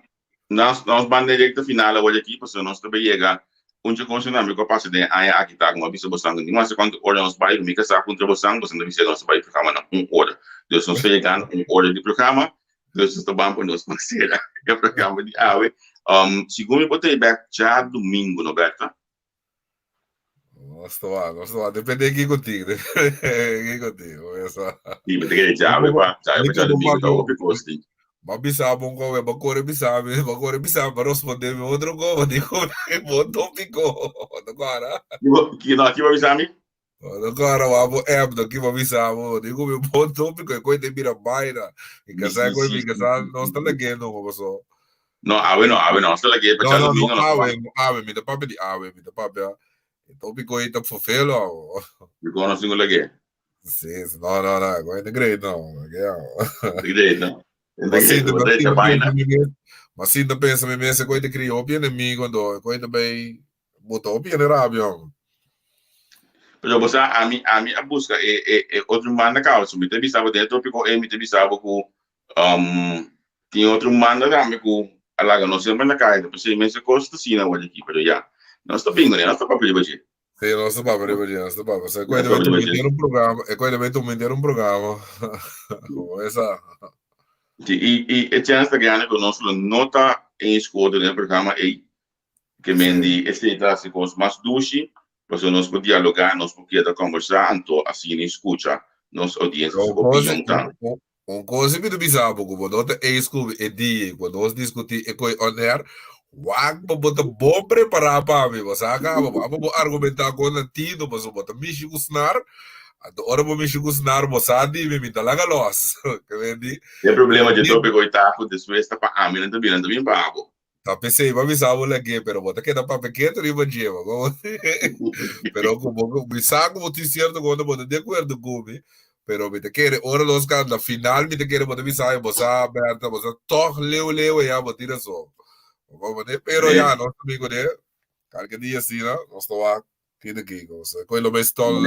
S1: Nos nos ban den recta final awor aki pasobra nos ta bay yega un dje cos nan mi cu a pasa den e aña aki ta como a bisa bosan cu ni mas cuanto ora nos bay cu mi casa puntra bosan bosan ta bisa nos ta bay programa na un ora dus nos ta yegando un ora di programa dus nos ta ban pa nos por cera e programa di awe um segun mi por ta bek djadomingo no Bertha?
S5: Nos ta wak, nos ta wak. Depende kiko tin, depende kiko tin. Esa.
S1: Sí, mi ta kere djawe pa, djawe pa djadomingo ta hopi kos tin.
S5: Ba bisa bo un koe, ba kore bisa mi, ba kore bisa mi, ba responde mi otro koe, ba dico bo tópico. No kora.
S1: Ki no, ki ba bisa mi?
S5: No kora, wa bo app, no ki ba bisa bo, dico mi bo tópico, e koe te bira baina. Mi kasa koe, mi kasa, nos ta lag'é no, paso.
S1: No, awe no, awe no. Nos ta lag'é pa
S5: No, no, no,
S1: djadomingo nos ta
S5: awe,
S1: ban.
S5: no, awe, mi ta papia di awe, mi ta papia, e tópico ei ta fofelo awo.
S1: Dikon nos tin ku lag'é?
S5: Sí, sí, no, no, no, koe ta great no, lag'é awo.
S1: Ta great no. Ta
S5: Ma
S1: great,
S5: sinta,
S1: bo
S5: ma
S1: ta
S5: sinta
S1: echa
S5: pensa
S1: baina.
S5: mi mes, ma sinta pensa mi mes, e koe ta kria hopi enemigo anto, e koe ta bay Bo ta hopi hende rabia homber.
S1: Pero bo sa ami ami a buska e e e otro manda caba so mi ta bisa bo den e topico ey mi ta bisa bo cu um tin otro manda tambe cu a laga nos semper na caya ta p'esey mes e cos ta asina awor aki pero ya nos ta bingo nos ta papia riba dje.
S5: Si nos ta papia riba dje nos ta papia e
S1: Nos
S5: koe
S1: ta
S5: ta
S1: papia
S5: bay
S1: riba
S5: tuma
S1: dje.
S5: henter un programa e koe ta bay tuma henter un programa bo mesa.
S1: Si y y e chance ta grandi cu nos lo no ta eens cu otro den e programa ey Ke men di esei ta hasi kos mas dushi, pasobra nos por dialogá, nos por keda kòmbersá, anto asina i skucha nos oudiensia su opinion tambe.
S5: Un kos mi ta bisa bo ku bo no ta eens ku mi e dia ku nos diskutí e koi on air, wak bo bo ta bon prepará pa mi, bo sa kaba, bo abo bo argumentá kon na tino pasobra bo ta mishi ku snar, anto ora bo mishi ku snar bo sa di mi, mi ta laga lòs. Ke men di.
S1: E problema dje tópiko ei ta ku despues ta pa ami nan ta bira, nan ta bin pa abo.
S5: Ta p'esei bo a bisa bo lag'é, pero bo ta keda papia ketu riba dje, bo komo Pero ku bo mi sa ku bo tin sierto kos bo ta di akuerdo ku mi, pero mi ta kere ora nos ka na final mi ta kere bo ta bisa mi bo sa Bertha bo sa tòg leu leu ya bo tin rason. Bo komo Pero ya nos ta bin kuné kalke dia asina nos ta wak tin di kiko. Koe lo bai stòf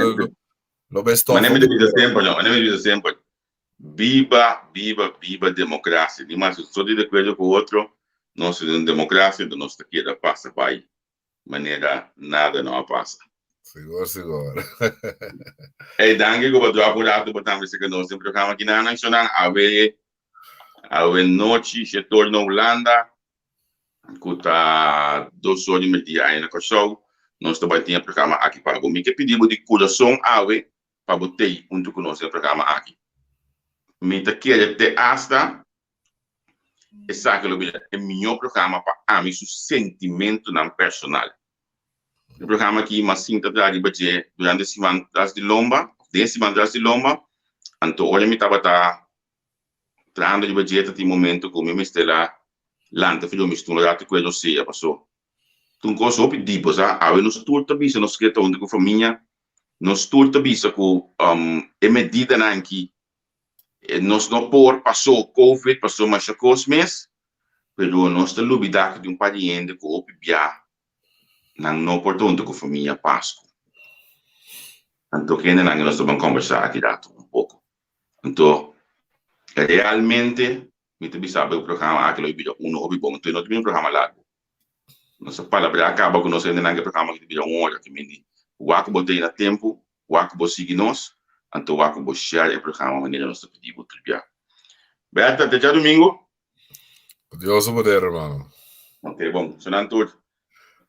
S5: lo bai stòf.
S1: Manera mi ta bisa semper no, manera mi ta bisa semper Biba, biba, biba democracia. Di mas so di de acuerdo cu otro, nos ta den un democracia, enton nos ta keda pasa bay manera nada no a pasa.
S5: Sigur, sigur.
S1: Ey, danki cu bo drop un rato bo tambe cerca nos den programa kinanan. Shonan, awe, awe nochi, shetor na Hulanda, cu ta dos or di merdia aye na Corsou, nos ta bay tin e programa aki pa bo. Mi ke pidi bo di curason awe pa bo tei huntu ku nos den e programa aki. Mi ta kere te asta esaki lo bira e mihó programa pa ami su sentimentunan personal. E programa aki mas sinta traha riba dje durante siman tras di lomba, òf den siman tras di lomba, anto ora mi tabata trahando riba dje ta tin momento ku mi mester a lanta for di mi stoel un ratu ku e rosea paso ta un kos hopi dipo sa, awe nos tur ta bisa nos ke ta huntu ku famia Nos tur ta bisa ku e medidanan aki nos no por pasó covid, pasó masha kos mes, pero nos ta lubidá ku tin un par di hende ku hopi bia nan no por ta huntu ku famia Pasku. Anto hendenan nos ta ban kòmbersá aki rato un poko. Anto realmente mi ta bisa bo e programa aki lo bira uno hopi bon, anto e no ta bira un programa largu. Nos a palabrá kaba ku nos hendenan ku e programa aki ta bira un ora. Ki mindi wak ku bo ta na tempu, wak ku bo sigui nos, anto wak ku bo share e programa manera nos ta pidi bo tur bia. Bertha, te djadumingu.
S5: Ku Dios su poder, hermano.
S1: Ok, bon. Sonan tur.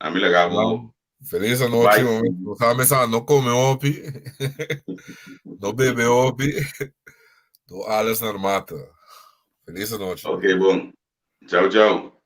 S1: Ami laga bo.
S5: Feliz anochi, homie. Nos a mesa no come hopi, no bebe hopi, do alles naar mate. Feliz anochi.
S1: Ok, bon. Chao, chao.